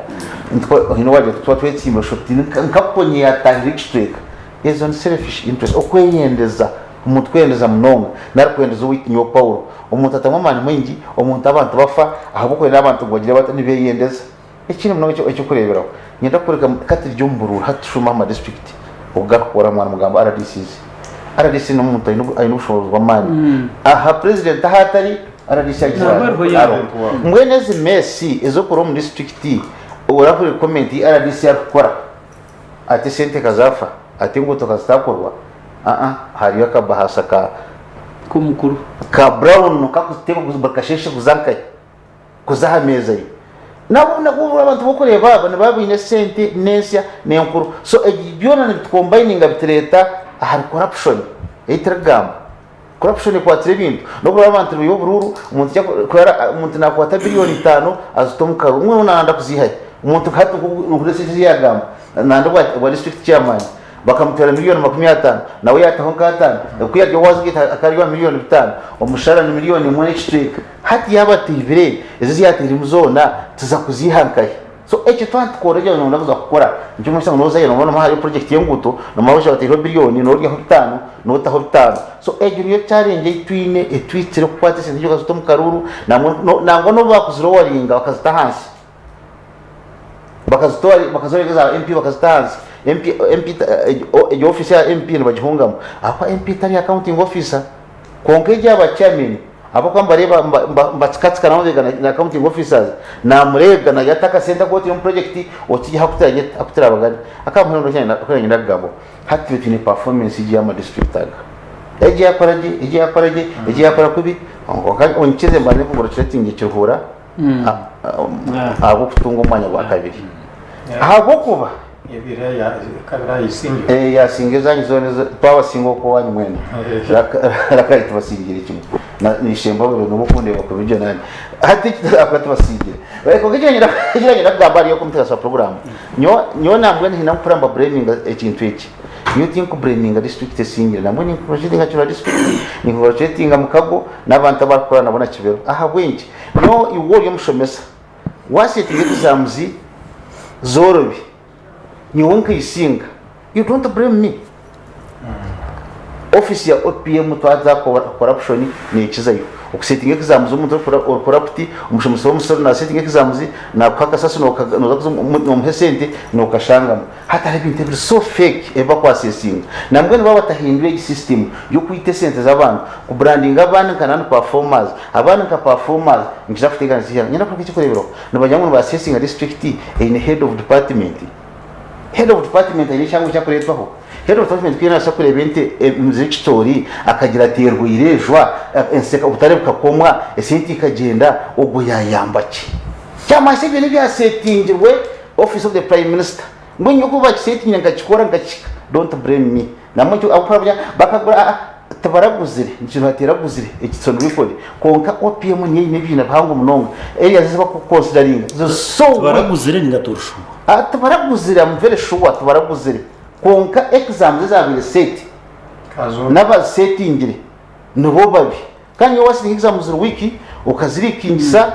nti haine owagira ati tuba twetsimbire oshusha oti nka Konye yatahirira ekicweka. Ezo ni selfish interest, okweyendeza. Omuntu kweyendeza munonga nari kwendeza owaitu nyowe Paulo. Omuntu atamu amaani maingi, omuntu abantu bafa ahabw'okwenda abantu ngu bagire bata, nibeyendeza. Ekindi munonga eky'okureeberaho, niinyenda kukworeka ka turi omu buruuru hati tushuume aha madisiturikiti oku garikukora mwana mugamba RDCs. RDC n'omuntu aine aine obushoboorozi bw'amaani. Aha purezidenti ahu atari, RDC agizire ata? Ariho. Mbwenu ezi meesi ez'okukora omu disiturikiti, orahurira komenti ei RDC arikukora? Ati esente ka zaafa, ati enguuto ka zitaakorwa, aa hariyo akabahaasa ka. K'omukuru. Ka brown kakuteekwa buri kasheeshe kuza nkahi? Kuza aha meeza ye. Nabo nabo abantu b'okureeba aba nibaba baine esente n'ensya n'enkuru. So ebi byona nibitu-combininga bitureeta ahari corruption ei turikugamba. Corruption ekwatsire ebintu. N'okureba abantu nibaiba oburuuru, omuntu aija kurara omuntu nakwata biliyoni itaano azita omu karuru. Mbwenu nayenda kuziiha hi? Omuntu nka hati nkuhurira esente ezi yaagamba, nayenda obwa district chairman, bakamutwara miliyoni 50, nawe yaataho nk'ataano, ku yarya owaazigaita akarya owa miliyoni 5, omushara ni miliyoni emwe n'ekicweka. Hati yaaba ataibire, ezi ezi yaatairemu zoona tuza kuziiha nkahi? So ekyo twaba nitukora ekyo nooyenda kuza kukora, nikyo omanyisa ngu noozayo nooba noomanya hariyo project y'enguuto, noomanya waija bataireho biriyoni, nooryaho bitaano, nootaho bitaano. So egyo niyo challenge ei twine etwitsire kukwata esente okazita omu karuuru nangwa nangwa n'obu baakuzirowaringa bakazita ahansi, bakazitwara bakazooreka eza MP bakazita ahansi, MP MP egyo ofiisi ya MP nibagihungamu ahabw'okuba MP tari accounting officer. Kwonka egyo aba chairman ahabw'okuba nibareeba nibatsikatsika nabo beega na accounting officers namureega nagira ati akasente aku otaire omu project okiihe aku turabagane. Akamuhendo aku nanyenda kugambaho hati itwe twine performance gye y'ama district aga. Egi yakora gye, egi yakora gye, egi yakora kubi kwonka onkize mbanze congratulatinge Kiruhura ahabw'okutunga omwanya gwa kabiri ahabw'okuba yasinga ezanyu zoona twabasinga okwo owanyu mwena rakari tubasingire kimwe nishemba buri n'obu okundeeba kubi gye nanye hati akuba tubasingire kwonka ekiranyenda kugamba hariyo omuteekateesi wa puroguraamu nyowe nambwenu haine ahu mpurira mbabureminga ekintu eki nyowe tinkubureminga disiturikiti esingire nambwenu ninkubureminga Kiruhura disiturikiti ninkubureminga Mukago n'abantu abarikukora nabo na Kibero ahabw'enki Nyowe iwe ori omushomesa wasetinga exams zorobi nyowe nkaisinga you don't blame me office ya OPM twaza corruption nekizayo okusetinga exams omuntu ori corrupt omushomesa womusoro nasetinga exams nakuha akasasi noza nomuha esente nokashangamu Hati hariho ebintu ebiri so fake ebi bakwasesinga. Nambwenu baaba batahindwire egi system y'okwita esente z'abantu, ku brandinga abandi nka non performers, abandi nka performers, nikiza kuteekanisa eihanga. Niinyenda kuha eky'okureeberaho, nibagira ngu nibasesinga district eine head of department. Head of department aine ekyangu eki arikureetwaho? Head of department ku yaabaasa kureeba ente z'ekitoori akagira ati erwaire ejwa, enseka obutare bukakomwa, esente ikagyenda, ogwo yaayamba ki? Kyamanyisa ebyo n'ebyasetingirwe Office of the Prime Minister. Mbwenu nyowe ku bakisetingire nkakikora nkakihika, don't blame me. Namwe ekyo ahabw'okuba barikugira bakagura aa tibaraguzire, Kiruhura teraguzire eki on record. Kwonka OPM niyo eine ebiina bihango munonga. Areas ezi bakuconsideringa ziri so weak. Tibaraguzire ninga tori sure? Ah tibaraguzire, I'm very sure tibaraguzire. Kwonka exams ezabaire set n'abazisetingire nibo babi. Kandi nyowe wasinga exams ziri weak okazirikingisa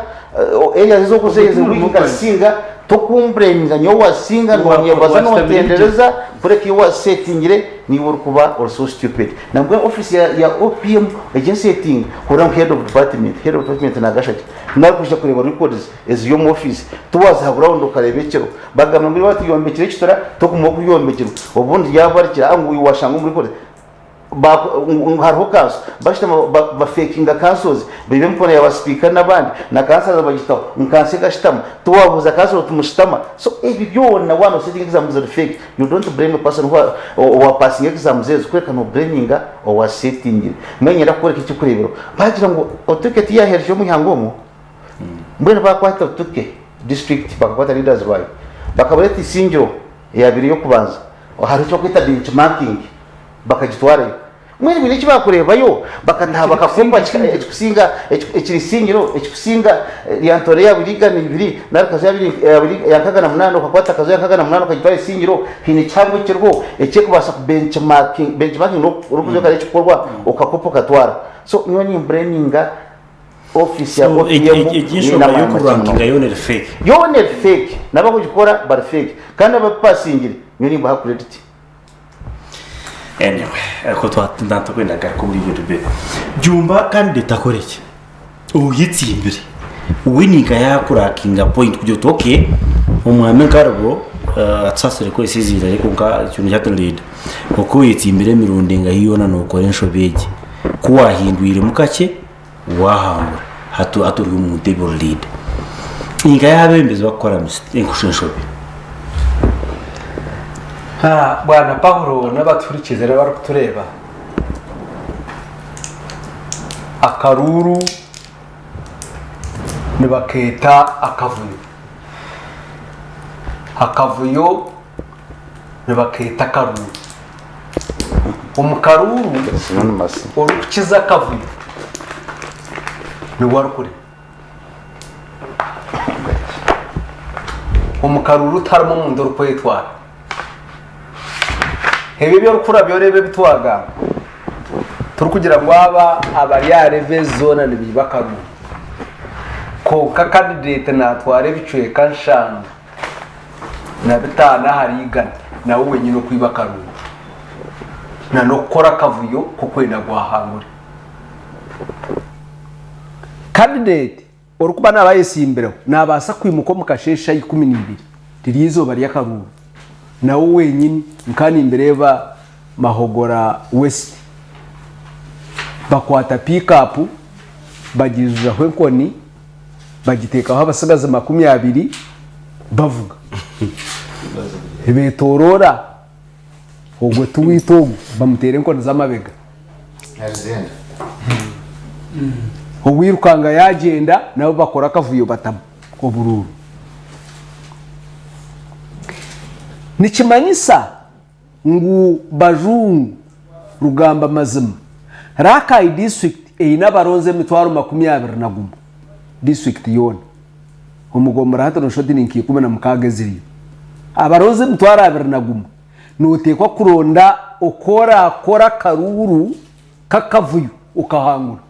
areas ezokuza ziri weak nkazisinga tokumblaminga nyowe wasinga nonyebaza nontendereza kureka iwe wazisetingire niiwe orikuba ori so stupid. Nambwenu office ya OPM egyo ensetinga hurira ngu head of department, head of department nagasha ki? Nari kwija kureeba records eziri omu office tiwaza aha ground okareeba ekiro bagamba ngu iwe watuyombekire ekitura tokumanya oku yombekirwe obundi ryabarikira ngu iwe washanga omu records. Ngu hariho kanso bashutama bafekinga kansozi baiba emikono ya ba sipiika n'abandi na kansala bagitaho ngu kanso ekashutama tiwabuuza kansala oti mushutama so ebi byona waaba nosetinga exams ziri fake you don't blame a person who owa passinga exams ezo kureka no blaminga owa setingire. Mbwenu niinyenda kukworeka eky'okureeberaho baagira ngu Otuke tiyaheerire omu ihanga omwo mbwenu baakwata Otuke district bakakwata leaders baayo bakabareeta Isingiro eyabaire ey'okubanza hariho eki barikweta benchmarking bakagitwarayo. Mbwenu baine eki baakureebayo bakataaha bakakomba ekikusinga ekirisingiro ekikusinga Lyantoore yaaba eri 200 nari Kazo yaaba eri ya 68 okakwata Kazo ya 68 okagitwara Isingiro haine kihango ekiriho ekirikubaasa ku benchmarking benchmarking n'okuza ekikorwa okakopa okatwara. So nyowe nimbureminga Office ya So, OPM egi egi eine enshonga amaani makye y'okurankinga munonga. yoona eri fake. Yoona eri fake n'abakugikora bari fake kandi ababipasingire nyowe nimbaha credit. Anyway, ariko ntakwenda kugaruka omuri ebyo debate. Jumba candidate akore ki? Oyetsimbire. Winning yakurakinga point kugira oti okay, omwami Nkarubo atusaasire kukoresa eiziina rye kwonka ekyo nikyo aturinda. Oku oyetsimbire emirundi engahi yoona nookora enshobe egi. Ku waahindwiremu kakye, waahangura. Hati hati ori omu ntebe ori leader. Inka y'abeebembezi barikukora enshobe. Bwana Paulo n'abatuhurikiize n'abarikutureeba, akaruuru nibakeeta akavuyo. Akavuyo nibakeeta akaruuru. Omu karuuru orikukiza akavuyo niwe arikurema. Omu karuuru tiharimu omuntu orikwetwara. Ebi ebi orikuhurira byona ebi ebi twagamba, turikugira ngu aba abari aha level ezi zoona nibaiba akaruuru. Kwonka candidate naatwara ebicweka nshanju. na bitaano ahari igana nawe wenyine okwiba akarungu na n'okukora akavuyo k'okwenda gwahangure. Candidate orikuba naaba ayesimbireho naabaasa kwimuka omu kasheeshe shaaha 12 riri eizooba ry'akaruuru nawe wenyini nka nimbireeba Mahogora West bakwata pick-up bagiijuzaho enkoni bagiteekaho abatsigazi 20 bavuga beetoroora ogwo ti waitu ogwo bamuteera enkoni z'amabega. Owirukanga yaagyenda nabo bakora akavuyo batamu oburuuru. Nikimanyisa ngu Bajungu rugamba mazima Rakai district eine abaronzi 21,000 district yoona omugombora hati noshusha oti ninka 16 eziriyo abaronzi 21,000 notekwa kuronda oku orakora akaruuru kakavuyo okahangura.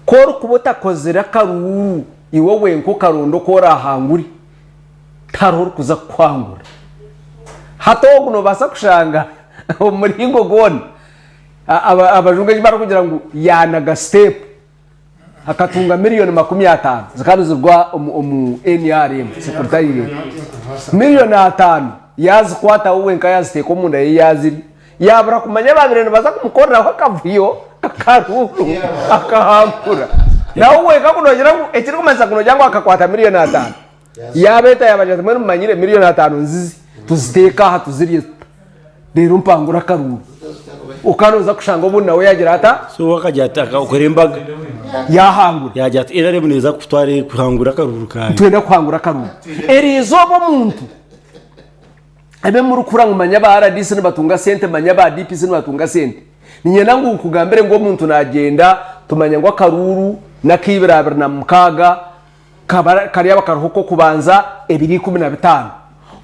Ku orikuba otakozire akaruuru iwe wenka okaronda oku orahangure tihariho orikuza kukuhangura. Hati ogu noobaasa kushanga omu muringo gwona abajungu eki barikugira ngu yaanaga siteepu akatunga miriyoni 50 zikaba nizirugwa omu NRM sekuritariyeeti. Miriyoni ataano yaazikwata we wenka yaaziteeka omunda ye yaazirya. Yaabura kumanya abaabaire nibaza kumukoreraho akavuyo k'akaruuru akahangura. Nawe wenka ku noogira ngu ekirikumanyisa ngu noogira ngu akakwata miriyoni ataano. Yaabeeta yaabagira ati mbwenu mumanyire miriyoni ataano nzizi tuziteeke aha tuzirye reero mpangure akaruuru. Okaba nooza kushanga obundi nawe yaagira ata? So we akagira ati akakora embaga. Yaahangura. Yaagira ati NRM neeza kutwara kuhangura akaruuru kangye. Nitwenda kuhangura akaruuru. Eriizooba omuntu ebi murikuhurira ngu manya aba RDC nibatunga sente manya aba DPC nibatunga sente niinyenda ngu nkugambire ngu omuntu naagyenda tumanya ngu akaruuru n'akaibiri 26 Kaba karyaba kariho ok'okubanza ebiro 15.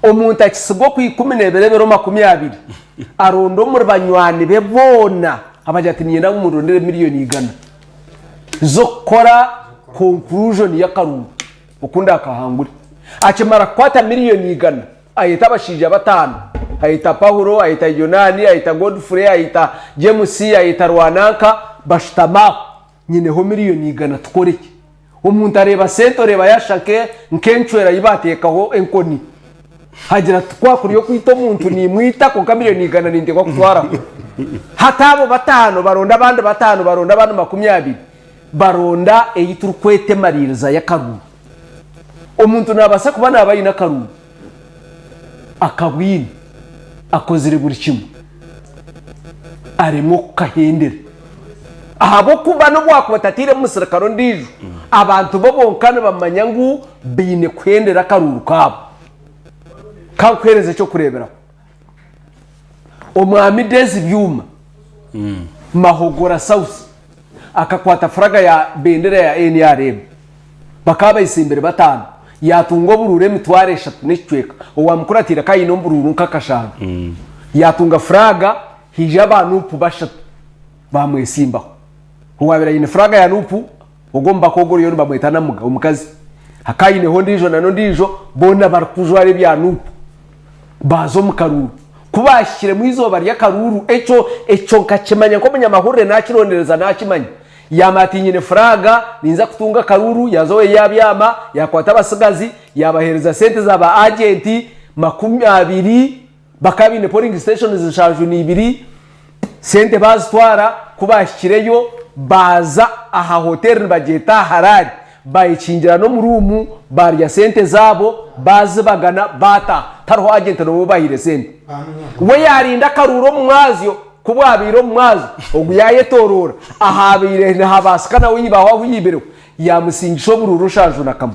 Omuntu akitsiga okwa 12 ebiro 20, aronda omuri banywani be boona, abagira ati niinyenda ngu mundondere miriyoni igana z'okukora conclusion y'akaruuru oku ndaakahangure. Akimara kukwata miriyoni igana, ayeta abashaija bataano, ayeta Paulo, ayeta Yonaani, ayeta Godfrey, ayeta James, ayeta Rwananka, bashutama aho. Nyineho miriyoni igana tukore ki? Omuntu areeba sente oreeba yashusha nk'encwera ei baateekaho enkoni. Agira ati ku akuriyo kwita omuntu nimwita kwonka miriyoni igana ninteekwa kutwaraho. Hati abo bataano baronda abandi bataano baronda abandi 20 baronda ei turikweta emariiriza y'akaruuru. Omuntu naabaasa kuba naaba aine akaruuru akabwine akozire buri kimwe aremwe okukahendera ahabw'okuba n'obu waakuba otatairemu musirikare ondiijo abantu bo bonka nibamanya ngu baine kuhendera akaruuru kaabo. Ka nkuheereze eky'okureeberaho. Omwami Dezi Byuma, Mahogora South, akakwata furaga ya bendera ya nrm. Bakaba baisimbire bataano, yaatunga oburuuru 3000 n'ekicweka. Owaamukuratiire akaba aine oburuuru nk'akashanga. Yaatunga furaaga, haija aba Nup bashatu baamwesimbaho. Owaabaire aine furaaga ya Nup, ogwo omubaka ogwo oriyo nibamweta Namuga, omukazi. Hakaba haineho ondiijo nana ondiijo, boona barikujwara ebya Nup. Baaza omu karuuru. Ku baahikiremu eizooba ry'akaruuru, ekyo ekyo nkakimanya nk'omunyamahurire naakirondereza naakimanya. Yaamanya ati nyine furaaga, ninza kutunga akaruuru, yaaza owe yaabyama, yaakwata abatsigazi, yaabaheereza sente za ba agenti 20, bakaba baine polling stations 72, sente baazitwara, ku baahikireyo baaza aha hoteeri nibagyeta Harare, baayekingirana omu ruumu, baarya sente zaabo, baazibagana, baataaha. Tihariho agenti n'omwe ou baahaire sente. We yaarinda akaruuru omu mwazyo, ku bwabaire omu mwazyo, ogu yaayetooroora ahaabaire nihabaasika nawe ibaho ahu yaibireho, yaamusingisa oburuuru 71.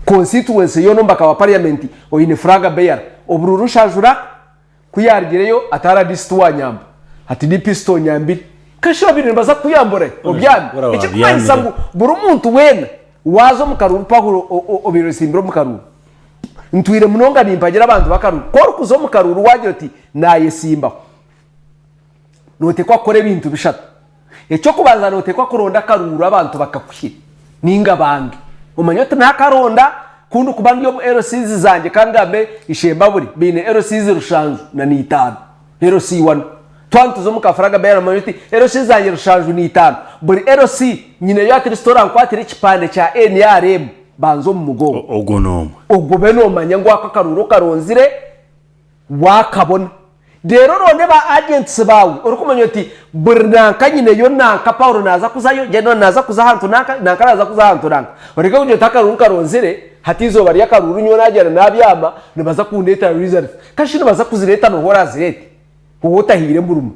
Constituency yoona omubaka wa parliament oine flag bearer, oburuuru nshanju na. Ku yaarugireyo ati rdc tiwanyamba, ati DPC tonyambire. Kashi babaire nibaza kukuyambura obyame. Ekirikumanyisa ngu buri muntu weena waaza omu karuuru Paulo obaire osimbire omu karuuru. Ntwire munonga nimpagira abantu b'akaruuru. Ku orikuza omu karuuru waagira oti naayesimbaho, nooteekwa kukora ebintu bishatu. Eky'okubanza nooteekwa kuronda akaruuru abantu bakakuhe nainga bange. Omanye oti naakaronda ku ndikuba ndi omu LCs zangye ka ngambe Ishembabure baine LCs rushanju na n'itaano, LC one. Twaba nituza omu Kafuraga Bear omanye oti LC zangye rushanju n'itaano, buri LC nyineyo at least orankwatira ekipande kya nrm banza omu mugongo. Ogwo n'omwe. Ogwo obe noomanya ngu ako akaruuru okaronzire waakabona. Reero oronde ba agents baawe orikumanya oti buri nanka nyineyo nanka Paulo naaza kuzayo, General naaza kuza ahantu nanka, nanka naaza kuza ahantu nanka. Oreke kugira oti akaruuru nkaronzire, hati eizooba ry'akaruuru nyowe naagyenda naabyama nibaza kundeetera results. Kashi nibaza kuzireeta nooha oraazireete? Ou otahaire murimo.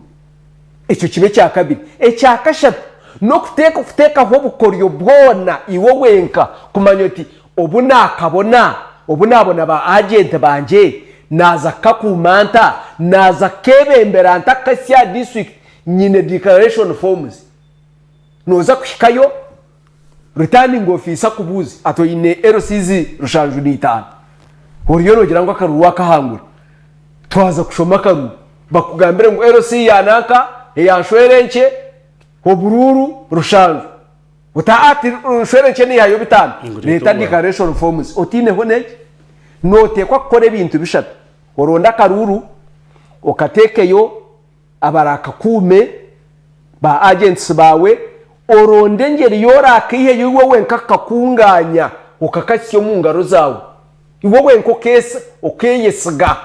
Ekyo kibe ekya kabiri. Ekya kashatu, n'okuteeka kuteekaho obukoryo bwona iwe wenka kumanya oti obu naakabona, obu naabona ba agenti bangye, naaza kukakuuma nta, naaza kukeebembera nta kukahitsya aha disiturikiti nyine declaration forms. Nooza kuhikayo, returning officer akubuuze ati oine LCs rushanju na itaano, oriyo noogira ngu akaruru waakahangura. Twaza kushoma akaruru bakugambire ngu LC ya nanka, eya nshwerenkye, oburuuru rushanju. Oti aa ti nshwerenkye neihayo bitaano, reeta declaration forms otaineho n'eki. Nooteekwa kukora ebintu bishatu, oronde akaruuru, okateekeyo abarakakuume, ba agents baawe, oronde engyeri y'orakaiheyo iwe wenka kukakunganya okakahitsya omu ngaro zaawe. Iwe wenka okeyesiga.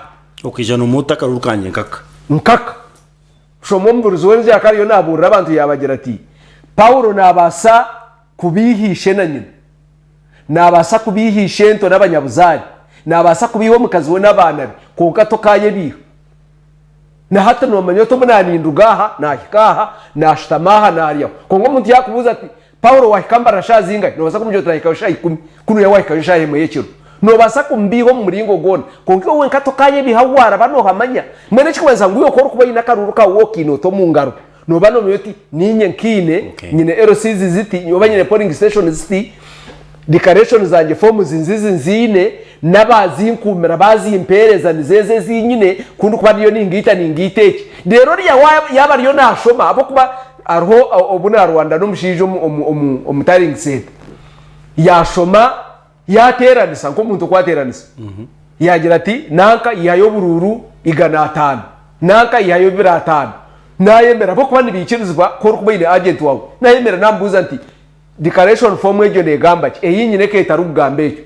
Okaija nomuta akaruru kangye nkaka. Nkaka. Shoma Omubuurizi w'Enjiri akaba ariyo naabuurira abantu yaabagira ati, Paulo naabaasa kubeiha ishe na nyina, naabaasa kubeiha ishento n'abanyabuzaare, naabaasa kubeiha omukazi we n'abaana be, kwonka tokaayebeiha. Na hati noomanya oti obu naaninduga aha, naahika aha, naashutama aha, naaryaho. Kwonka omuntu yaakubuuza ati, Paulo waahika mbarara shaaha zingahi? Noobaasa kumugira oti naahikayo shaaha ikumi, kunu yaaba waahikayo shaaha emwe y'ekiro. Noobaasa kumubiiha omu muringo gwona, kwonka iwe wenka tokaayebiiha ahu waaraba noohamanya. Mbwenu ekirikumanyisa ngu iwe ku orikuba oine akaruuru kaawe wokaine ota omu ngaro, nooba noomanya oti niinye nkaine, nyine LCs ziti, oba nyine polling station ziti, declaration zangye forms nzizi nziine, n'abaazinkuumira baazimpeereza nizo ezi ezi nyine, ku ndikuba ndiyo ningaita ningaita eki. Reero oriya yaaba ariyo naashoma ahabw'okuba hariho obu naarwanda n'omushaija omu tallying centre, yaashoma yaateeranisa nk'omuntu oku ateeranisa, yaagira ati nanka ihayo oburuuru 500, nanka ihayo 25, naayemera ahabw'okuba nibiikirizibwa ku orikuba oine agenti waawe, naayemera naamubuuza nti Declaration form egyo negamba ki? Ei nyine eka etarikugamba ekyo.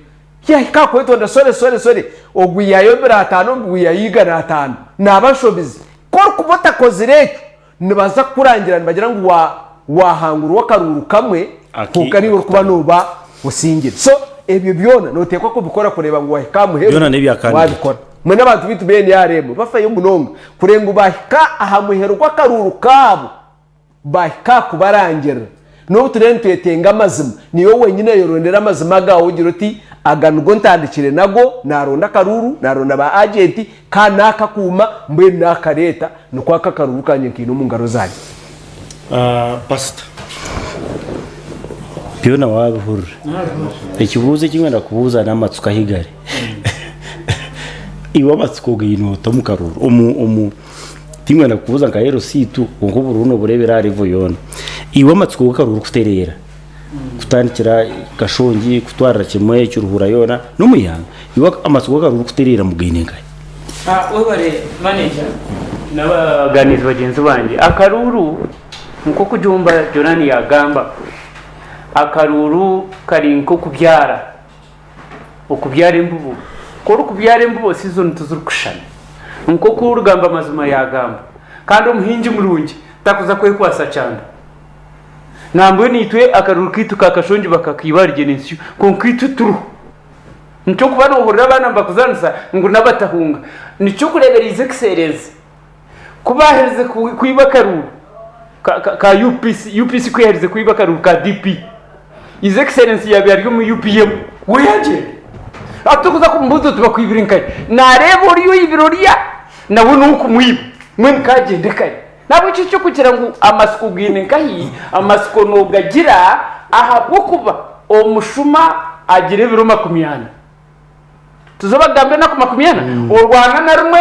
Yahika aha kwetonda sorry sorry sorry ogu yihayo 500 ogu yihayo 500 naba nshobize. Ku orikuba otakozire ekyo nibaza kukurangira nibagira ngu wa wahangurwa akaruuru kamwe kwonka niiwe orikuba noba osingire. So ebyo byona noteekwa kubikora kureeba ngu wahika aha muheru Byona n'ebya candidate. wabikora. Mbwenu abantu baitu ba NRM bafeyo munonga kureeba ngu bahika aha muheru gw'akaruuru kaabo. Bahika aha kubarangirira. N'obu turiyo nitwetenga amazima, niiwe wenyine oyorondera amazima agaawe ogire oti, Aga nigo ntandikire nago, naaronda akaruuru, naaronda ba agenti, kandi naakakuuma, mbwenu naakareeta, nikwo aka akaruuru kangye nkaine omu ngaro zangye. Pasita, byona waabihurira. Ekibuuzo eki ndikwenda kubuuza n'amatsiko ahu gari. Iwe amatsiko ogaine ota omu karuuru? Omu, omu. Tinkwenda kukubuuza nka LC tu kwonka obururu nobureebera aha level yoona. Iwe amatsiko g'akaruru kutereera kutandikira Kashongi kutwarira kimwe Kiruhura yoona n'omu ihanga, iwe amatsiko g'akaruru kutereera mugaine nkahi? Webare manager n'abaganiizi bagyenzi bangye. Akaruuru nk'oku Jumba Joran yaagamba, akaruuru kari nk'okubyara. Okubyara embibo. Ku orikubyara embibo sizoni tizirikushushana. Nk'oku Rugamba Amazima yaagamba. Kandi omuhingi murungi takuza kwekwatsa kyanda. Nambwenu itwe akaruru kaitu ka Kashongi bakakaiba ahari Gyenensiyo kwonka itwe turiho. Nikyo orikuba noohurira abaana nibakuzaanisa ngu n'abatahunga. Nikyo orikureebera His Excellency ku baaherize kwiba akaruru ka UPC, UPC ku yaaherize kwiba akaruru ka DP, His Excellency yaabaire ari omu UPM, we yaagyenda. Hati orikuza kumubuuza oti bakwibire nkahi? Naareeba oriya oibire oriya, nawe n'okumwiba, mbwenu kaagyende kare. Nahabwekyo eky'okugira ngu amatsiko gaine nkahi, amatsiko noogagira ahabw'okuba omushuma agira ebiro 40. Tuze bagambe enaku 40, orwana na rimwe.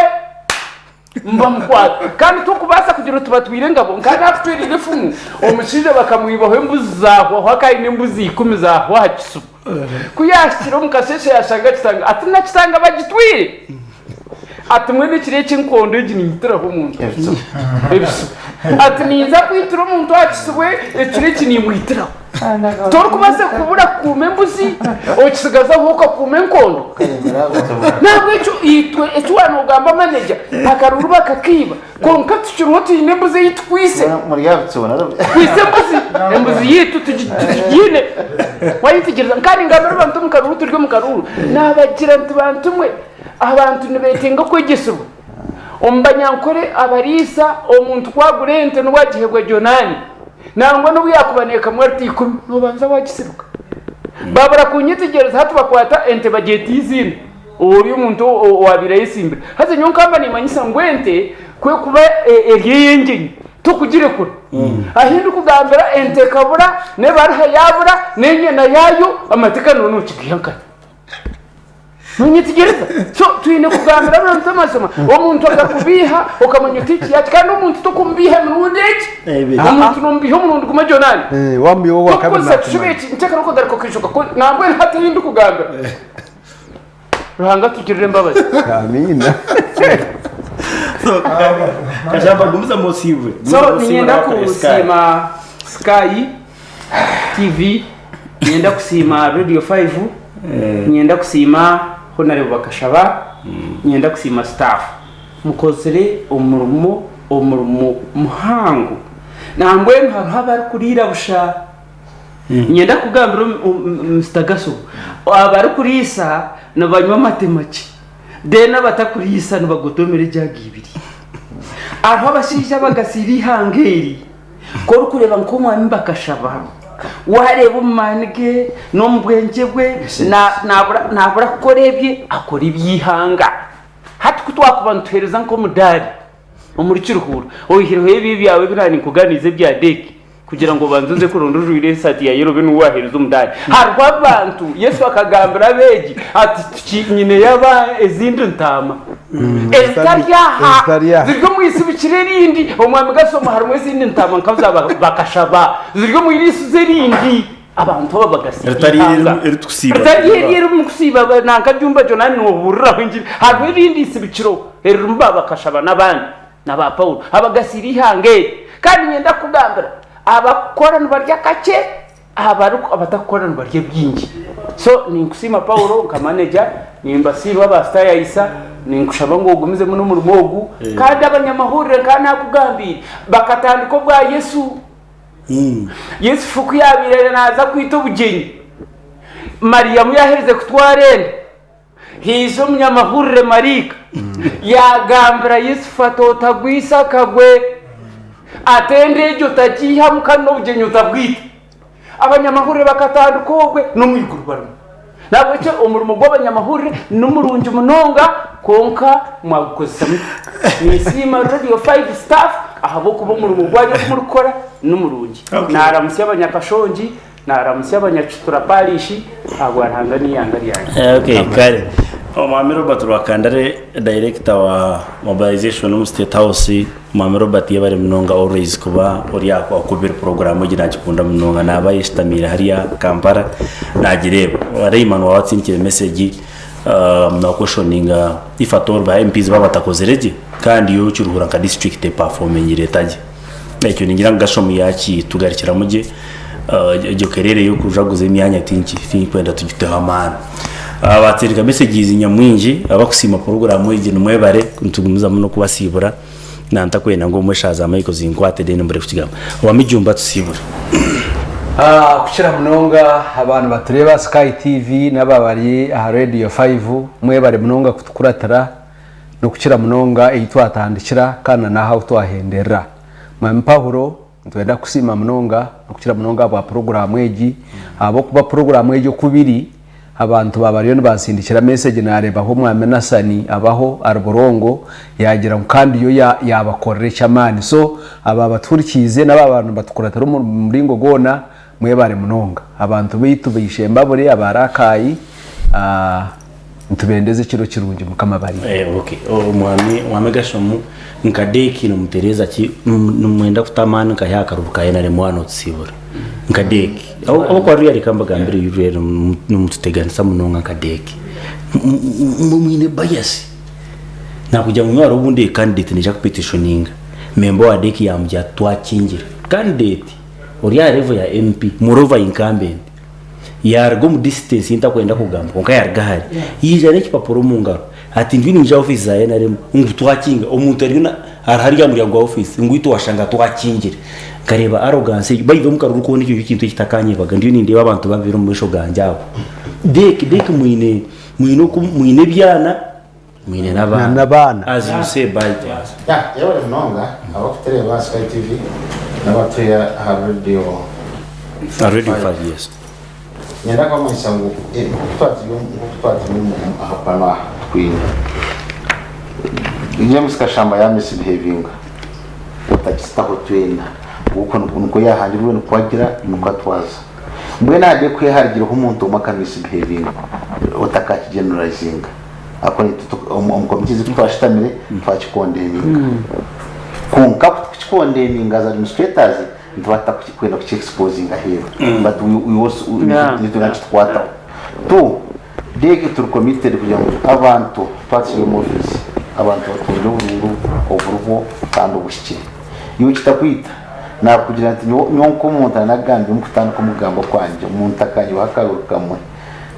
Nibamukwata. Kandi tokubaasa kugira oti batwire engabo. Nka naakutweriire efumu, omushaija bakamwibaho embuzi zaahwaho akaba aine embuzi ikumi zaahwa aha kisubo. Ku yaahikire omu kasheeshe yaashanga kitanga, ati na kitanga bagitwire? Ati mbwenu ekiro eki enkondo egi niinyitiraho omuntu. Ebisubo. Ati ninza kwitira omuntu aha kisubo ekiro eki niimwitiraho. Torikubaasa kubura kukuuma embuzi okisigazaho okakuuma enkondo. Nahabwekyo itwe eki waaba nogamba manager akaruru bakakiiba kwonka tukiriho twine embuzi ei tukwise. Twise embuzi, embuzi yaitu tugiine. Wayetegyereza? Kandi ngambira abantu omu karuru turi omu karuru nabagira nti bantu mwe abantu nibetenga kwegyesibwa. Omu banyankore abariisa omuntu ku agura ente n'obu agihebwa Jonani nangwa n'obu yaakuba neekamwa rita ikumi noobanza waagisiribuka. Baabura kunyetegyereza hati bakwata ente bagyeta eiziina ori omuntu owaabaire ayesimbire. Haza nyowe nkaba nimmanyisa ngu ente ku erikuba eri ey'engyenyi tokugirekura. Ahi ndikugambira ente ekabura n'ebaruha yaabura n'enyana yaayo amateeka nooba nookigaiha nkahi? Nonyetegyereza? So twine kugambira abantu amazima. Omuntu akakubiiha okamanya oti eki yaki kandi omuntu tokumubiiha emirundi egi. Ebiri. Omuntu nomubiiha omurundi gumwe Jonani. Eh, wamubiiha owa kabiri Tokukozesa kishuba nakumanya. eki ntekera okugaruka okaijuka ko nambwenu hati ei ndikugambira. Ruhanga atugirire embabazi. Amiina. Kashamba gumizamu osiibure. So niinyenda kusiima Sky TV, niinyenda kusiima Radio 5, niinyenda kusiima Honarebo Bakashaba, niinyenda kusiima staff. Mukozire omurimo omurimo muhango. Nambwenu hariho abarikuriira busha. Niinyenda kugambira Mister Gaso, abarikuriisa nibanywa amate makye, then abatakuriisa nibagotomera ejaaga ibiri. Hariho abashaija abagasiire eihanga eri. Ku orikureeba nk'omwami Bakashaba, waareeba omu maani ge n'omu bwengye bwe, naabura kukora ebye, akora eby'eihanga. Hati ku twakuba nituheereza nk'omudaari omuri Kiruhura, oihireho ebyo ebyawe ebi naaninkuganiize ebya deeki, kugira ngu obanze oze kuronda ojwaire esaati ya yero obe niwe waaheereza omudaari. Hariho abantu, Yesu akagambira abeegi ati, Nyineyo ezindi ntaama. Ezitari aha, ziri omu isibikiro erindi. Omwami Gasoma harimu ezindi ntaama nka za Bakashaba ziri omu iriisizo erindi. Abantu aba bagasiiba Ritari eihanga. eritukusiiba. Ritari eri erimu kusiiba nanka Jumba Jonani nobuuriraho engiri. Hariho erindi isibikiro eririmu ba Bakashaba n'abandi na ba Paulo abagasiire eihanga eri. Kandi niinyenda kukugambira abakukora nibarya kakye. Abatakukora nibarya bingi. So ninkusiima Paulo nka manager, nimbasiima aba Star Isa, ninkushaba ngu ogumizemu n'omurimo ogu. Kandi abanyamahurire nka nakugambiire, bakatandika obwa Yesu. Yusufu ku yabaire naaza kwita obugyenyi, Mariamu yaherize kutwara enda, haija omunyamahurire maraika yaagambira Yusufu ati, Otagwisa akagwe, ati enda egyo otagiihamu kandi n'obugyenyi otabwita. Abanyamahurire bakatandika obwe n'omu iguru barimu. Nahabwekyo omurimo gw'abanyamahurire nimurungi munonga kwonka mwagukozesa muta? Ninsiima Radio 5 staff ahabw'okuba omurimo gwanyu ogu murikukora nimurungi. Naaramutsya Abanyakashongi. Naaramutsya Abanyakitura Parish ahabwa Ruhanga n'eihanga ryangye. Okay, kare. Omwami Robert Rwakandare, Director wa Mobilization omu State House, Omwami Robert yebare munonga always kuba ori aha akubire program egi nagikunda munonga naaba ayeshutamiire hariya Kampala nagireeba. Rayman waaba atsindikire message um, na questioninga if at all ba MPs baaba batakozire gye kandi yo Kiruhura nka district eperformingire eta gye. Ekyo ningira ngu Gashomu yakitugarukiramu gye. Egyo kerere y'okujaguza emyanya tinki tinkwenda tugiteho amaani. Batsindika messages nyamwingi abakusiima puroguraamu egi nimwebare nitugumizamu n'okubasiibura na ntakwenda ngu omwe eshaaha za Michael zinkwate then mbure kukigamba. Owamijumba tusiibure. Kukira munonga abantu batureeba Sky TV n'aba bari aha Radio 5 mwebare munonga kutukuratira. N'okukira munonga ei twatandikira kandi na n'ahu twahenderera. Mwami Paulo, nitwenda kukusiima munonga n'okukira munonga ahabwa puroguraamu egi, ahabw'okuba puroguraamu egi oku biri, abantu baaba bariyo nibansindikira mesegi naareebaho Omwami Nasani abaho ari Burongo, yaagira ngu kandi yo yaabakorera eky'amaani. So, abo abatuhurikiize n'abo abaaba nibatukuratira omu muringo gwona, mwebare munonga. Abantu baitu baishembabure aba Rakai. Nitubendeza ekiro kirungi Mukama abarinde. Eh, okay. Omwami Mwami Gashomu nka deeki nimutereeza ki nimwenda kuta amaani nkahi aha karuru ka NRM waaba notusiibura nka deeki ahabw'okuba ruriya reka mbagambire ruriya nimututeganisa munonga nka deeki mwine bias nakugira ngu hariho obundi candidate naija kupetitioninga member wa deeki yamugira ati twakingira candidate ori aha level ya MP moreover incumbent Yaaruga omu distance ei ntakwenda kugamba kwonka yaaruga hare yaija n'ekipapura omu ngaro ati ndiyo niinyija aha ofiisi za NRM ngu twakinga omuntu ariyo na ari hariya aha muryango gwa ofiisi ngu itwe washanga twakingire. Nkareeba arrogance egyo by the way omu karuru koona ekyo nikyo kintu ekitakanyebaga ndiyo nindeeba abantu babiri omu maisho gangye aho. Deeki deeki mwine mwine oku mwine ebyana mwine n'abaana n'abaana. As you say bye to us. Yeah, yebare munonga abakutureeba aha Sky TV n'abatuya aha radio Aha Radio 5 yes. Nyenda kubamanyisa ngu eh, nkoku twatiri nkoku twatiri aha pano aha twine James Kashamba ya misbehavinga otakisitaho twena okwo nikwo yahangirwe nikwo agira nikwo atwaza mbwenu ahari kweharigireho omuntu omwe aka misbehavinga otakakigeneralizinga Ahabw'okuba naitwe omu committees ku twashutamire twakikondeminga. Kwonka ku tukukikondeminga as administrators nituba tutakwenda kuki exposinga aheeru. But we, we also, nitwe nakitukwataho. Tu, Deki turi committed kugira ngu abantu twaba omu office, abantu batunge obururu oburiho kandi obuhikire. Iwe kitakwita, nakugira nti nyowe nk'omuntu nagambire omu kutandika omu kugamba kwangye, omuntu akanyibaho akaruru kamwe.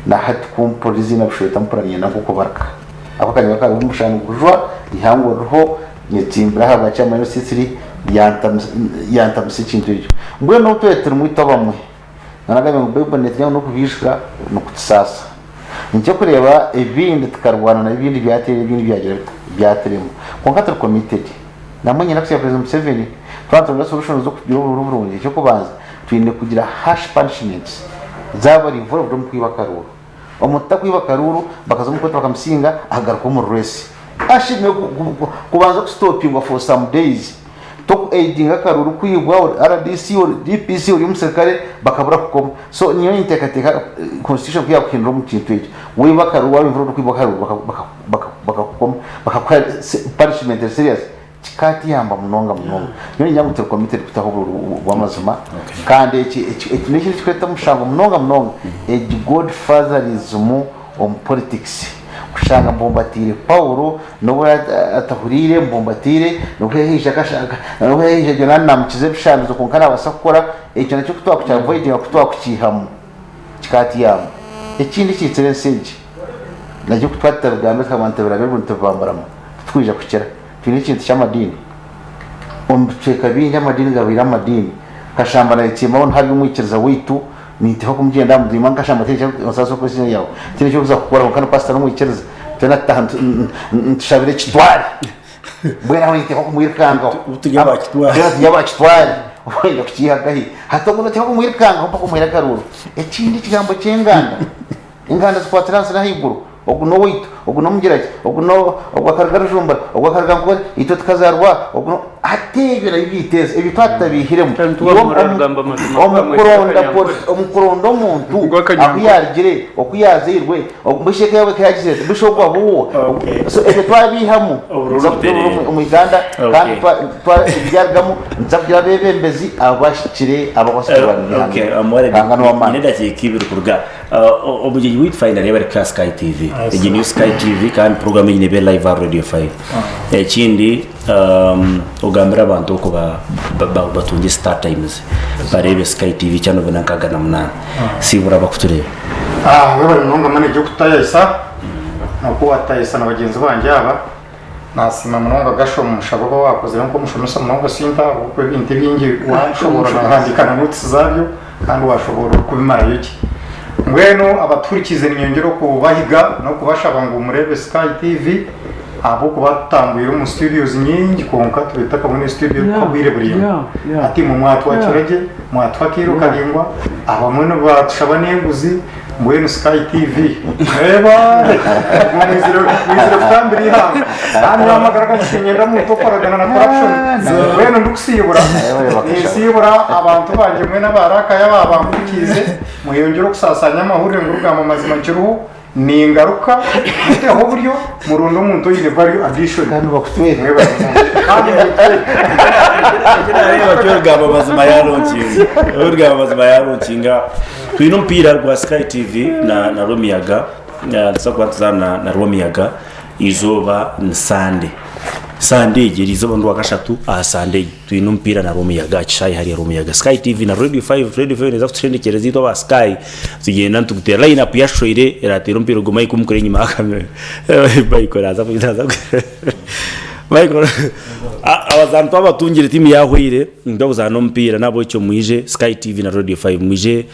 Na hati ku mpurira eiziina Bushweta mpurira niinyenda nk'okubaruka. Ahabw'okuba akanyabwa kariho omushana nigujwa, eihangwe ririho, nyetsimbire aha bwa chairman w'esisiri, ryantamisa ekintu ekyo. Mbwenu obu twaba turimu itwe abamwe, naagambire ngu Baiburi neetugira ngu n'okubiijuka nikutusaasa. Nikyo orikureeba ebindi tukarwana nabyo ebindi byateera ebindi byagira bita, byaturema. Kwonka turi committed. Nambwenu niinyenda kushaba President Museveni twaba nituronda solutions z'okugira obururu burungi, eky'okubanza twine kugira harsh punishments z'abari involved omu kwiba akaruuru. Omuntu takwiba akaruuru bakaza omu kooti bakamusinga akagaruka omu race. Ashemereire kubanza kustopingwa for some days. Toku aidinga akaruuru kwibwa ori RDC, ori DPC, ori omuserukare bakabura kukoma. So nyowe ninteekateeka constitution ku yaakuhindura omu kintu ekyo, waiba akaruuru waaba involved omu kwiba akaruuru bakakukoma bakakuha punishment eri serious Kikatuyamba munonga munonga. Nyowe ningira ngu turi committed kutaho obururu bw'amazima kandi eki eki eki n'ekintu ekirikureeta omushango munonga munonga egi godfatherism omu politics kushanga mbumbatiire Paulo n'obu atahuriire mbumbatiire n'obu yaija akashanga n'obu yaija gye namukiza ebishandizo kwonka nabaasa kukora ekyo nakyo ku twakuki avoidinga ku twakukiihamu kikatuyamba. Ekindi ekiitsire ensi egi nakyo ku twatutabigambire tukaguma nitubirabya obwo nitubibamburama titwija kukira. Twine ekintu ky'amadiini. Omu bicweka bingi amadiini gabaire amadiini. Kashamba nayetsimbaho ntari omwikiriza waitu, ninteekwa kumugyenda aha mudiima nkashamba tihaine eki osaasire kukozesa eiziina ryawe, tihaine eki orikuza kukora kwonka ni pasita n'omwikiriza. Twena tutaaha nitushabira ekitware. Mbwenu aho ninteekwa kumwirukangaho. Turi aba kitware. Twena turi aba kitware. Wenda kukiiha nkahi? Hati ogwo noteekwa kumwirukangaho mpaka omuhaire akaruuru. Ekindi ekigambo ky'enganda. Enganda zikwatsire ahansi n'ahaiguru. Ogu n'owaitu, ogu n'omugira ki, ogu ogu akaruga Rujumbura, ogu akaruga Nkore, itwe tukazaarwa aha, ogu no. Hati ebyo nabyo byiteza, ebyo twaba tutabiihiremu. Omu kuronda omuntu ahu yaarugire, oku yaazairwe, mbwenu shi eka yaabo eka yaagizire eti, mbwenu shi ogu aba ow'oha? So ebyo twabiihamu, nituza kugira obururu omu Uganda kandi ebyarugamu nituza kugira abeebembezi abahikire abakubaasa kurwanirira ihanga. Ruhanga n'ow'amaani. Nyine edakiika ibiri kuruga Omugyenyi waitu finally yaba ari kuha Sky TV. Egi niyo Sky TV kandi program egi neeba eri live aha Radio 5. Ekindi ogambire abantu oku batunga Star Times bareebe Sky TV channel 468. Siibura abakutureeba. Webare munonga manager okutayayisa noku watayayisa na bagyenzi bangye aba. Nasiima munonga Gasho omushabo oba wakozire nk'omushomesa munonga sente ahabw'okuba ebintu ebingi washoboorora wahandiika na notes zabyo kandi washoboorora okubimarayo gye. Mbwenu abatuhurikiize ninyongyera okubahiga n'okubashaba ngu mureebe Sky TV ahabw'okuba tutambwire omu studios nyingi kwonka tubaire tutakabona studio erikuha obwire buraingwa. Hati imwe mwatwakira gye, mwatuha akaire karaingwa, abamwe nibatushaba n'enguzi. Mbwenu Sky TV mwebare mwizire mwizire kutambira ihanga kandi nyowe amagara gangye tinyenda muntu okoragana na corruption mbwenu ndikusiibura ninsiibura abantu bangye mwena abarakaya aba bampurikiize mweyongyere okusasanya amahurire ngu rugamba mazima nkiriho. Ningaruka muteho oburyo murunde omuntu oine value addition. Kandi bakutwere. Kandi Ekinareeba ky'orugamba mazima yaronkinga. Orugamba mazima yaronkinga. Twine omupiira gwa Sky TV na na Rwemiyaga. Nituza kuba nituzaana na Rwemiyaga eizooba ni Sande. Sande egi eriizooba n'orwakashatu aha Sande egi. Twine omupiira na Rwomuyaga aha kishaayi hariya Rwomuyaga. Sky TV na Radio 5, Radio 5 neeza kutushendekyereza itwe aba Sky tugyenda nituguteera line up yashweire erateera omupiira ogwo Mike omukuru enyima ya kamera. Michael naaza naaza Michael abazaani twabatungire tiimu yahweire nituza kuzaana omupiira nahabwekyo mwije Sky TV na Radio 5 mwije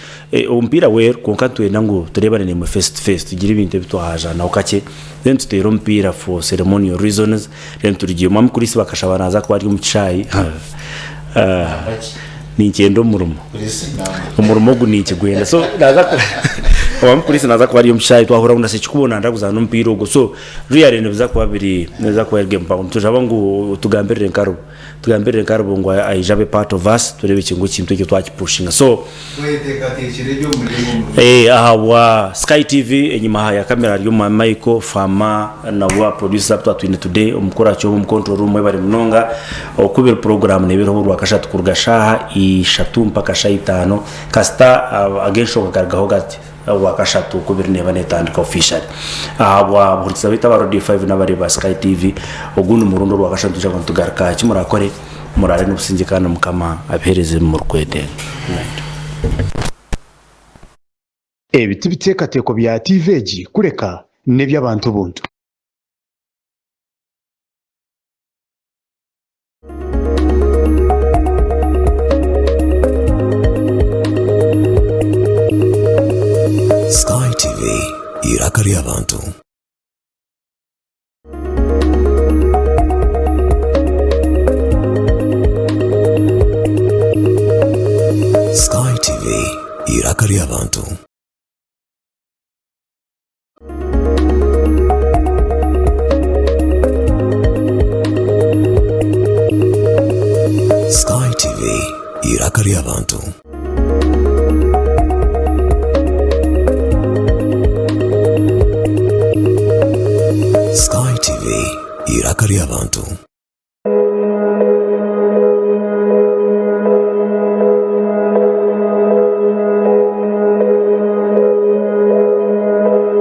omupiira weru kwonka nitwenda ngu tureebane naimwe face to face tugire ebintu ebi twahajaanaho kakye then tuteere omupiira for ceremonial reasons. Then turugye Mwami Chris bakashaba naza kuba ari omu kishaayi Ninkyenda omurimo Omurimo ogu ninkigwenda so naza Mwami Chris naza kuba ari omu kishaayi twahurira ngu na Ssekikubo nayenda kuzaana omupiira ogwo so really nibiza kuba biri nibiza kuba biri game mpango nitushaba ngu otugambirire nkarubo Tugambirire nkarubo ngu aije abe part of us tureebe ngu ekintu ekyo twakipushinga so Ahabwa Sky TV enyima ya kamera hariyo Mwami Michael Fama nabwo aba producers abu twatwine today omu kukora omu control room mwebare munonga okubira program neeba eriho orwakashatu kuruga shaaha ishatu mpaka shaaha itaano kasita ag'enshoga garugaho gati orwakashatu okubiri neeba netandika officially ahabwa abahurikiza baitu aba Radio 5 n'abareebi ba Sky TV ogundi murundi orwakashatu nitwija kuba nitugaruka aha kimurakore muraare n'obusingye kandi Mukama abihereze ebi murikwetenga. Ebi ti biteekateeko bya tiivi egi kureka n'eby'abantu buntu. Sky TV, eiraka ry'abantu. Sky TV, eiraka ry'abantu. Sky TV, eiraka ry'abantu.